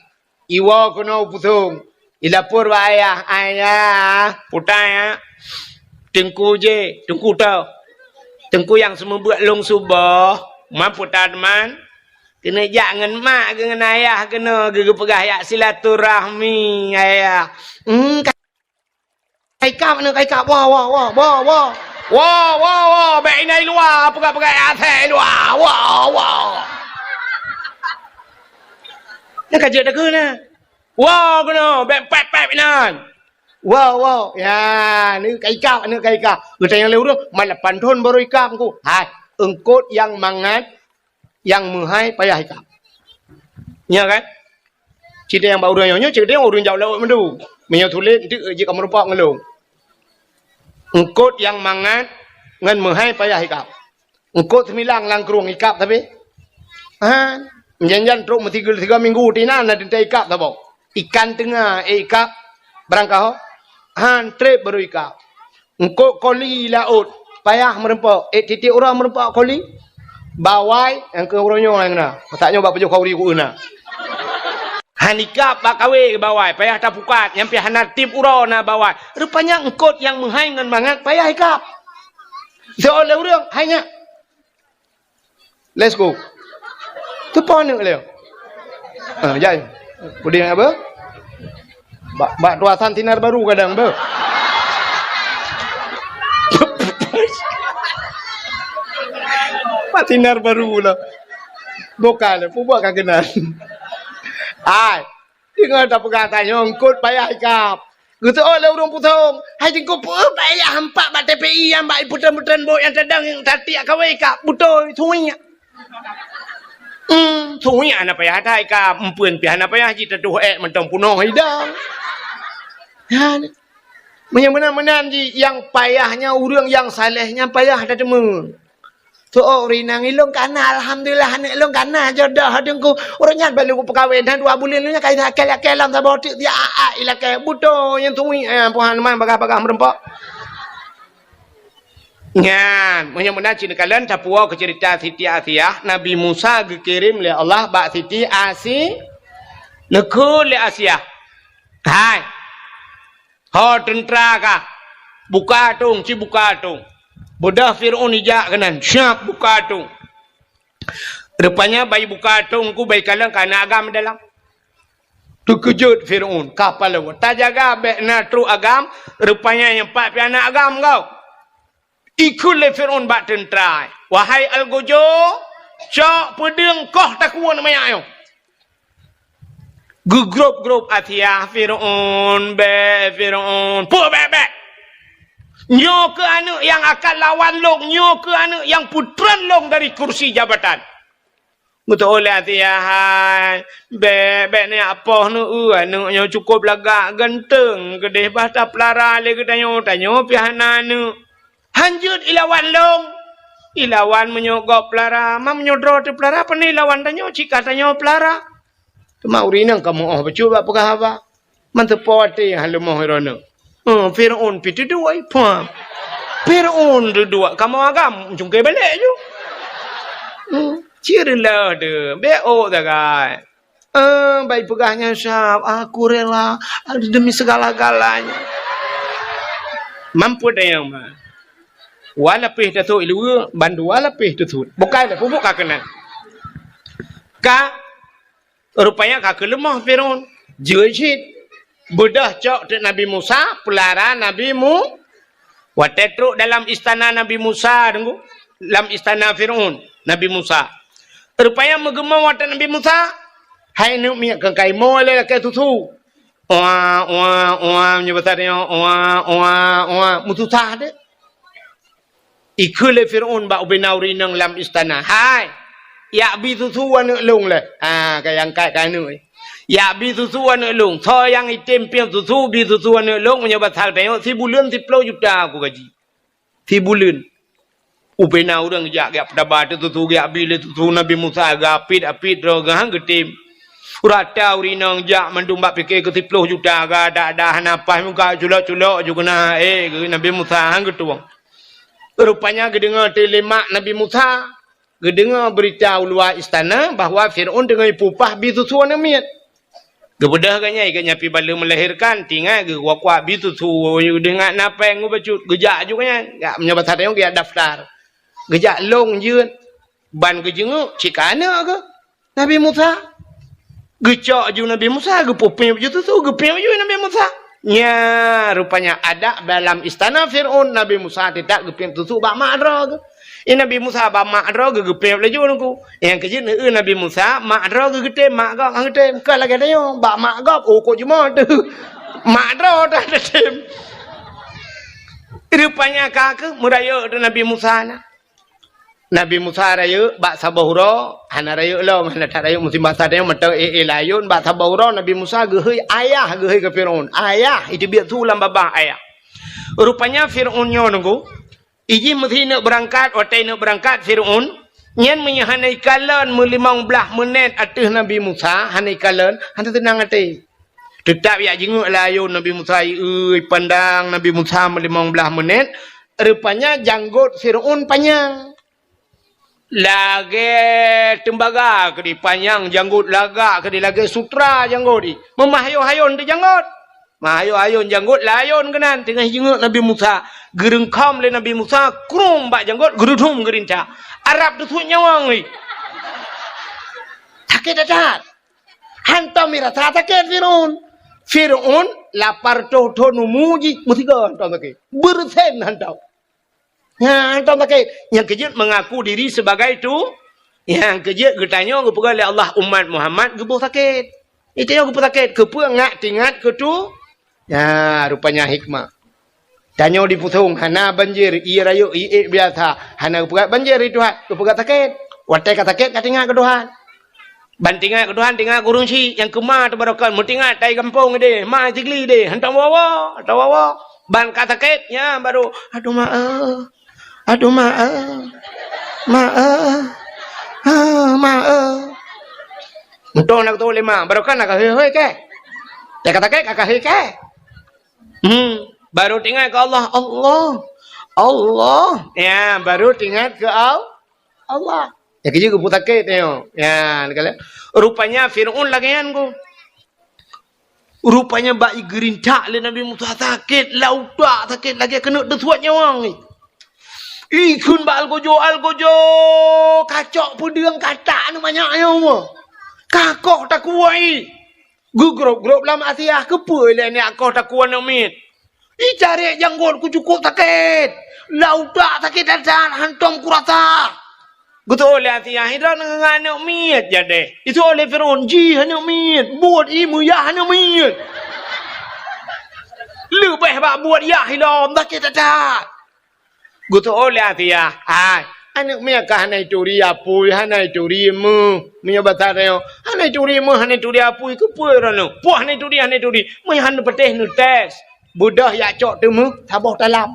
Iwoe keunoe u pusong. Ilapor bak ayah, "Ayah, puta ya. Teungku jih, teungku tau. Teungku nyang seumeubeuet lôn suboh, man putan man. Keuneuk jak ngon mak geuh ngon ayah keunoe geupeugah jak silaturahmi, ayah. Hmm, ka-, ka ikab aneuk, ka ikab. Wa, wa, wa, wa, wa. Wa, wa, wa, bèk inan i luwa, peugah-peugah asèe i luwa. Wa, wa. Nyan ka jeuet takheun na. Wa keunoe, bèk pèp-pèp inan. Wa, wa. Ya, aneuk ka ikab, aneuk ka ikab. Geutanyong lé ureueng, "Man lapan thon baru ikab, Teungku?" Hai, eungkôt nyang mangat, nyang meuhai payah ikab. Nyo kan? Cit nyang bak ureueng nyoe, nyoe cit nyang ureueng jak laôt mandum. Meunyoe tuléh, eunteuk jeuet ka meurumpok ngon lôn. Eungkôt nyang mangat ngon meuhai payah ikab. Eungkôt seumilang lam krueng ikab tapi. Ha, jan-jan trok meusigoe tiga minggu, tinan na teuntèe ikab saboh. Ikan teunga, eh, ikab barangkaho. Han, trép baru ikab. Eungkôt koli laôt, payah meurumpok. Eh, tiep-tiep uroe meurumpok koli. Bawai, nyang keu uroe nyoe nyang na. Masa nyoe bak pajoh khauri ku na. Han ikab bak kawé bawai, payah tapukat, nyang pih hana tiep uroe na bawai. Rupanya eungkôt nyang meuhai ngon mangat payah ikab. Soe lé ureueng, hai nyak. Let's go. Teupo aneuk lé. Ha, jai. Udeh apa? Bak, bak tuasan sinar baru kadang, beuh. Bak sinar baru lah. Bukan, peubuet ka keunan. Hai. Deungon tapeugah tanyoe eungkôt payah ikab. Geuseuôt lé ureueng pusong, "Hai Teungku, peue payah hampak bak T P I nyang bak putreun-putreun bot nyang tadong nyang tatiek kawé ikab? Beutôi, suwiek." Hmm, suwiek hana payah that ikab, eumpeuen pih hana payah jih tatuh ék mantong punoh idang. Nyan. Meunyoe meunan-meunan jih, nyang payah nyan ureueng nyang saleh nyan payah tateumé. Soe ureueng inong, ilôn ka na, alhamdulillah, aneuk lôn ka na jodoh, Teungku. Ureueng nyan baru peukawen, na dua buleuen lôn nyan ka ilakèe-lakèe lam saboh teuk, dia a-a ilakèe. Beutôi, nyang tungui, eh, Tuhan, man bagah-bagah meurumpok. Nyan, meunyoe meunan cit neukalon, tapuwoe keu ceurita Siti Asiah, Nabi Musa geukirém lé Allah bak Siti Asi-, neukheun lé Asiah. Hai, Ho teuntra ka, buka atong, ci buka atong. Beudôh Fir'aun ijak keunan, siap buka atong. Rupanya bai buka atong ku bai kalon ka na agam dalam. Teukeujot Fir'aun, ka palau. Tajaga bèk na trok agam, rupanya nyang pat pih na agam kau. Ikheun lé Fir'aun bak teuntra, "Wahai algojo, cok peudeueng koh takue manyak nyoe." Geugrôp-grôp Asiah, "Fir'aun, bèk, Fir'aun, peue bèk-bèk? Nyoe keuh aneuk nyang akan lawan lôn, nyoe keuh aneuk nyang peutreun lôn dari kursi jabatan." Geuteuôt lé Asiah, "Hai, bèk, bèk neujak poh neueu, aneuk nyoe cukôp lagak, ganteng keudéh, bah tapeulara lé geutanyoe, tanyoe pih hana aneuk. Han jeuet ilawan lôn. Ilawan meunyoe gob peulara, ma meunyoe droe teupeulara, pane ilawan tanyoe, cit ka tanyoe peulara." Teuma ureueng inong ka meu'oh bacut bak peugah haba. Manteupo até han leumoh droeneuh. Eh, Fir'aun pih teuduek, pah. Fir'aun teuduek, kamoe agam, cungké balek ju. Hmm, cit reuloh deuh, bèk ôk sagai. Eh, bai peugah nyan siap, "Aku rela demi segala-galanya." Mampu dayang mah. Wa lapéh tasôk iluwa, bandua lapéh tasôk. Bukai lah, pupuk ka keunan. Ka Rupanya ka keuleumoh Fir'aun. Jeuet cit. Beudôh cok teuk Nabi Musa, peulara Nabi Mu-, watèe trok dalam istana Nabi Musa, deungoe, lam istana Fir'aun, Nabi Musa. Rupanya meugeumong watèe Nabi Musa, hai neuk miet keu kaimoe lé lakèe susu. Oa, oa, oa, meunyoe basa tanyoe, oa, oa, oa, meususah deh. Ikheun lé Fir'aun bak ubena ureueng inong lam istana, "Hai, jak bi susu aneuk lôn lé." Ha, ka angkat keu aneuk. "Jak bi susu aneuk lôn. Soe nyang item piep susu, bi susu aneuk lôn, meunyoe basa tanyoe, sibuleuen siploh juta ku gaji. Sibuleuen." Ubena ureueng jak, jak peutaba teuk susu, jak bi lé susu Nabi Musa, geuapit-apit droe geuh han geutem. Rata ureueng inong jak mandum bak pike keu siploh juta, geuadak-adak hana paih muka culok-culok ju keunan, eh, keu Nabi Musa han geutueng. Rupanya geudeungoe teuk lé mak Nabi Musa, geudeungoe beurita u luwa istana bahwa Fir'aun teungoh ipupah bi susu aneuk miet. Geubeudôh geuh nyan, geuh nyan pih bak lheueh meulahirkan, tinggai geuh kuak-kuak bie susu, deuh ngat na péng geuh bacut, geujak ju geuh nyan. Jak meunyoe basa tanyoe geujak daftar. Geujak lôn jeuet, ban geujeungeuk cit ka aneuk geuh. Nabi Musa. Geucok ju Nabi Musa, geupeupiep ju susu, geupiep ju Nabi Musa. Nya, rupanya adak dalam istana Fir'aun, Nabi Musa teutab geupiep susu bak mak droe geuh. I Nabi Musa bak mak droe geuh geupiep laju nungku. Nyang keujeuet neueu Nabi Musa, mak droe geuh geutem, mak gob han geutem. Ka lagèe tanyoe, bak mak gob, oh, kok jumoe teuh. Mak droe dah teutem. Rupanya ka keuh meurayeuk teuh Nabi Musa na. Nabi Musa rayeuk bak saboh uroe, hana rayeuk lom, hana that rayeuk musim basa tanyoe mantong éh-éh layôn, bak saboh uroe Nabi Musa geuhôi ayah, geuhôi keu Fir'aun. Ayah, iteubiet su lam babah ayah. Rupanya Fir'aun nyoe nungku, ijih meusi neuk beurangkat, watèe neuk beurangkat Fir'aun, nyan meunyoe hana ikalon meulimong blaih meunét ateueh Nabi Musa, hana ikalon, hana teunang até. Teutab jak jingeuk layôn Nabi Musa, ieu, ipandang Nabi Musa meulimong blaih meunét, rupanya janggot Fir'aun panyang. Lagèe teumbaga keudéh panyang janggot, lagak keudéh lagèe sutra janggot jih. Meumah hayôn-hayôn teuh janggot. Mah hayôn-hayôn janggot layôn keunan teungoh jingeuk Nabi Musa. Geureungkhom lé Nabi Musa, krueng bak janggot, geurudum geurintak. Arab teusuet nyawöng jih. Sakét that-that. Hantom irasa sakét Fir'aun. Fir'aun lapan reutôh thon umu jih, meusigoe hantom sakét. Beureusen hantom. Nyan hantom sakét. Nyang keujeuet mengaku diri sebagai tu. Nyang keujeuet geutanyoe geupeugah lé Allah umat Muhammad geuboh sakét. Geutanyoe geuboh sakét. Keupeue ngat teuingat keu tu? Nya, rupanya hikmah. Tanyoe di Pusong hana banjir, ié rayeuk, ié ék biasa. Hana geupeugah banjir di Tuhan, geupeugah sakét. Watèe ka sakét, ka teuingat keu Tuhan. Ban teuingat keu Tuhan, teuingat keu ureueng chik nyang keu ma teubarokat, meuteuingat tai gampông idéh, ma Sigli idéh, hantom woe-woe, hantom woe-woe. Ban ka sakét, nyan baru, "Aduh ma, eh. Aduh ma, eh. Ma, eh. Ah, ma, eh." Mantong na geutôh lé ma, barokat na ka hôi-hôi kèe. Teuka sakét ka hôi kèe. Hmm, baru teuingat keu Allah, Allah. Allah. Ya, baru teuingat keu Al-, Allah. Nyang keujeuet geuboh sakét nyoe. Ya, rupanya Fir'aun lagèe nyan ku. Rupanya bak igeurintak lé Nabi Musa sakét, lam utak sakét lagèe keuneuk teusuet nyawöng. Ikheun bak algojo, algojo, kacok peudeueng katak aneuk manyak nyoe. Kakoh takue. Geugrôp-grôp lam asiah, keupeue lé nyak koh takue aneuk miet. Itarek janggot ku cukôp sakét. Lam utak sakét that-that, hantom kurasa. Geutôh lé asiah, "Droeneuh ngon aneuk miet jadeh." Itôh lé Fir'aun, "Jih aneuk miet, buet i meuyah aneuk miet. Leubeh bak buet yah ilom, sakét that-that." Geutôh lé asiah, "Hai, aneuk miet ka hana ituri apui, hana ituri meuh." Meunyoe basa tanyoe, "Hana ituri meuh, hana ituri apui, keupeue droeneuh? Peue hana ituri, hana ituri? Meunyoe hana patéh neutés." Beudôh jak cok teumeuh saboh talam.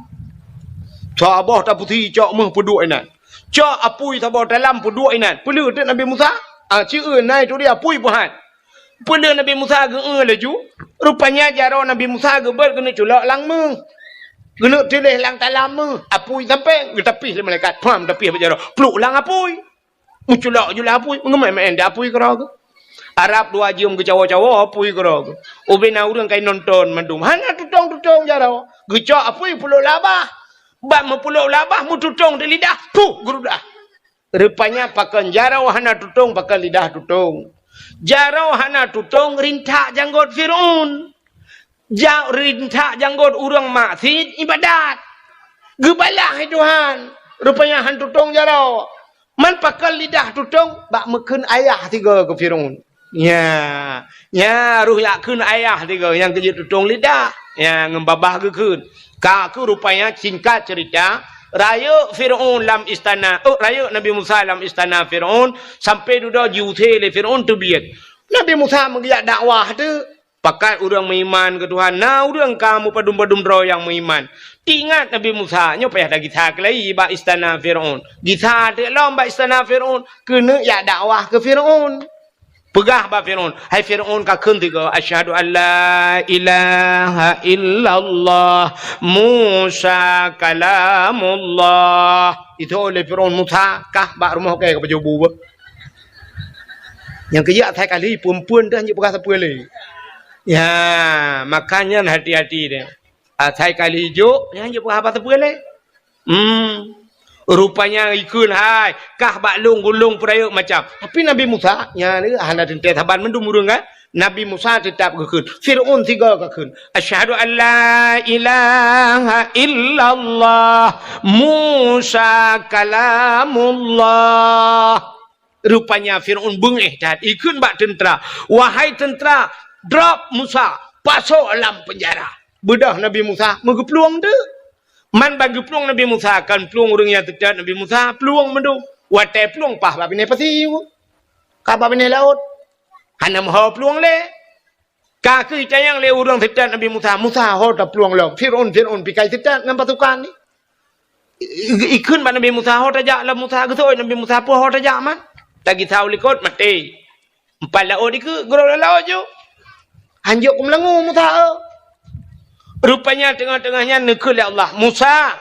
Saboh tapeusi cok meuh peuduek inan. Cok apui saboh talam peuduek inan. Peuleueh teuk Nabi Musa? Ah, ci eu na ituri apui peuhan. Peuleueh Nabi Musa geu-eu laju. Rupanya jaroe Nabi Musa geubeuet keuneuk culok lam meuh. Keuneuk tuléh lam talam meuh. Apui sampéng geutapih lé malaikat. Pham tapih bak jaroe. Pluek lam apui. Meuculok ju lam apui, meungeumai-mai di apui keudroe geuh. Arab dua jeuem geucawoe-cawoe apui keudroe geuh. Ubé na ureueng kai nonton mandum. Hana tutong-tutong jaroe. Geucok apui pulok labah. Bak meupulok labah meututong di lidah, puh, geurudah. Rupanya pakon jaroe hana tutong, pakon lidah tutong. Jaroe hana tutong rintak janggot Fir'aun. Ja-, rintak janggot ureueng maksiet ibadat. Geubalah lé Tuhan. Rupanya han tutong jaroe. Man pakon lidah tutong bak meukheun ayah sigoe keu Fir'aun. Nya, nya roh jak kheun ayah sigoe nyang keujeuet tutong lidah. Nya ngon babah geukheun. Ka keuh rupanya singkat cerita, rayeuk Fir'aun lam istana, oh, rayeuk Nabi Musa lam istana Fir'aun, sampai dudoe jiusé lé Fir'aun teubiet. Nabi Musa meugeujak dakwah teuk. Pakat ureueng meuiman keu Tuhan, na ureueng ka meupadum-padum droe nyang meuiman. Teuingat Nabi Musa, nyoe payah tagisa keulai bak istana Fir'aun. Gisa teuk lom bak istana Fir'aun, keuneuk jak dakwah keu Fir'aun. Peugah bak Fir'aun, "Hai Fir'aun, kakheun sigoe, 'Asyhadu an la ilaha illallah, Musa kalamullah.'" Itôh lé Fir'aun, "Musa, kah bak rumoh kèe keu pajoh bu beuh." Nyang keujeuet asai kali, peue-peue dah jeuet peugah sapeue lé. Ya, makanya hati-hati deh. Asai kali jok, nyan jeuet haba teupeue lé. Hmm. Rupanya ikheun hai, kah bak lôn gulong peurayeuk macam. Tapi Nabi Musa, nyan hana teuntée saban mandum ureuëng kan. Nabi Musa teutap geukheun. Fir'aun sigoe geukheun. Asyhadu an la ilaha illallah Musa kalamullah. Rupanya Fir'aun beungéh that, ikheun bak teuntra, "Wahai teuntra, drop Musa, pasoe lam peunjara." Beudôh Nabi Musa, meugeuplueng teuk. Man ban geuplueng Nabi Musa, kon plueng ureuëng nyang teutot Nabi Musa, plueng meudum. Watée plueng paih bak binéh pasi, ka bak binéh laôt. Hana meuho plueng lé. Ka keuh tanyong lé ureuëng teutot Nabi Musa, "Musa, ho taplueng lom. Fir'aun, Fir'aun pikai teutot ngon pasukan ni." I-, i-, ikheun bak Nabi Musa, "Ho tajak lom Musa." Geuseuôt Nabi Musa, "Peue ho tajak man?" Tagisa u likot, maté. Empat laôt dikeue, geurok lam laôt ju. Hanjeuet keumeulangô Musa, eh. Rupanya teungoh-teungoh nyan neukheun lé Allah, "Musa,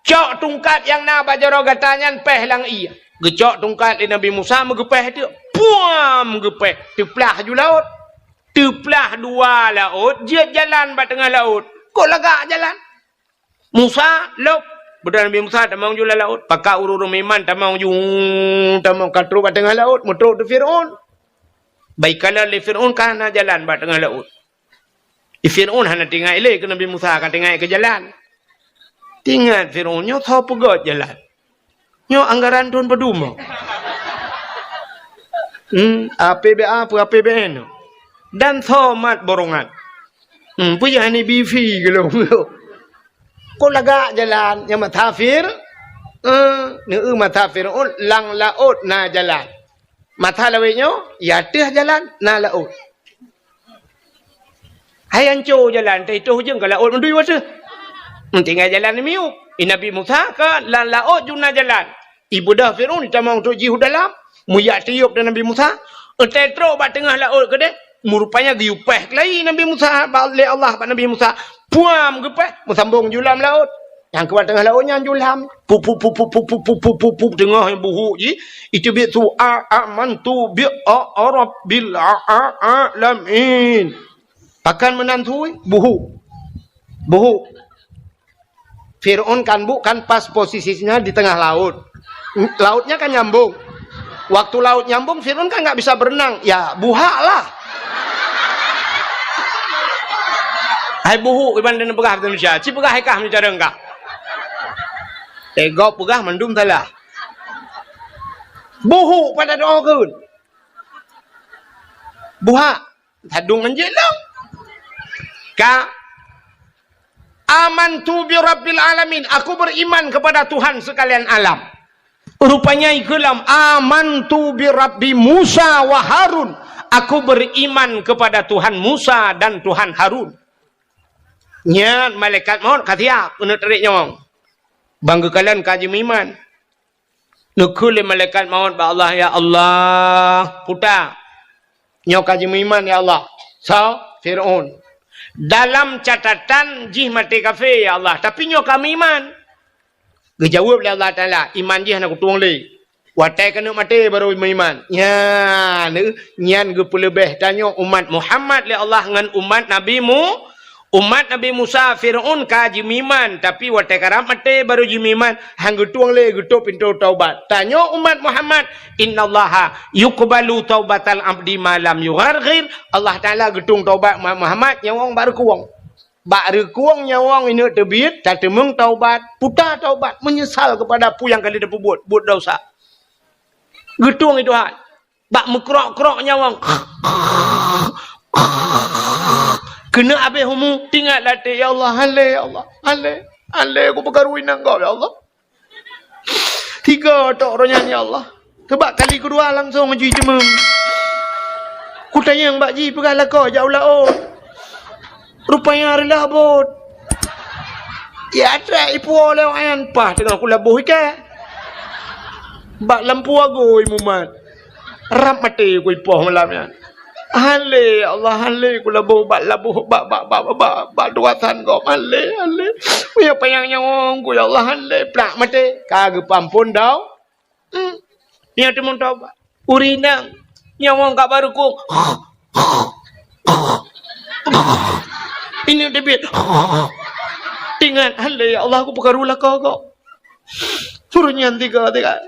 cok tungkat nyang na bak jaroe gata nyan péh lam ié." Geucok tungkat lé Nabi Musa, meugeupéh teuk. Puam! Geupéh. Teuplah ju laôt. Teuplah dua laôt, jeuet jalan bak teungoh laôt. Kok lagak jalan? Musa, lop. Beudôh Nabi Musa tamong ju lam laôt. Pakat ureuëng-ureuëng meuiman tamong ju, tamong ka trok bak teungoh laôt, meutrok di Fir'aun. Bak ikalon lé Fir'aun ka hana jalan bak teungoh laôt. Di Fir'aun hana teuingat lé keu Nabi Musa, ka teuingat keu jalan. Teuingat Fir'aun nyoe soe peugöt jalan. Nyoe anggaran thon padum? Hmm, A P B A peue A P B N? Dan soe mat borongan? Hmm, peue jih hana bifi geulong. Kok lagak jalan nyang meutasafir? Eh, neu meutasafir, oh, lam laôt na jalan. Masa lawét nyoe, ya teuh jalan, na laôt. Hai anco jalan, teuh itoh ujong ka laôt meudui wateuh. Tinggai jalan miyueb. I Nabi Musa ka lam laôt ju na jalan. Ibeudôh Fir'aun tamong trok jih u dalam, meuyak tiôb di Nabi Musa. Eunteuk trok bak teungoh laôt keudeh, meurupanya geuyue péh keulayi Nabi Musa, ba-, lé Allah bak Nabi Musa. Puam geupéh, meusambong ju lam laôt. Nyang keuban teungoh laôt nyan ju lam. Pup, pup, pup, teungoh buhuk jih. Iteubiet su a, amantu bi a, a rabbil a, a, alamin. Pakon meunan sui? Buhuk. Buhuk. Fir'aun kan bu-, kan pas posisinya di tengah laut. Lautnya kan nyambung. Waktu laut nyambung, Fir'aun kan nggak bisa berenang. Ya, buhak lah. Hai buhuk, iban dan peugah bahasa Indonesia. Ci peugah hai kah meucara kah. Tegok peugah mandum salah. Buhuk pada doa keun. Buhak. Sadung anjeuk lom. Ka. Amantu bi rabbil alamin. Aku beriman kepada Tuhan sekalian alam. Rupanya ikeulam, "Amantu bi Rabbi Musa wa Harun." Aku beriman kepada Tuhan Musa dan Tuhan Harun. Nyan malaikat maut ka siap keuneuk tarék nyawöng. Ban geukalon ka jimeuiman. Neukheun lé malaikat maut bak Allah, "Ya Allah, puta, nyoe ka jimeuiman, ya Allah." Soe? Fir'aun. "Dalam catatan jih maté kafé, ya Allah, tapi nyoe ka meuiman." Geujaweueb lé Allah Taala, "Iman jih hana kutueng lé. Watée keuneuk maté barô meuiman." Nyan, nyan geupeuleubeh tanyoe umat Muhammad lé Allah ngon umat Nabi Mu-, umat Nabi Musa. Fir'aun ka jimeuiman, tapi watée karab maté barô jimeuiman, han geutueng lé geutôp pintoe taubat. Tanyoe umat Muhammad, "Innallaha yuqbalu taubatal abdi ma lam yugharghir." Allah Taala geutueng taubat umat Muhammad nyang wong bak reukueng. Bak reukueng nyawöng ineuk teubiet, tateumeung taubat, puta taubat, meunyeusal keupada peue nyang ka lheueh tapeubuet, buet desya. Geutueng i Tuhan. Bak meukrok-krok nyawöng. Keuneuk abéh umu, tingat latée, "Ya Allah, han lé, ya Allah, han lé, han lé kupeukaru inong gob, ya Allah." Tiga tok roh nyan, ya Allah. Sabab kali keudua langsong jih jimeuem. Kutanyong bak jih peugah lakoe jak u laôt. Rupanya reulah bot. Ya trek ipuwoe lé awak nyan, paih teungoh kulaboh iké. Bak lampu agôi mumat. Rab maté kuipoh malam nyan. Han lé, ya Allah, han lé kulaboh bak laboh, bak, bak, bak, bak, bak, bak tugasan gob. Han lé, han lé. Meunyoe panyang nyawöng ku, ya Allah, han lé. Plak maté. Ka geupeuamphon dau. Hmm. Nyan teumeung taubat. Ureueng inong. Nyawöng ka barô kong. Ini David. Ingat, "Hai, ya Allah, aku peukaru lakoe kok." Suruh nyan tiga, tiga.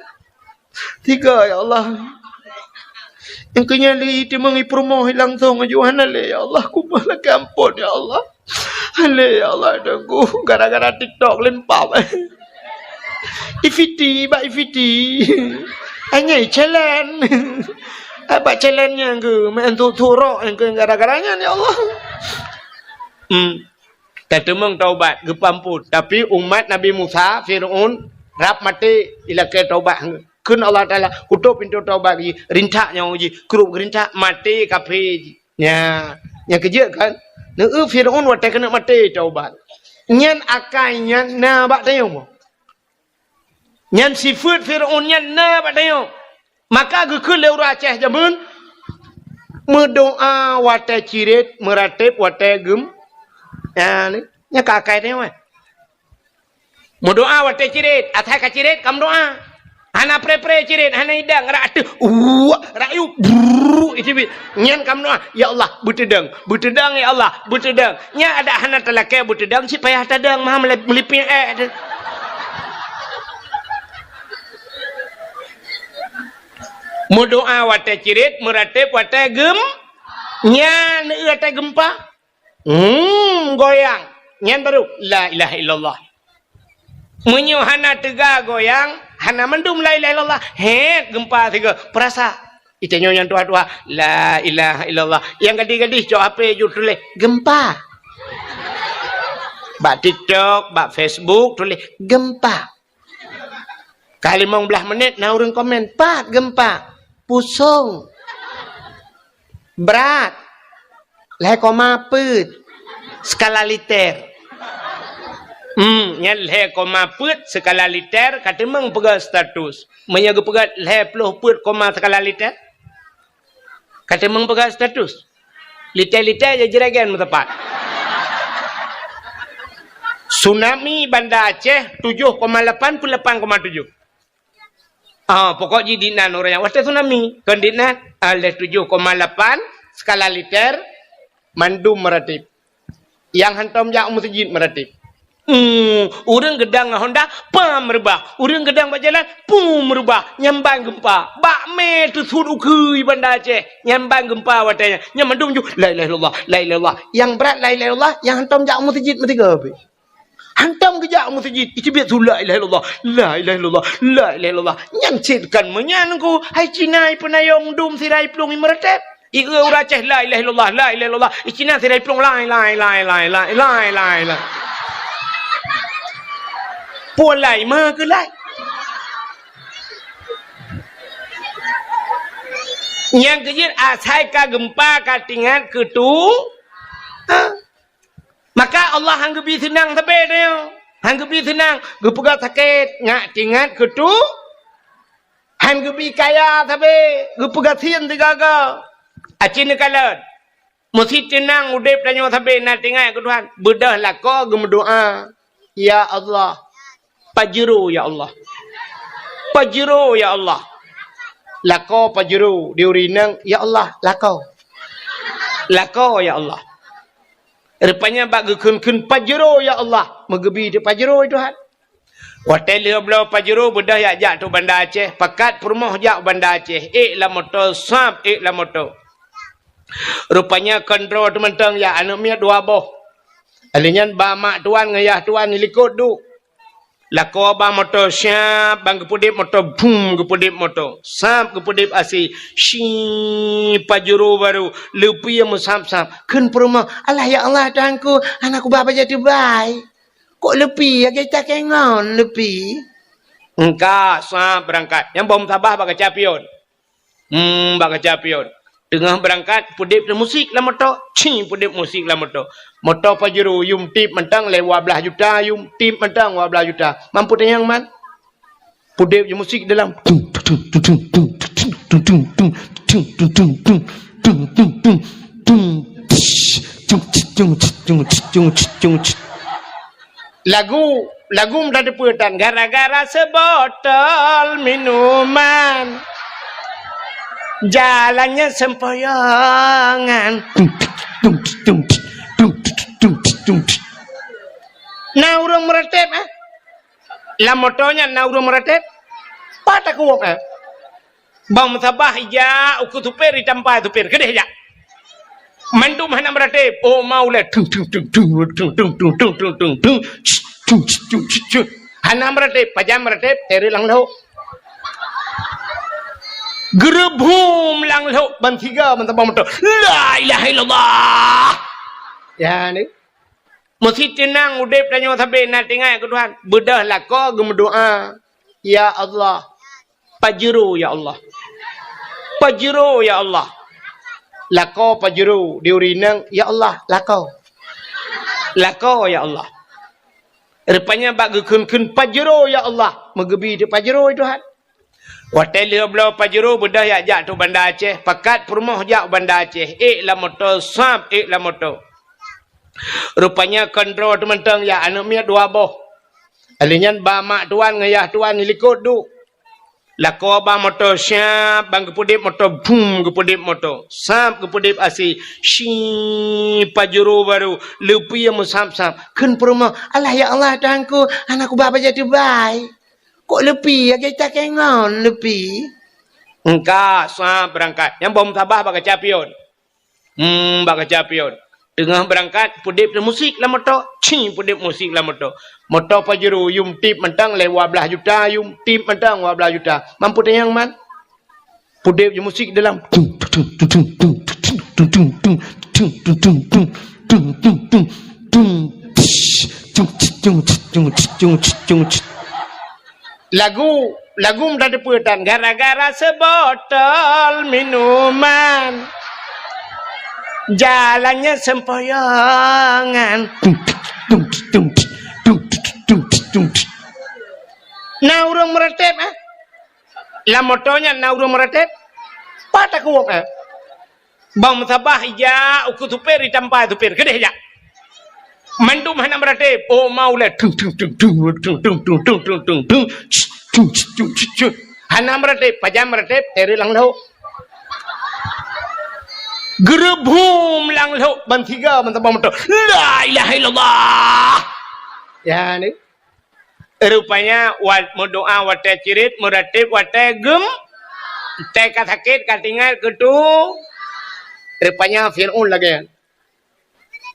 Tiga, ya Allah. Nyang keu nyan lé teumang ipeurumoh langsong aju hana lé, ya Allah. Kuboh lakèe ampôn, ya Allah. Hana lé, ya Allah, Tuhanku. Gara-gara TikTok lempap. Ifiti, bak ifiti. Hanya challenge. Bak challenge nyang keu, main tu turok nyang keu gara-gara nyan, ya Allah. Hmm. Tateumeung taubat, geupeuampôn. Tapi umat Nabi Musa, Fir'aun, rab maté ilakèe taubat. Kheun Allah Taala, "Kutôp pintoe taubat jih, rintak nyoe jih, krup geurintak, maté kafé jih." Nya, nyang keujeuet kan? Neu Fir'aun watèe keuneuk maté taubat. Nyan akai nyan na bak tanyoe. Nyan sifeuet Fir'aun nyan na bak tanyoe. Maka geukheun lé ureueng Aceh jameun, meudoa watèe cirét, meuratéb watèe geum-, nyan, nyan ka akai tanyoe, eh. Meudoa watèe cirét, asai ka cirét ka meudoa. Hana pré-pré cirét, hana idang, rak ateueh, uwak, rak yub, brrrr, iteubiet. Nyan ka meudoa, "Ya Allah, beuteudong, beuteudong, ya Allah, beuteudong." Nyan adak hana talakèe beuteudong, cit payah tadong, meuha meuli-, meulipéng èk teuh. Meudoa watèe cirét, meuratéb watèe geum-, nyan, watèe geumpa. Hmm, goyang. Nyan baru, "La ilaha illallah." Meunyoe hana teuga goyang, hana mandum la ilaha illallah. Hét, geumpa sigoe. Peurasa. Itanyoe nyang tuha-tuha, "La ilaha illallah." Nyang gadih-gadih cok H P ju tuléh, "Geumpa." Bak TikTok, bak Facebook tuléh, "Geumpa." Ka limong blaih menit na ureueng komen, "Pat geumpa?" "Pusong." "Brat." "Lhèe koma peuet skala liter." Hmm, nyan lhèe koma peuet skala liter ka teumeung peugah status. Meunyoe geupeugah lhèe ploh peuet koma skala liter, ka teumeung peugah status. Liter-liter jih juragan meusapat. Tsunami Banda Aceh tujoh koma lapan peuet lapan koma tujoh. Ah, pokok jih dinan ureueng nyang watèe tsunami. Kon dinan, ah, lhèe tujoh koma lapan skala liter mandum meuratéb. Nyang hantom jak u meuseujid meuratéb. Hmm, ureueng geudang ngon honda, pam reubah. Ureueng geudang bak jalan, pum reubah. Nyan ban geumpa. Bak mé teusut ukeue Banda Aceh. Nyan ban geumpa watèe nyan. Nyan mandum ju, "La ilaha illallah, la ilaha illallah." Nyang brat la ilaha illallah, nyang hantom jak u meuseujid meusigoe pih. Hantom geujak u meuseujid, iteubiet su la ilaha illallah, la ilaha illallah, la ilaha illallah. Nyan cit kon meunyan ku, hai Cina ipeunayong dum sira iplueng imeuratéb. Ieu ureueng Aceh la ilaha illallah, la ilaha illallah. I Cina sira iplueng lai, lai, lai. Pulan lai ma keu lai. Nyang keujeuet asai ka geumpa ka teuingat keu tu. Ha? Maka Allah han geubi seunang sabe tanyoe. Han geubi seunang, geupeugah sakét, ngat teuingat keu tu. Han geubi kaya sabe, geupeugah sien sigaga. Aci neukalon. Meusi teunang udeb tanyoe sabe na teuingat keu Tuhan. Beudôh lakoe geumeudoa, "Ya Allah, pajero ya Allah. Pajero ya Allah." Lakoe pajero di ureueng inong, "Ya Allah, lakoe. Lakoe ya Allah." Rupanya bak geukheun-kheun pajero ya Allah, meugeubi teuk pajero Tuhan. Watèe lheueh bloe pajero beudôh jak, jak tu Banda Aceh, pakat peurumoh jak Banda Aceh, ék lam moto, sab ék lam moto. Rupanya kon droe teumantong jak, aneuk miet dua boh. Alèh nyan ba mak tuan ngon yah tuan likot duek. Lakoe ba moto, siap ban geupeudeb moto, bum, geupeudeb moto. Sab geupeudeb asèe, shi, pajero baru, leupie meusab-sab. Kheun peurumoh, "Alah ya Allah Tuhanku, hana kuba bajèe teubai. Kok leupie lagèe cakée ngon leupie?" Engka sab beurangkat. Nyang boh meusabah bak kaca pion. Hmm, bak kaca pion. Teungoh beurangkat, peudeb musik lam moto. Ci, peudeb musik lam moto. Moto pajero yum tip mantong lé dua blaih juta, yum tip mantong dua blaih juta. Mampu tanyong man? Peudeb je musik dalam. Lagu, lagu meutateupeue tan, gara-gara seubotol minuman. Jalannya sempoyongan. Na ureuëng meuratéb, eh? Lam moto nyan na ureuëng meuratéb? Pat takuwok, eh? Bang meusabah ijak ukeue supir, itampa supir, keudeh jak. Mandum hana meuratéb. Oh, mau lé. Tung, tung, tung. Hana meuratéb, pajan meuratéb, teureuk lam lhok. Geureubhum lam lhok, ban tiga, ban tabang moto. La ilaha illallah. Ya, ni. Meusti teunang udeb tanyoe sabe na teuingat keu Tuhan. Beudôh lakoe geumeudoá, "Ya Allah, Pajero, ya Allah. Pajero, ya Allah." Lakoe Pajero di ureuëng inong, "Ya Allah, lakoe. Lakoe, ya Allah." Rupanya bak geukheun-kheun, "Pajero, ya Allah." Meugeubi teuk Pajero, ya Tuhan. Watée lheueh bloe Pajero, beudôh yak jak tu Banda Aceh. Pakat peurumoh jak u Banda Aceh. Ék lam moto, sab ék lam moto. Rupanya kon droe teuh mantong, yak aneuëk miet dua boh. Alheuh nyan ba mak tuan ngon yah tuan di likot duek. Lakoe ba moto, siab, ban geupeudeb moto, bum, geupeudeb moto. Sab geupeudeb asi, si Pajero baru, leupie meusab-sab. Kheun peurumoh, "Alah ya Allah, Tuhanku, hana kuba bajée teubai. Kok leupie, lagée takée ngon leupie." Engka, sab beurangkat. Nyang boh meusabah bak kaca pion. Hmm, bak kaca pion. Teungoh beurangkat, peudeb musik lam moto. Cing, peudeb musik lam moto. Moto Pajero, yum tip mantong lé dua blaih juta, yum tip mantong dua blaih juta. Mampu tanyong man? Peudeb musik dalam. Lagu, lagu meutateupeue tan, gara-gara seubotol minuman, jalannya sempoyongan. Na ureuëng meuratéb, eh? Lam moto nyan na ureuëng meuratéb? Pat takuwok, eh? Bang meusabah ijak ukeue supir, itampa supir, keudeh jak. Mandum hana meuratéb. Oh, mau lé. Tung, tung, tung. Hana meuratéb, pajan meuratéb, teureuk lam lhok. Geureubhum lam lhok, ban tiga, ban tabang moto. La ilaha illallah. Ya, ni. Rupanya, wat meudoá watée cirit, meuratéb watée gem, watée ka sakét, ka teuingat keu tu. Rupanya Fir'aun lagée nyan.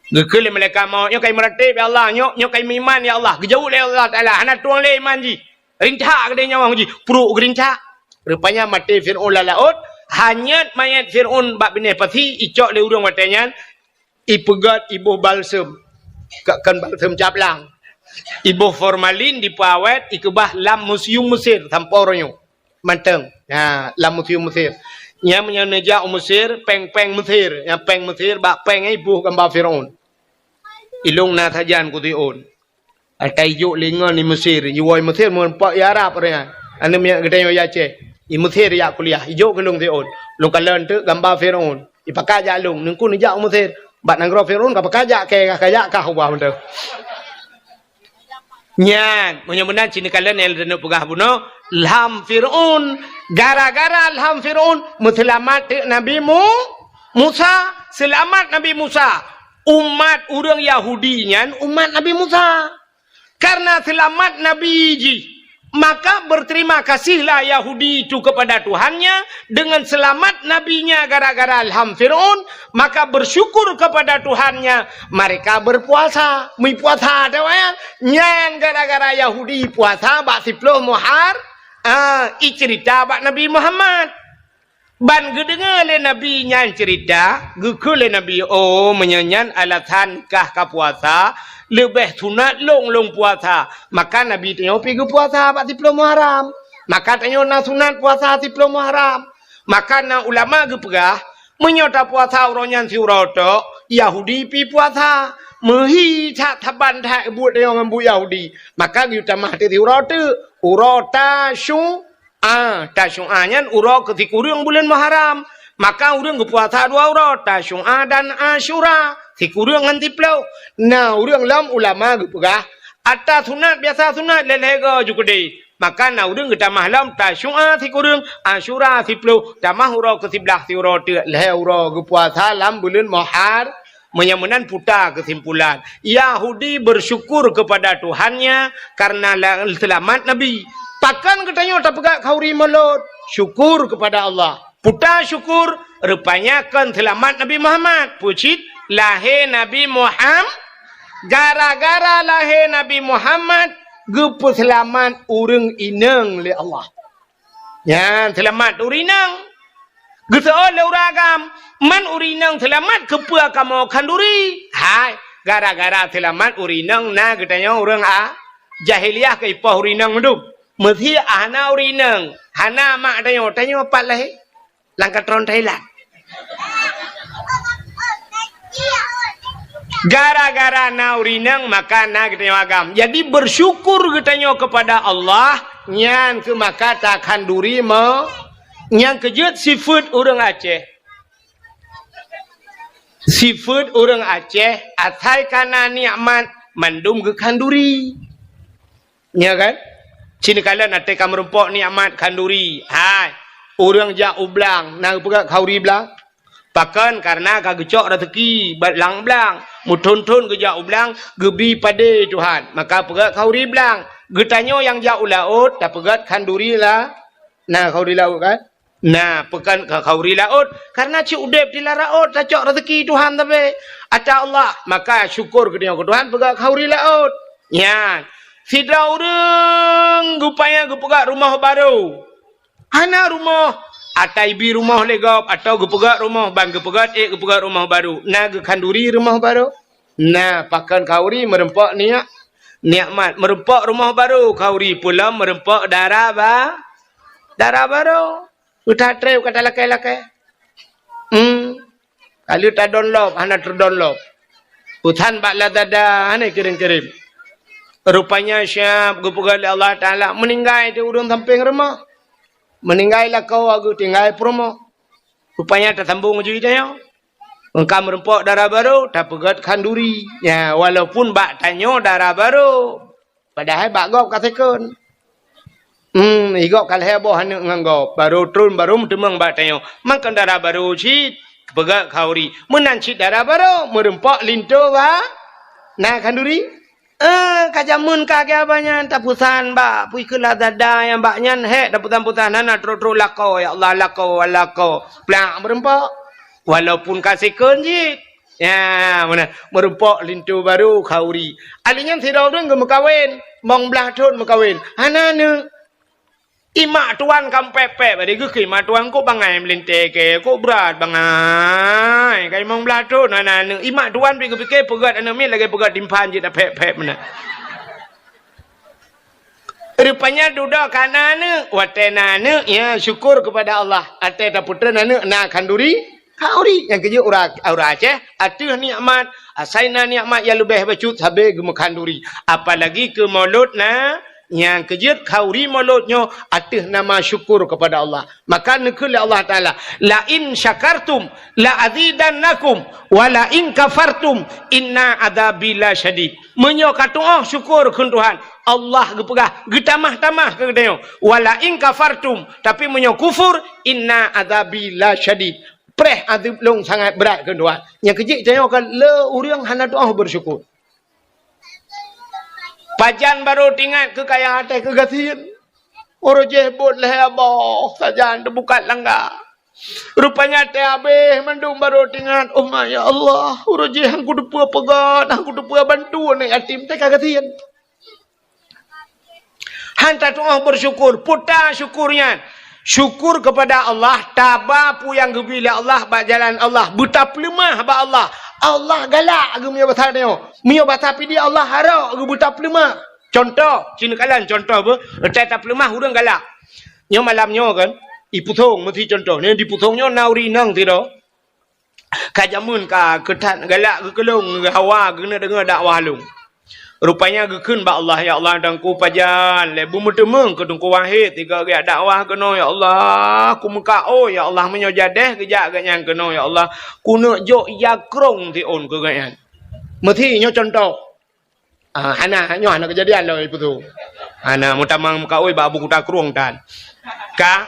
Geukheun lé malaikat maut, "Nyoe ka imeuratéb, ya Allah, nyoe, nyoe ka imeuiman, ya Allah." Geujaweueb lé Allah Taala, "Hana tueng lé iman jih. Rincak keudeh nyawöng jih, pruek geurincak." Rupanya maté Fir'aun lam laôt, hanyot manyét Fir'aun bak binéh pasi, icok lé ureuëng watée nyan, ipeugét, iboh balsem, ka-, kon balsem caplang, iboh formalin, dipeuawét, ikeubah lam museum Mesir sampoe uroe nyoe. Mantong. Ha, lam museum Mesir. Nyan meunyoe neujak u Mesir, péng-péng Mesir, nyang péng Mesir, bak péng nyan iboh gamba Fir'aun. Ilong na sajan keu Fir'aun. Ata ijok lé ngon i Mesir, iwoe i Mesir, meumpak i Arab ureuëng nyan. Aneuëk miet geutanyoe i Aceh, i Mesir jak kuliah, ijok keu lôn Fir'aun. Lôn kalon teuk gamba Fir'aun. Ipakat jak lôn, neungku neujak u Mesir. Bak nanggroe Fir'aun ka pakat jak, kée ka jak kah ubah mantong. Nyan, meunyoe meunan cit neukalon nyang leuneuk peugah bunoe, lham Fir'aun. Gara-gara lham Fir'aun, meuseulamat teuk Nabi Mu-, Musa. Seulamat Nabi Musa, umat ureuëng Yahudi nyan umat Nabi Musa. Karena seulamat Nabi jih, maka berterima kasihlah Yahudi itu kepada Tuhannya. Dengan selamat nabinya gara-gara lham Fir'aun, maka bersyukur kepada Tuhannya, mereka berpuasa. Meupuasa, teuh nyan. Nyan gara-gara Yahudi puasa bak siploh Muhar-, ah, icerita bak Nabi Muhammad. Ban geudeungoe lé Nabi nyan ceurita, geukheun lé Nabi, "Oh, meunyoe nyan alasan kah ka puasa, leubeh sunat lôn lôn puasa." Maka Nabi tanyoe pi geupuasa bak siploh Muharram. Maka tanyoe na sunat puasa siploh Muharram. Maka na ulama geupeugah, meunyoe tapuasa uroe nyan siuroe tok, Yahudi pi puasa. Meuhi that saban that buet tanyoe ngon buet Yahudi. Maka geuyue tamah teuk siuroe teuk, uroe Tasyu-, Ah, Tasyu'a nyan uroe keu sikureueng buleuen Muharram. Maka ureueng geupuasa dua uroe, Tasyu'a dan Asyura, sikureueng ngon siploh. Na ureueng lom ulama geupeugah, ata sunat biasa sunat lhèe-lhèe go ju keudeh. Maka na ureuëng geutamah lom Tasyu'a sikureueng, Asyura siploh, tamah uroe keusiblaih siuroe teuk, lhée uroe geupuasa lam buleuen Muhar-, meunyoe meunan puta keusimpulan. Yahudi bersyukur kepada Tuhannya karena la-, seulamat Nabi. Pakon geutanyoe tapeugah khanduri Maulud? Syukur kepada Allah. Puta syukur, rupanya kon seulamat Nabi Muhammad. Peue cit? Lahé Nabi Muham-, gara-gara lahé Nabi Muhammad, geupeuseulamat ureuëng inong lé Allah. Nyan seulamat ureuëng inong. Geuseuôt lé ureuëng agam, man ureuëng inong seulamat, keupeue kamoe khanduri? Hai, gara-gara seulamat ureuëng inong na geutanyoe ureuëng a-, jahiliyah keu ipoh ureuëng inong mandum. Meusé hana ureuëng inong, hana mak tanyoe, tanyoe pat lahé? Lam katron Thailand. Gara-gara na ureuëng inong, maka na geutanyoe agam. Jadi, bersyukur geutanyoe kepada Allah, nyan keuh maka takhanduri mo-, nyang keujeuet sifeuet ureuëng Aceh. Sifeuet ureuëng Aceh, asai ka na nikmat, mandum geukhanduri. Nya kan? Sinoe kalon até ka meurumpok nikmat khanduri. Hai, ureuëng jak u blang, na geupeugah khanduri blang? Pakon? Karena ka geucok raseuki bak lam blang. Meuthon-thon geujak u blang, geubi padé Tuhan. Maka peugah khanduri blang. Geutanyoe nyang jak u laôt, tapeugah khanduri la-, na khanduri laôt kan? Na, pakon ka khanduri laôt, karena cit udeb di lam laôt tacok raseuki Tuhan tapi ata Allah, maka syukur geutanyoe keu Tuhan peugah khanduri laôt. Nyan, sidroe ureuëng geupaya geupeugah rumoh barô. Hana rumoh, ata ibi rumoh lé gob, atawa geupeugah rumoh ban geupeugah ék geupeugah rumoh barô. Na geukhanduri rumoh barô? Na, pakon khanduri meurumpok niat, nikmat. Meurumpok rumoh barô khanduri, peulom meurumpok dara ba-, dara barô. Uta treb ka talakée-lakée. Hmm. Ka lheueh tadonlop, hana teudonlop. Peusan bak Lazada, hana kirém-kirém. Rupanya siab geupeugah lé Allah Taala, meuninggai di ureuëng sampéng rumoh. Meuninggai lakoe geutinggai peurumoh. Rupanya tasambong jih tanyoe. Meunyoe ka meurumpok dara barô, tapeugah khanduri. Ya, walaupun bak tanyoe dara barô. Padahai bak gob ka second. Hmm, i gob ka lhée boh aneuëk ngon gob. Barô tron, barô meuteumeung bak tanyoe. Mangkon dara barô cit, peugah khanduri. Meunan cit dara barô, meurumpok linto ba-, na khanduri. Eh, ka jameun ka geuh abah nyan tapeusan bak, pui keu Lazada nyang bak nyan hék tapeusan-peusan hana trok-trok lakoe, ya Allah, lakoe, lakoe. Plak meurumpok. Walaupun ka second cit. Ya, meunan. Meurumpok linto barô khanduri. Ahli nyan sidroe ureuëng geumeukawen, limong blaih thon meukawen. Hana aneuëk. Imak tuan ka pép-pép, bari geukheun imak tuan, "Kok bangai meulintée keu, kok brat bangai. Ka limong blaih thon hana aneuëk." Imak tuan pih geupike peugét aneuëk miet lagée peugét timphan jih tapép-pép meunan. Rupanya dudoe ka na aneuëk. Watée na aneuëk, ya syukur kepada Allah. Watée tapeutreun aneuëk na khanduri, khanduri. Nyang keujeuet ureuëng, ureuëng Aceh ateueh nikmat, asai na nikmat nyang leubeh bacut sabe geumeukeukhanduri. Apalagi keu Maulud na, nyang keujeuet khanduri Maulud nyoe ateueh nama syukur kepada Allah. Maka neukheun lé Allah Taala, "La in syakartum la azidannakum, wa la in kafartum inna adzabi lasyadid." Meunyoe katu'oh syukur kheun Tuhan, Allah geupeugah, geutamah-tamah keu geutanyoe. "Wa la in kafartum," tapi meunyoe kufur, "inna adzabi lasyadid." Preh azeub lôn sangat brat kheun Tuhan. Nyang keujeuet tanyoe ka le ureuëng hana tu'oh beusyukur. Pajan barô teuingat keu kaya até keu gasien. Uroe jih buet lhée boh sajan teubukat langga. Rupanya até habéh mandum barô teuingat, "Oh ma, ya Allah, uroe jih han kuteupeue peugét, han kuteupeue bantu aneuk yatim teuka gasien." Han tatu'oh beusyukur, peue ta syukur nyan? Syukur kepada Allah, taba peue nyang geubri lé Allah bak jalan Allah, beutapeuleumah bak Allah. Allah galak geuh meunyoe basa tanyoe. Meunyoe basa Pidie Allah harok geuh beutapeuleumah. Cuntoh, ci neukalon cuntoh beuh, tée tapeuleumah ureuëng galak. Nyoe malam nyoe kan, i Pusong meusi cuntoh. Nyoe di Pusong nyoe na ureuëng inong sidroe. Ka jameun ka keu that galak geukeulong, geuhawa geuneuk deungoe dakwah lôn. Rupanya geukheun bak Allah, "Ya Allah, Teungku pajan lé beumeuteumeung keu Teungku Wahid sigoe geujak dakwah keunoe, ya Allah. Kumeukaôi, ya Allah, meunyoe jadéh geujak geuhnyan keunoe, ya Allah, kuneuk jok ija krông siôn keu geuhnyan." Meusi nyoe cuntoh. Ah, hana, nyoe hana keujadian lom i Pusong. Hana meutamang meukaôi bak Abu Kuta Krueng tan. Ka,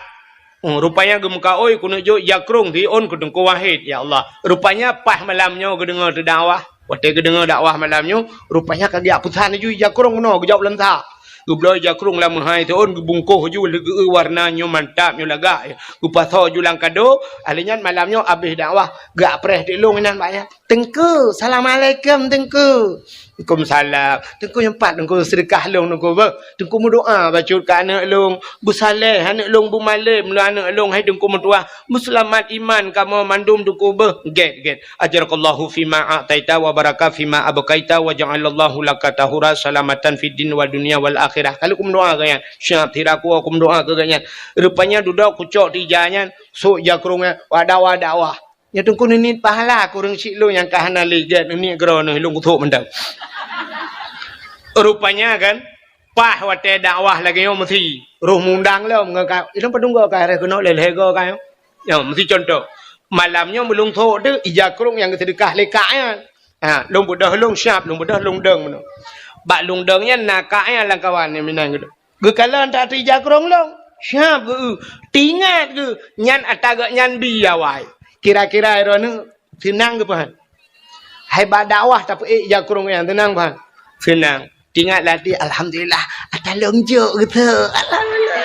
hmm, rupanya geumeukaôi keuneuk jok ija krueng siôn keu Teungku Wahid, ya Allah. Rupanya paih malam nyoe geudeungoe teudakwah. Watée geudeungoe dakwah malam nyoe, rupanya ka geujak peusan laju ija krueng keunoe geujaweueb lam sa. Geubloe ija krueng lam meuhai siôn, geubungkôh laju lagée warna nyoe mantap, nyoe lagak. Geupasoe laju lam kado, ahli nyan malam nyoe abéh dakwah, geupreh teuk lôn inan bak nyan. "Teungku, assalamualaikum, Teungku." "Waalaikumsalam." "Teungku, nyoe pat, Teungku, seudeukah lôn, Teungku, beuh. Teungku, meudoá bacut keu aneuk lôn. Beusaleh aneuk lôn, beumalém lé aneuk lôn, hai Teungku meutuah. Beuseulamat iman kamoe mandum, Teungku, beuh." "Gét, gét. Ajarakallahu fima a'taita wa baraka fima abqaita wa ja'alallahu laka tahura salamatan fid din wa dunya wal akhirah." Ka lheueh kumeudoá keu nyan. Siap, sira ku kumeudoá keu nyan. Rupanya dudoe kucok teuh ija nyan, sôk ija krueng nyan, wada-wada wah. Nyoe Teungku neuniet pahala kureueng syiek lôn nyang ka hana lé gét, neuniet keudroe neuh lôn kuthok mantong. Rupanya kan, paih watée dakwah lagée nyoe meusi, roh mundang lom ngon ka, ilôn padum goe ka harôh keunoe lhée-lhée goe ka nyoe. Nyoe meusi contoh. Malam nyoe meulôn thok teuh ija krueng nyang geuseudeukah lé kak nyan. Ha, lôn beudôh lôn siab, lôn beudôh lôn dong meunoe. Bak lôn dong nyan na kak nyan lam kawan nyang meunan geuh. Geukalon that ija krueng lôn. Siab geu, teuingat geu, nyan ata geuh nyan bi awai. Kira-kira droeneuh seunang geuh pahan. Hai bak dakwah tapeuék ija krueng nyan seunang pahan. Seunang. Teuingat lam até, "Alhamdulillah, ata lôn jok geuh." Alhamdulillah.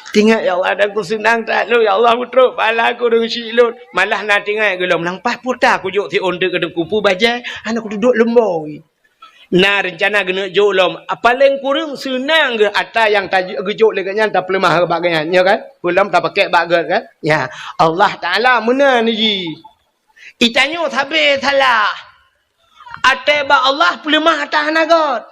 Teuingat, "Ya Allah, dan ku seunang that lôn, ya Allah, meutrok pahala kureueng syiek lôn." Malah na teuingat geuh lom, "Nang paih puta kujok siôn teuh keu Teungku, peue bajée, hana kuduek leumboi." Na reuncana geuneuk jok lom, paléng kureueng seunang geuh ata nyang ta-, geujok lé geuh nyan tapeuleumah bak geuh nyan, nyo kan? Peue lom tapakèk bak gét kan? Ya, Allah Taala meunan jih. Itanyoe sabe salah. Até bak Allah peuleumah ata hana gét.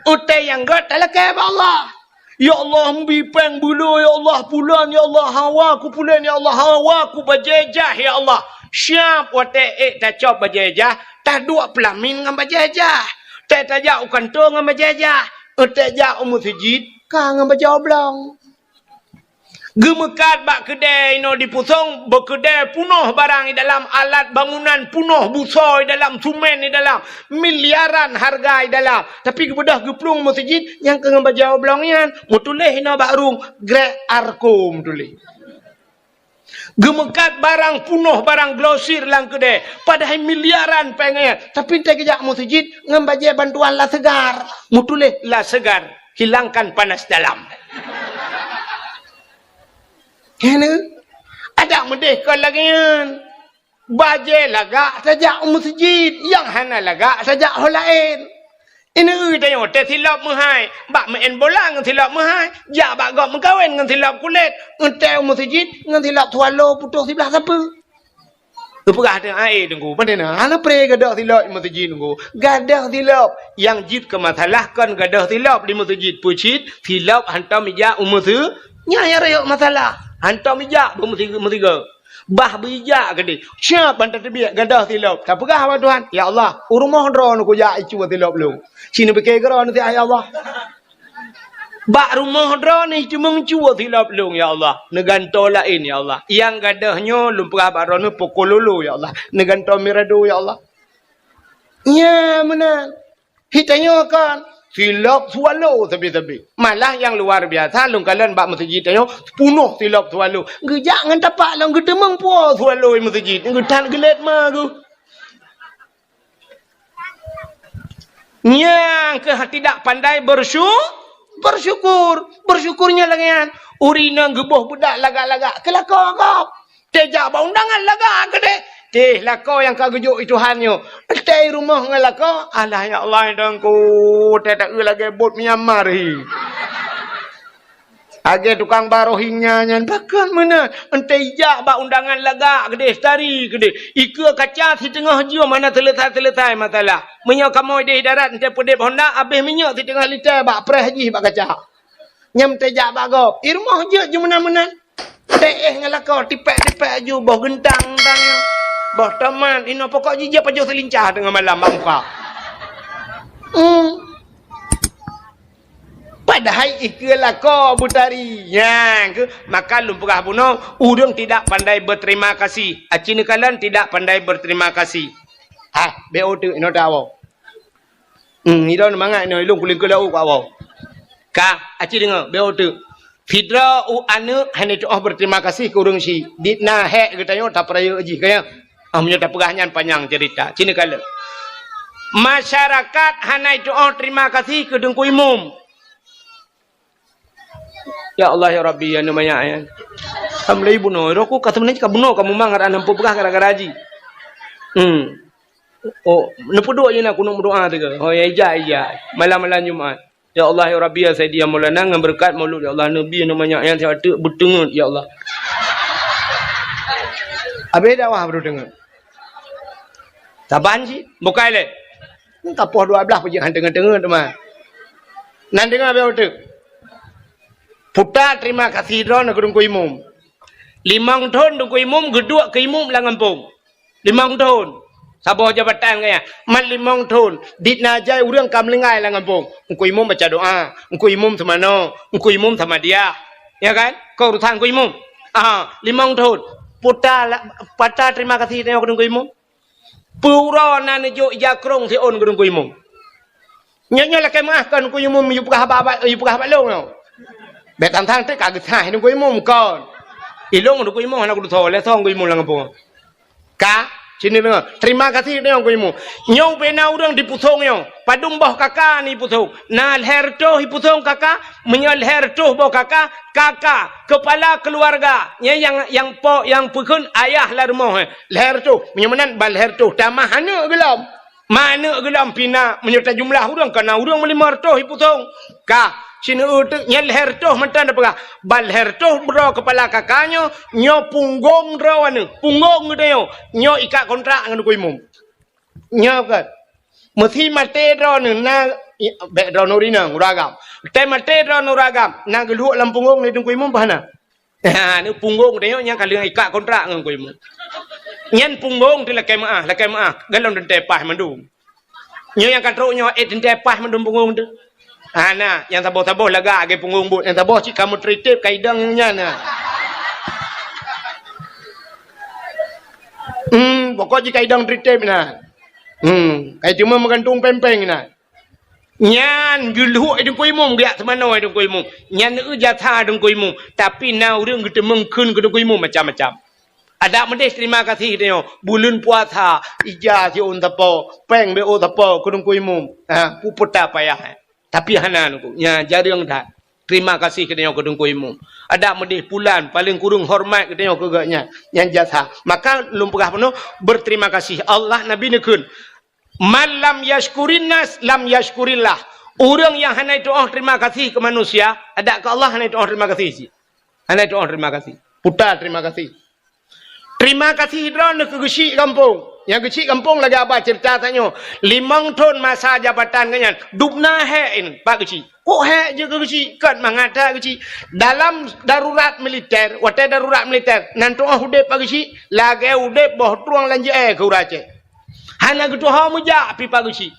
Até nyang gét talakèe bak Allah. Ya Allah, meubi péng beulo, ya Allah, pulan, ya Allah, hawa ku pulan, ya Allah, hawa ku bajée jah, ya Allah. Siab watée ék tacok bajée jah, taduek peulamin ngon bajée jah. Tée tajak u kantô ngon bajée jah. Tée jak u meuseujid, ka ngon bajée oblong. Geumeukat bak keudée inoe di Pusong, bak keudée punoh barang di dalam, alat bangunan punoh, busoe di dalam, sumen di dalam, miliaran hareuga di dalam. Tapi geubeudôh geuplueng meuseujid nyang keu ngon bajée oblong nyan, meutuléh inoe bak rueng, Grek Arko meutuléh. Geumeukat barang punoh, barang glosir lam keudée, padahai miliaran péng nyan. Tapi tée geujak meuseujid ngon bajée bantuan La Segar, meutuléh La Segar. Hilangkan panas dalam. Keuneuk adak meudeh kon lagée nyan. Bajée lagak tajak u meuseujid, nyang hana lagak tajak ho laén. Ineuk tanyoe teuh silop meuhai, bak meu'en bola ngon silop meuhai, jak bak gob meukawen ngon silop kulét, eunteuk u meuseujid ngon silop swallow putôh siblah sapeue. Geupeugah teuh, "Ai, Teungku, pane na? Hana pré gadôh silop di meuseujid, Teungku." Gadôh silop. Nyang jeuet keu masalah kon gadôh silop di meuseujid. Peue cit? Silop hantom ijak u meuseu-, nyan nyang rayeuk masalah. Hantom ijak bak meusi-, meusigoe. Bah beu ijak keudeh. Siab ban tateubiet gadôh silop. Tapeugah bak Tuhan, "Ya Allah, u rumoh droeneuh kujak icu silop lôn." Ci neupike keudroe neuh, "Ya Allah." Bak rumoh droeneuh cuma meucue silop lôn, ya Allah. Neugantoe laén, ya Allah. Nyang gadôh nyoe lôn peugah bak droeneuh poko lolo, ya Allah. Neugantoe mirado, ya Allah. Nyan meunan. Hi tanyoe kan, silop swallow sabe-sabe. Malah nyang luar biasa, lôn kalon bak meuseujid tanyoe, punoh silop swallow. Geujak ngon tapak lom geuteumeung puwoe swallow meuseujid. Geuthat geulet ma geuh. Nyang keuh tidak pandai bersyu-, bersyukur. Bersyukur nyan lagée nyan. Ureueng inong geuboh beudak lagak-lagak, keu lakoe gob. Tée jak bak undangan lagak keudeh. Teh lakoe nyang ka geujok i Tuhan nyoe. Tée i rumoh ngon lakoe, alah ya Allah, Teungku, tée taeu lagée bot Myanmar hi. Lagée tukang ba Rohingya nyan, pakon meunan. Eunteuk ijak bak undangan lagak keudeh, tari keudeh. Ikeue kaca siteungoh jeuem hana seuleusoe-seuleusoe masalah. Meunyoe kamoe ideh darat eunteuk peudeb honda, abéh minyeuk siteungoh liter bak preh jih bak kaca. Nyan eunteuk jak bak gob. I rumoh jeuet ju meunan-meunan. Teuéh ngon lakoe, tipék-tipék aju, boh geuntang-geuntang, boh tomat, inoe pokok jih jeuet pajoh seulincah teungoh malam bak muka. Hmm. Padahai ikeue lakoe beutari. Nyan keuh, maka lôn peugah bunoe, ureueng tidak pandai berterima kasih. Aci neukalon tidak pandai berterima kasih. Hah, B O T inoe tawoe. Hmm, ilôn mangat inoe, ilôn kulingkeu laôt ka woe. Ka, aci deungoe, beu teuk. Sidroe u aneuk hana tuoh berterima kasih keu ureueng syiek. Dit na hék geutanyoe tapeurayeuk jih, ka nyan? Ah, meunyoe tapeugah nyan panyang cerita. Sini kalon. Masyarakat hana tuoh terima kasih keu Teungku Imum. Ya Allah, ya Rabbi, ya Numayak, ya. Alhamdulillah, bunoe. Roh ku ka sebenarnya ka bunoe, ka mumang, ada enam puluh peugah gara-gara haji. Hmm. Oh, neupeuduek je na kunut meudoa teuka. Oh, ya, ija, ija. Malam-malam Jumat. Ya Allah, ya Rabbi, ya Sayyidi, ya Maulana, ngon beureukat maulud, ya Allah, Nabi, Numayak, ya, siat teuk beuteungeut, ya Allah. Habéh dakwah baru teungeut. Saban cit, bukai lé. Ka poh dua belas pajak han teungeut-teungeut teuma. Nan deungoe beu teuk. Puta terima kasih droeneuh keu Teungku Imum. Limong thon Teungku Imum geuduek keu imum lam gampông. Limong thon. Saboh jabatan gaya. Mat limong thon. Dit na jai ureueng ka meuninggai lam gampông. Teungku Imum baca doa. Teungku Imum seumanoe. Teungku Imum sama dia. Ya kan? Keu urusan Teungku Imum. Ah, limong thon. Puta la-, pata terima kasih tanyoe keu Teungku Imum. Peue uroe na neujok ija krông siôn keu Teungku Imum. Nyoe, nyoe lakée meuáh kon Teungku Imum yue peugah haba, haba, yue peugah haba lôn nyoe. Bék tang-tang teuk ka geusaih Teungku Imum kon. Ilôn Teungku Imum hana kudutoe, lé song Teungku Imum lam gampông. Ka, sini deungoe. Terima kasih deungoe Teungku Imum. Nyoe ubena ureueng dipusong nyoe. Padum boh kaka ni pusong. Na lhée reutôh ipusong kaka, meunyoe lhée reutôh boh kaka, kaka, kepala keluarga. Nyan nyang, nyang po, nyang peukheun ayah lam rumoh, eh. Lhée reutôh. Meunyoe meunan ban lhée reutôh. Tamah aneuk geulom. Ma aneuk geulom pih na, meunyoe tajumlah ureueng, ka na ureueng meulimong reutôh ipusong. Ka, sineuk teuk nyan lhée reutôh mantong tapeugah. Ban lhée reutôh droe kepala kaka nyoe, nyoe punggong droeneuh, punggong geutanyoe, nyoe ikat kontrak ngon Teungku Imum. Nyoe kan. Meusi maté droeneuh na, i-, bék droeneuh rinong, ureueng agam. Teumaté droeneuh ureueng agam, na geulhok lam punggong lé Teungku Imum bah na. Ha, ni punggong tanyoe nyang ka lheueh ikat kontrak ngon Teungku Imum. Nyan punggong teuh lakée meuáh, lakée meuáh. Galom teuntée paih mandum. Nyoe nyang ka trok nyoe, eh, teuntée paih mandum punggong teuh. Ha, na, nyang saboh-saboh lagak lagée punggong buet. Nyang saboh cit ka meutritép ka idong nyan na. Hmm, pokok jih ka idong tritép na. Hmm, ka iteumé meugantung péng-péng na. Nyan geulhok Teungku Imum, geujak seumanoe Teungku Imum. Nyan eu jasa Teungku Imum. Tapi na ureueng geuteumeung kheun keu Teungku Imum macam-macam. Adak meudeh terima kasih tanyoe. Buleuen puasa, ija siôn sapo, péng beu sapo keu Teungku Imum. Ha, peue puta payah. Tapi hana Teungku. Nyan jareueng that. Terima kasih keu tanyoe keu Teungku Imum. Adak meudeh pulan, paléng kureueng hormat keu tanyoe keu geuh nyan. Nyan jasa. Maka lôn peugah bunoe, berterima kasih. Allah, Nabi neukheun, "Man lam yashkurin nas, lam yashkurillah." Ureueng nyang hana tuoh terima kasih keu manusia, adak keu Allah hana tuoh terima kasih cit. Hana tuoh terima kasih. Puta terima kasih. Terima kasih droeneuh keu geuchik gampông. Nyang geuchik gampông lagée haba ceurita tanyoe. Limong thon masa jabatan geuh nyan, dub na hék in bak geuchik. Kok hék jeuet keu geuchik? Kon mangat that geuchik. Dalam darurat militer, watée darurat militer, nan tuoh udeb bak geuchik, lagée udeb boh trueng lam jeuée keu ureueng Aceh. Hana geutuho meujak pih bak geuchik.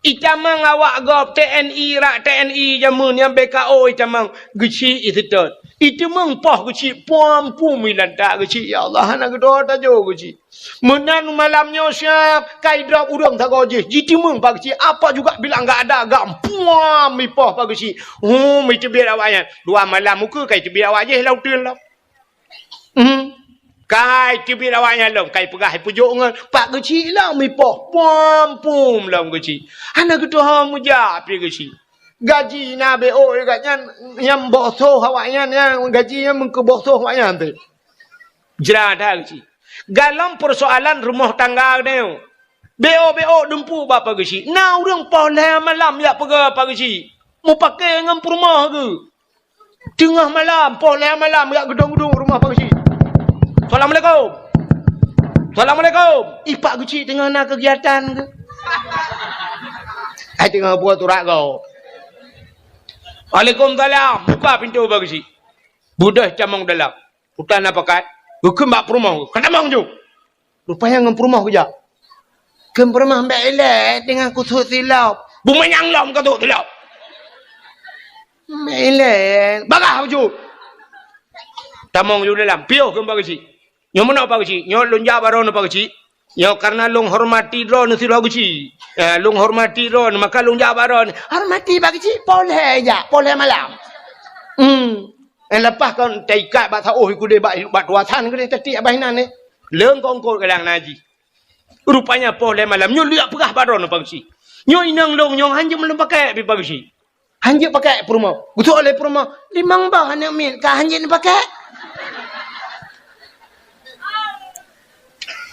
Itamong awak gob T N I, rak T N I jameun nyang B K O itamong geuchik iseutôt. Iteumong poh geuchik puam-puam ilantak geuchik, ya Allah, hana geudoe tajo geuchik. Meunan malam nyoe siab kai drob ureueng sagoe jih, jiteumong bak geuchik, apa juga bilang gak ada gak puam ipoh bak geuchik. Hum, iteubiet awak nyan. Dua malam ukeue kai teubiet awak jih lam uteuen lom. Hmm. Kai teubiet awak nyan lom, kai peugah ipeujok ngon pak geuchik lom ipoh, puam-puam lom geuchik. Hana geutuho meujak pih geuchik. Gaji na B O geuh nyan, nyang boh soh awak nyan, nyang gaji nyan meukeu boh soh awak nyan teuh. Jra that geuchik. Galom peusoalan rumoh tangga geutanyoe. B O, B O dumpeue bak pak geuchik. Na ureueng poh lhée malam jak peugah pak geuchik. Mupakée ngon peurumoh geuh. Teungoh malam, poh lhée malam, jak geudong-geudong rumoh pak geuchik. "Assalamualaikum. Assalamualaikum." Ih, pak geuchik teungoh na keugiatan geuh. Ai teungoh buet urat gob. "Waalaikumsalam." Buka pintoe pak geuchik. Beudôh tamong dalam. Utan na pakat. Geukheun bak peurumoh. "Ka tamong ju." Rupanya ngon peurumoh geujak. Kheun peurumoh, "Bék ilée teungoh kusut silop." "Bumanyang lom ka sut silop." "Bék ilée." "Bagah baju." Tamong ju dalam. "Piôh," kheun pak geuchik. "Nyoe meunoe pak geuchik. Nyoe lôn jak baroe nyoe pak geuchik. Nyoe karena lôn hormati droeneuh sidroe geuchik. Ya, lôn hormati droeneuh, maka lôn jak bak droeneuh. Hormati Pak Geuchik, poh lhèe jak, poh lhèe malam. Hmm. Eh, leupah kon taikat bak saôh keudéh bak, bak tuasan keudéh tatiek abah inan, eh. Leungkôt-kôt galang naji. Rupanya poh lhèe malam nyoe lheueh peugah bak droeneuh Pak Geuchik. Nyoe inong lôn nyoe hanjeuet lôn pakèk pih Pak Geuchik. Hanjeuet pakèk peurumoh. Geutu'oh lé peurumoh, "Limong boh aneuk miet ka hanjeuet neupakék."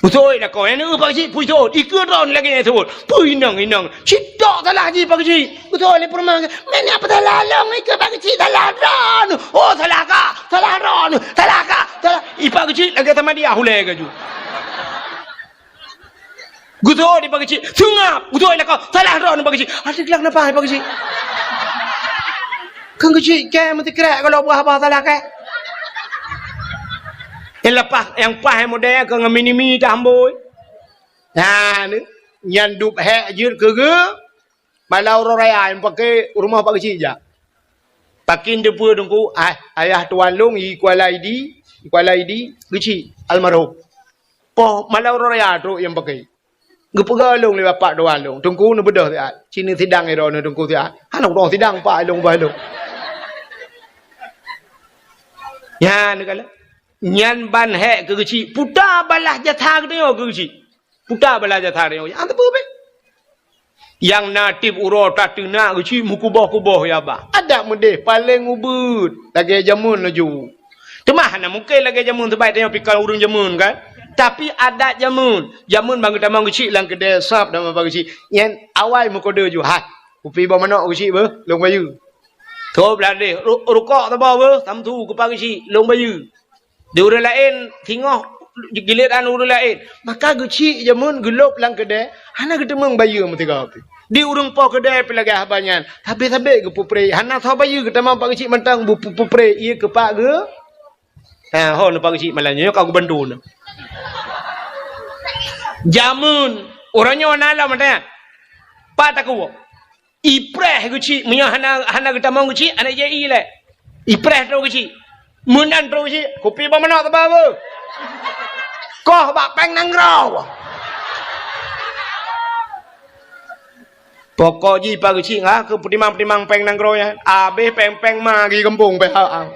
Geutu'oh lakoe, "Nyan Pak Geuchik, peue jiteu'ôt? Ikeu droeneuh lagèe nyan jiteu'ôt. Peue inong-inong? Cit tok salah jih Pak Geuchik." Geutu'oh lé peurumoh, "Meunyo peue salah lôn, ikeu Pak Geuchik, salah droeneuh." "Oh, salah kah? Salah droeneuh. Salah kah? Salah." I Pak Geuchik lagèe sama dia hulèe gaju. Geutu'oh di Pak Geuchik, seungab. Geutu'oh lakoe, salah droeneuh Pak Geuchik. Adak geulah napa hai Pak Geuchik? Keu Geuchik kèe meusikrek kalau buah-buah salah kèe. Nyang leupah, nyang paih model keu ngon mini-mi tambôi. Nah, ni. Nyan dub hék jeuet keu geu. Malam uroe raya nyang paké rumoh Pak Geuchik jak. Pakén teupeue Teungku, ah, ayah tuan lôn i Kuala Idi, Kuala Idi, Geuchik, almarhum. Poh malam uroe raya trok nyang paké. Geupeugah lôn lé bapak tuan lôn, Teungku neubeudôh siat. Cit neusidang droeneuh Teungku siat. Hana udong sidang pak lôn bah lôn. Nyan neukalon. Nyan ban hék keu Geuchik. Puta balah jasa geutanyoe keu Geuchik. Puta balah jasa tanyoe. Nyang teupeue beh. Nyang na tiep uroe tateunak Geuchik meukuboh-kuboh ya bah. Adak meudeh paleng ubeuet lagèe jameun laju. Teuma hana mungken lagèe jameun, sabab tanyoe pih kon ureueng jameun kan. Tapi adat jameun. Jameun ban geutamong Geuchik lam keudè sab dan ban Geuchik. Nyan awai meukodeu ju. Hai, kupi boh manok Geuchik beuh, lôn bayeue. Tôb ladeh, ru-, rukok saboh beuh, samsu keu Pak Geuchik, lôn bayeue. Di ureueng laén singoh giliran ureueng laén. Maka Geuchik jameun geulôb lam keudè, hana geuteumeung bayeue meusigoe pih. Di ureueng po keudè pih lagèe haba nyan, sabé-sabé geupeupreh, hana soe bayeue geutamong Pak Geuchik mantong beupeupreh ié keu Pak Geu-, ha, ho neu Pak Geuchik malam nyoe ka geubantu neu. Jameun, uroe nyoe na lom mantong. Pat takue. Ipreh Geuchik, meunyoe hana, hana geutamong Geuchik, hana jai lé. Ipreh trok Geuchik. Meunan trok Geuchik, kupi boh manok teuba beuh. Koh bak péng nanggroe. Pokok jih Pak Geuchik ngah keu peutimang-peutimang péng nanggroe nyan. Abéh péng-péng ma geugampông pih ha.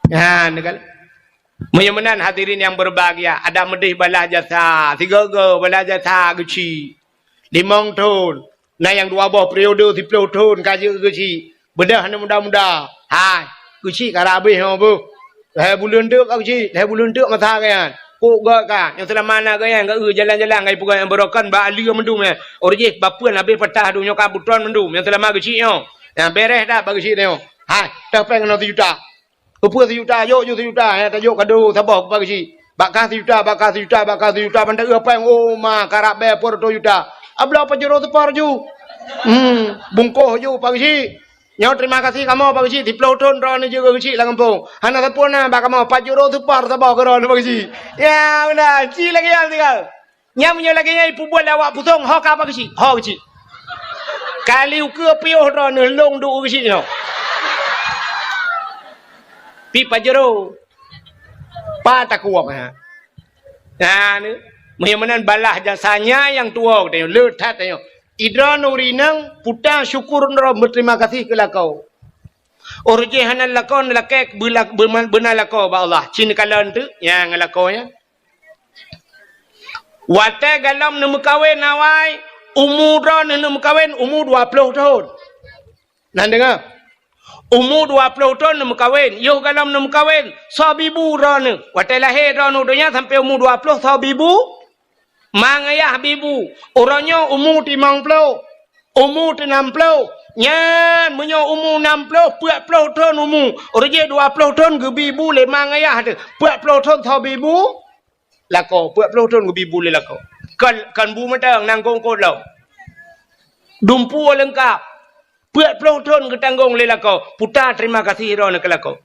Nyan kan. Meunyoe meunan hadirin nyang berbahagia, adak meudeh balah jasa, sigoe-goe balah jasa Geuchik. Limong thon, na nyang dua boh periode siplôh thon ka jeuet Geuchik. Beudôh aneuk muda-muda. Hai, Geuchik ka rab abéh nyoe beuh. Lhèe buleuen teuk ka Geuchik, lhèe buleuen teuk masa geuh nyan. Kok gèt ka, nyoe seulama na geuh nyan, geuh jalan-jalan, geuh peugah nyang beurokon bak aleue mandum nyan. Ureueng jih bapeuen abéh patah dum nyoe ka butron mandum, nyang seulama Geuchik nyoe. Nyang bèrèh that bak Geuchik nyoe. Hai, teuh péng keunoe sijuta. Keupeue sijuta? Jok ju sijuta, eh, tajok kado saboh keu Pak Geuchik. Bak kah sijuta, bak kah sijuta, bak kah sijuta, ban taeu péng, oh, ma, karab bèe peuet reutôh juta. Abloe Pajero seupor ju. Hmm, bungkôh ju Pak Geuchik. Nyoe terima kasih kamoe Pak Geuchik, siplôh thon droeneuh jeuet keu Geuchik lam gampông. Hana sapeue na bak kamoe, Pajero seupor saboh keu droeneuh Pak Geuchik. Ya, meunan, ci lagèe nyan tinggai. Nyan meunyoe lagèe nyan ipeubuet lé awak Pusong, ho ka Pak Geuchik, ho Geuchik. Kali ukeue piôh droeneuh lôn duek Geuchik nyoe. Pih Pajero. Pat takue, ha. Nah, ni. Meunyoe meunan balah jasa nyan nyang tuwoe geutanyoe, le that tanyoe. Idroeneuh ureueng inong puta syukur droe beuterima kasih keu lakoe. Ureueng jih hana lakoe, lakèe beula-, beuma-, beuna lakoe bak Allah. Ci neukalon teuk nyang lakoe nyan. Watèe galom neumeukawen awai, umu droeneuh neumeukawen umu dua plôh thon. Na deungö? Umu dua plôh thon neumeukawen, yoh galom neumeukawen, soe bibu droeneuh. Watèe lahé droeneuh donya sampoe umu dua plôh, soe bibu? Ma ngayah bibu. Uroe nyoe umu limong plôh, umu teunam plôh. Nyan meunyoe umu nam plôh, peuet plôh thon umu. Ureueng jih dua plôh thon geubi bu lé ma ngayah teuh. Peuet plôh thon soe bi bu? Lakoe, peuet plôh thon geubi bu lé lakoe. Kon, kon bu mantong, nangkong kot lom. Dumpeue leungkap. Peuet plôh thon geutanggong lé lakoe. Puta terima kasih droeneuh keu lakoe.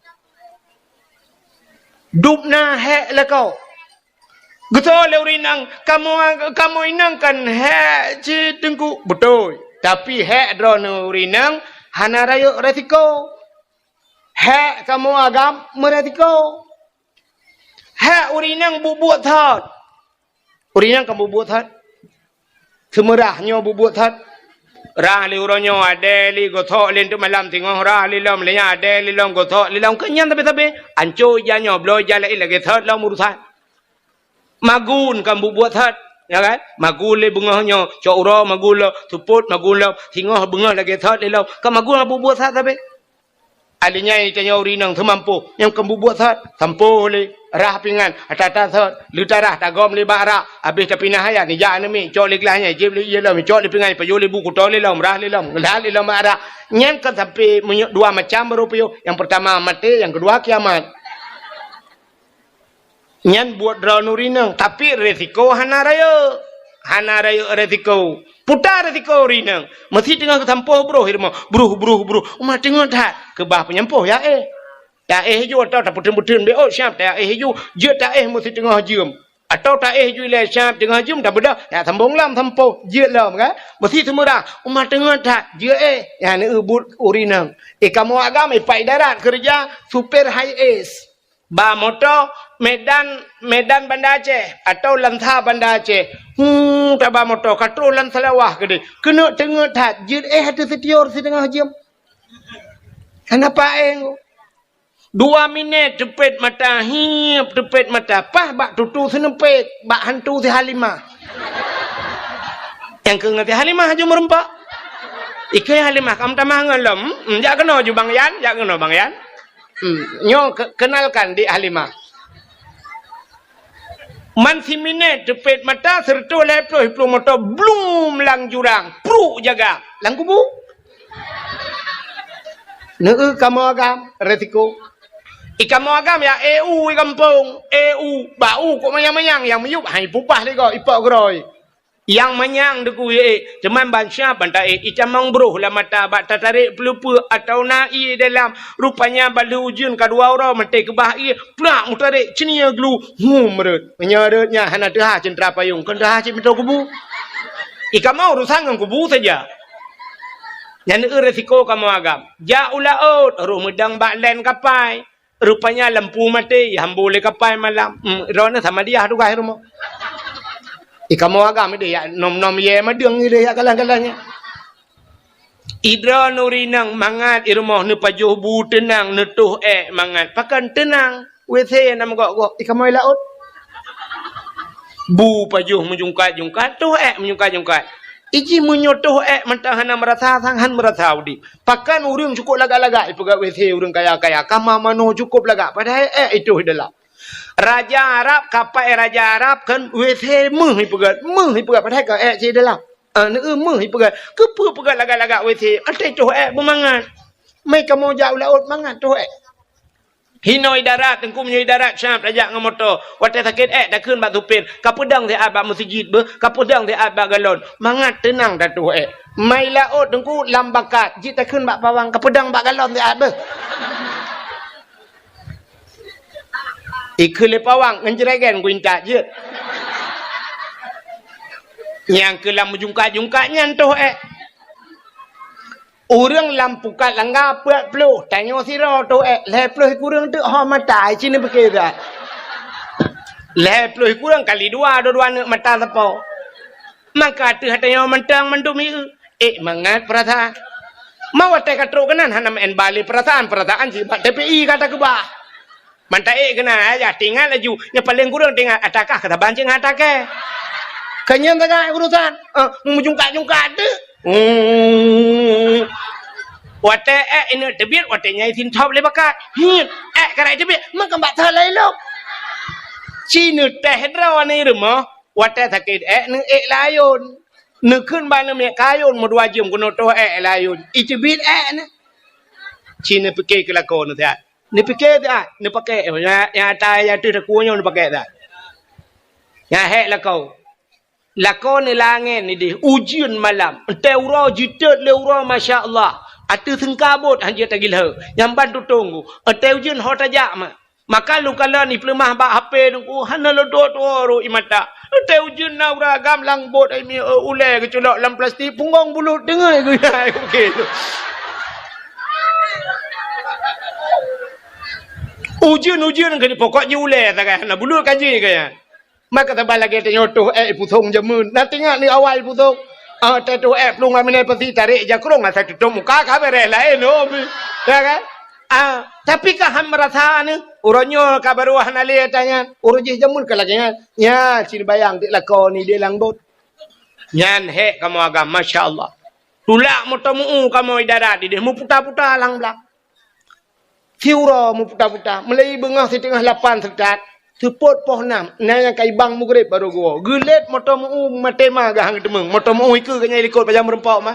Dub na hék lakoe. Geutanyoe lé ureueng inong, kamoe, kamoe inong kan hék cit Teungku. Beutôi. Tapi hék droeneuh ureueng inong hana rayeuk resiko. Hék kamoe agam meuresiko. Hék ureueng inong buet-buet that. Ureueng inong kan bubuet that. Seumeurah nyoe bubuet that. Rah lé uroe nyoe, adèe lé gosok lé teuk malam, singoh rah lé lom, lé nyan adèe lé lom, gosok lé lom. Keu nyan sabé-sabé, anco ija nyoe, bloe ija laén lagèe that lom urusan. Magun kan bubuet that, ya kan? Magun lé beungoh nyoe, cok uroe magun lom, seupôt magun lom, singoh beungoh lagèe that lé lom. Kan magun bubuet that sabé. Alèh nyan tanyoe ureueng inong seumampôh, nyang keu bubuet that, sampôh lé, rah pingan, ata-ata that, leutarah tagom lé bak rak, abéh tapinah ayat, nijak aneuk miet, cok lé glah nyan, jieb lé ié lom, cok lé pingan, pajoh lé bu, kuto lé lom, rah lé lom, ngeulat lé lom bak rak. Nyan kan sampé meunyoe dua macam baru piôh, nyang peurtama maté, nyang keudua kiamat. Nyan buet droeneuh ureueng inong, tapi resiko hana rayeuk. Hana rayeuk resiko. Puta resiko ureueng inong. Meusé teungoh geusampôh broh i rumoh. Broh, broh, broh. Uma teungoh that. Keubah peunyampôh ya éh. Taéh ju atau tapeuteun-peuteun bé, oh, siap taéh ju. Jeuet taéh meusé teungoh jeuem. Atau taéh ju ilèe siap teungoh jeuem, tabeudôh. Ya sambông lom sampôh. Jeuet lom kan. Meusé seumeurah. Uma teungoh that. Jeuet éh. Ya neubuet ureueng inong. I kamoe agam, i Pak Idarat keureuja, supir high S. Ba moto Medan, Medan Banda Aceh atau Lansa Banda Aceh. Hu, taba moto ka troh lam Seulawah keudéh. Keuneuk teungeut that, jeuet éh ateueh sitior siteungoh jeuem. Hana paéng. Dua minèt teupet mata, hiep teupet mata, paih bak tutu seuneupet, bak hantu si Halimah. Nyang keu ngon si Halimah aju meureumpok. Ikeu Halimah ka meutamah ngon lom. Hmm, jak keunoe ju Bang Yan, jak keunoe Bang Yan. Hmm, nyoe ke-, kenalkan Dik Halimah. Man siminèt teupet mata, seureutôh lhèe ploh, ploh moto, blum lam jurang, pruk jaga, lam kubu. Neu kamoe agam, resiko. I kamoe agam ya, eu i gampông, eu, bak u kok manyang-manyang, nyang miyueb hai pupah lé goe, ipok geurôi. Nyang manyang deukui ék, teuma ban siap ban taék, itamong broh lam mata bak tatarek peuleupeuk atau na ié dalam. Rupanya ban lheueh ujeuen ka dua uroe maté keubah ié, plak meutarek ceunie glu, hum rhot. Meunyoe rhot nyan hana teuhah ceuntra payong, kon teuhah cit meutoe kubu. I kamoe urusan ngon kubu saja. Nyan eu resiko kamoe agam. Jak u laôt, roh meudong bak len kapai. Rupanya lampu maté, ihambô lé kapai malam. Hmm, droeneuh sama diah tugaih rumoh. I kamoe agam idéh yak nom-nom yé madeueng idéh yak galan-galan nyan. I droeneuh ureueng inong mangat i rumoh neupajoh bu teunang, neutoh ék mangat. Pakon teunang? WC na meugok-gok, i kamoe laôt. Bu pajoh meujungkat-jungkat, toh ék meujungkat-jungkat. Iji meunyoe toh ék mantong hana meurasa, sang han meurasa udép. Pakon ureueng cukôp lagak-lagak ipeugah WC ureueng kaya-kaya, kama manoe cukôp lagak, padahai ék itoh i dalam. Raja Arab, kapai raja Arab kan WC meuh ipeugah, meuh ipeugah, padahai ka ék cit i dalam. Ah, neu meuh ipeugah. Keupeue peugah lagak-lagak WC? Até toh ék beumangat. Mai kamoe jak u laôt mangat toh ék. Hinoe i darat, teungku meunyoe i darat siap tajak ngon moto. Watèe sakét ék takheun bak supir, kapeudong siat bak meuseujid beuh, kapeudong siat bak galon. Mangat teunang tatoh ék. Mai laôt teungku lam bakat, jeuet takheun bak pawang, kapeudong bak galon siat beuh. Ikheun lé pawang ngon jregen kuintat jeuet. Nyang keu lam meujungkat-jungkat nyan toh ék. Ureueng lam pukat langga peuet ploh, tanyoe sidroe toh ék, lhèe ploh sikureueng teuk ho mata, ci neupike that. Lhèe ploh sikureueng kali dua, dua-dua neuk mata sapo. Maka ateueh tanyoe mantong mandum ieu, ék mangat peurasaan. Ma watèe ka trok keunan hana meu'en bale peurasaan, peurasaan jih bak TPI ka takeubah. Mantong ék keunan, ayah, tingat laju. Nyang paleng kureueng tingat, atakah keu saban cit ngon atakée. Keu nyan sagai urusan. Eh, meujungkat-jungkat teuk. Hmm. Watée ék ineuk teubiet, watée nyan isintop lé bakat. Hiet, ék keurai teubiet, meukeubah that lom. Ci neutéh droe aneuk rumoh, watée sakét ék, neuék layôn. Neukheun bak aneuk miet kayôn meudua jeuem keunoe toh ék layôn. Iteubiet ék nyan. Ci neupike keu lakoe neusiat. Neupike siat, neupakée, nyang, nyang ata nyang ateueh takue nyoe neupakée siat. Nyang hék lakoe. Lakoe neulangén idéh, ujeuen malam. Watée uroe jiteuet lé uroe, masya Allah. Ateueh seungkabot hanjeuet tagilheu. Nyang ban tutong ku. Watée ujeuen ho tajak ma. Maka lôn kalon ipeuleumah bak HP teungku, hana lôn tuwoe-tuwoe rot i mata. Watée ujeuen na ureueng agam lam bot ai mi, ulée geuculok lam plastik, punggong bulut deungon geuya. Ujeuen-ujeuen ka jipokok ji ulée sagai, hana bulut ka ji kaya. Maka saban lagèe tanyoe toh èk pusong jameun. Na teuingat ni awai pusong. Ah, teutoh èk plueng aminai pasi tarek jakrong asai tutup muka ka beres laén, oh, bi. Ya kan? Ah, tapi ka han meurasa ni, uroe nyoe ka barô hana lé ata nyan. Uroe jih jameun ka lagèe nyan. Nya, cit bayang dik lakoe ni di lam bot. Nyan hék kamoe agam, masya Allah. Tulak moto meu kamoe i darat idéh, meuputa-puta lam blang. Siuroe meuputa-puta, mulai beungoh siteungoh lapan seutôt, seupôt poh nam, na nyang ka ibang mugreb barô geuwoe. Geulét moto meu maté ma geuhang teumeueng, moto meu ikeue geuh nyan i likot pajan meureumpok ma.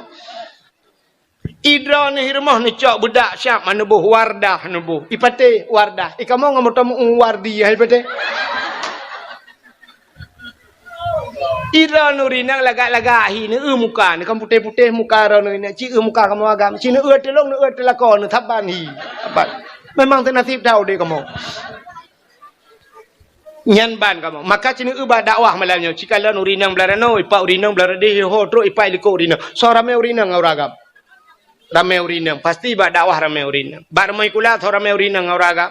Idroeneuh i rumoh neucok beudak siab ma neuboh Wardah neuboh. Ipatéh Wardah. Ikamoe ngon moto meu Wardi hai patéh. Idroeneuh rinang lagak-lagak hi neueu muka, neuh kan putéh-putéh muka droeneuh rinang. Ci eu muka kamoe agam. Ci neueu teulông, neueu teulakô, neusaban hi. Saban. Memang teunasib that udép kamoe. Nyan ban kamoe. Maka ci neueu bak dakwah malam nyoe. Ci kalon ureueng inong blah ranoe, ipak ureueng inong blah rudeh, iho trok ipak i likot ureueng inong. Soe ramé ureueng inong ngon ureueng agam? Ramé ureueng inong. Pasti bak dakwah ramé ureueng inong. Bak rumoh sikula soe ramé ureueng inong ngon ureueng agam?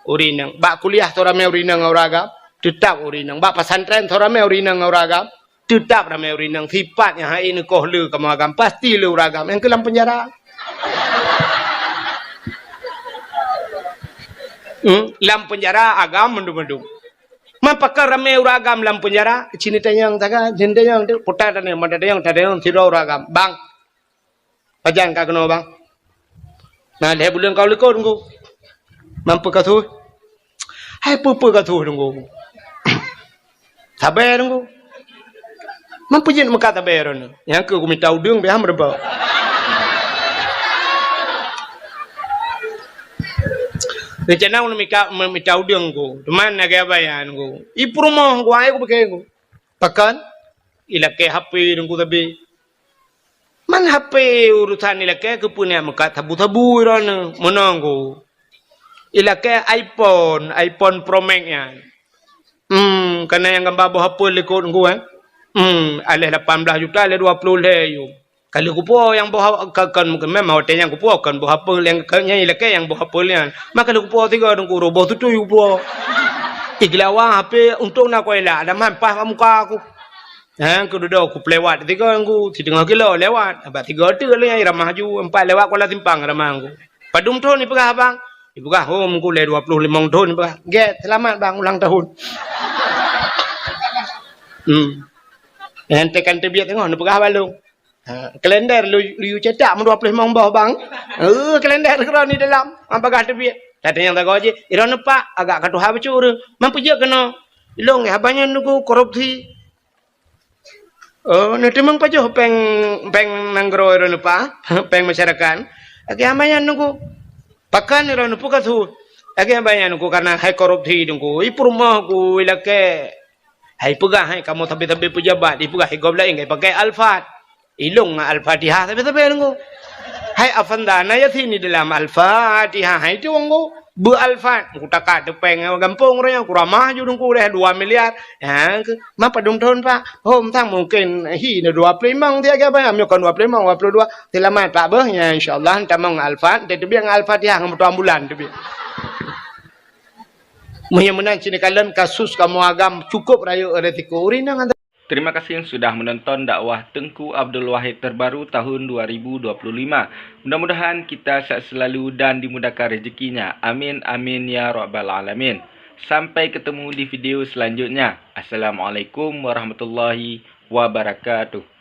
Ureueng inong. Bak kuliah soe ramé ureueng inong ngon ureueng agam? Teutap ureueng inong. Bak pesantren soe ramé ureueng inong ngon ureueng agam? Teutap ramé ureueng inong. Sipat nyang hana neukoh le kamoe agam, pasti le ureueng agam. Nyang keu lam penjara. Hmm, lam penjara agam mandum-mandum. Man pakon ramé ureueng agam lam penjara? Sini tanyong taga, sini tanyong tu, puta tanyong, mata tanyong, tanyong sidroe ureueng agam. Bang, pajan ka keunoe, Bang? Na lhèe buleuen ka u likot, Teungku. Man peue ka su? Hai peue-peue ka su, Teungku? Sabe, Teungku. Man peue jeuet meukat sabe droeneuh? Nyang keu kumita udeueng pih han meureumpok. Rencana ulôn mika, meumita udeueng, Teungku. Teuma na gaya bayan, Teungku. I peurumoh, Teungku, ai kupike, Teungku. Pakon? Ilakèe H P, Teungku, sabe. Man H P urusan ilakèe keupeue neuk meukat sabu-sabu droeneuh, meunoe, Teungku. Ilakèe iPhone, iPhone Pro Max nyan. Hmm, kana nyang gamba boh apel likot, Teungku, eh. Hmm, aléh lapan blah juta, aléh dua ploh lhèe yuem. Ka lheueh kupuwoe nyang boh ha-, ka, kon, memang watèe nyan kupuwoe kon boh apel nyang, kon nyang ilakèe nyang boh apel nyan. Man ka lheueh kupuwoe sigoe, Teungku, roh boh tutui kupuwoe. Igeulawa H P untông na kuela, ada man paih bak muka ku. Ha, keu dudoe kupeuliwat sigoe, Teungku, siteungoh kilo lewat. Bak sigoe teuk lé nyang iramah ju, empat lewat Kuala Simpang ramah, Teungku. Padum thon ipeugah abang? Ipeugah, "Oh, Teungku, lé dua ploh limong thon," ipeugah. "Gèt, seulamat, Bang, ulang tahun." Hmm. Nyang tekan teubiet teungoh neupeugah bak lôn. Ha, kalender lu, lu cetak meudua ploh limong boh, Bang. Eh, kalender keudroe di dalam, han bagah teubiet. Tatanyong sagoe jih, "Droeneuh, Pak, agak ka tuha bacut ureueng. Man peue jeuet keunoe?" "Ilôn, haba nyan, Teungku, korupsi." "Oh, neuteumeung pajoh péng, péng nanggroe droeneuh, Pak? Péng masyarakat?" "Lagèe haba nyan, Teungku." "Pakon droeneuh, peue ka su?" "Lagèe haba nyan, Teungku, karena hai korupsi, Teungku. I peurumoh ku ilakèe." Hai peugah, hai kamoe sabe-sabe peujabat, ipeugah, "Hai gob laén ka ipakèe Alphard." Ilôn ngon Al-Fatihah sabe-sabe, Teungku. Hai Avanda, na Yasin di dalam Al-Fatihah, hai tu, Teungku. Beu Alphard, Teungku, takat teupeng gampông uroe nyan, kuramah ju, Teungku, lé dua miliar. Ha, ke, man padum thon, Pak? Hom sang mungken hi na dua ploh limong siat, ke, Pak? Meunyoe kon dua ploh limong, dua puluh dua. Seulamat, Pak, beuh. Nya, insya Allah, tamong Alphard, teubiet ngon Al-Fatihah, ngon moto ambulan teubiet. Meunyoe meunan, sini kalon kasus kamoe agam cukup rayeuk resiko. Ureueng inong Terima kasih sudah menonton dakwah Teungku Abdul Wahid terbaru tahun dua ribu dua puluh lima. Mudah-mudahan kita sehat selalu dan dimudahkan rezekinya. Amin, amin, ya rabbal alamin. Sampai ketemu di video selanjutnya. Assalamualaikum warahmatullahi wabarakatuh.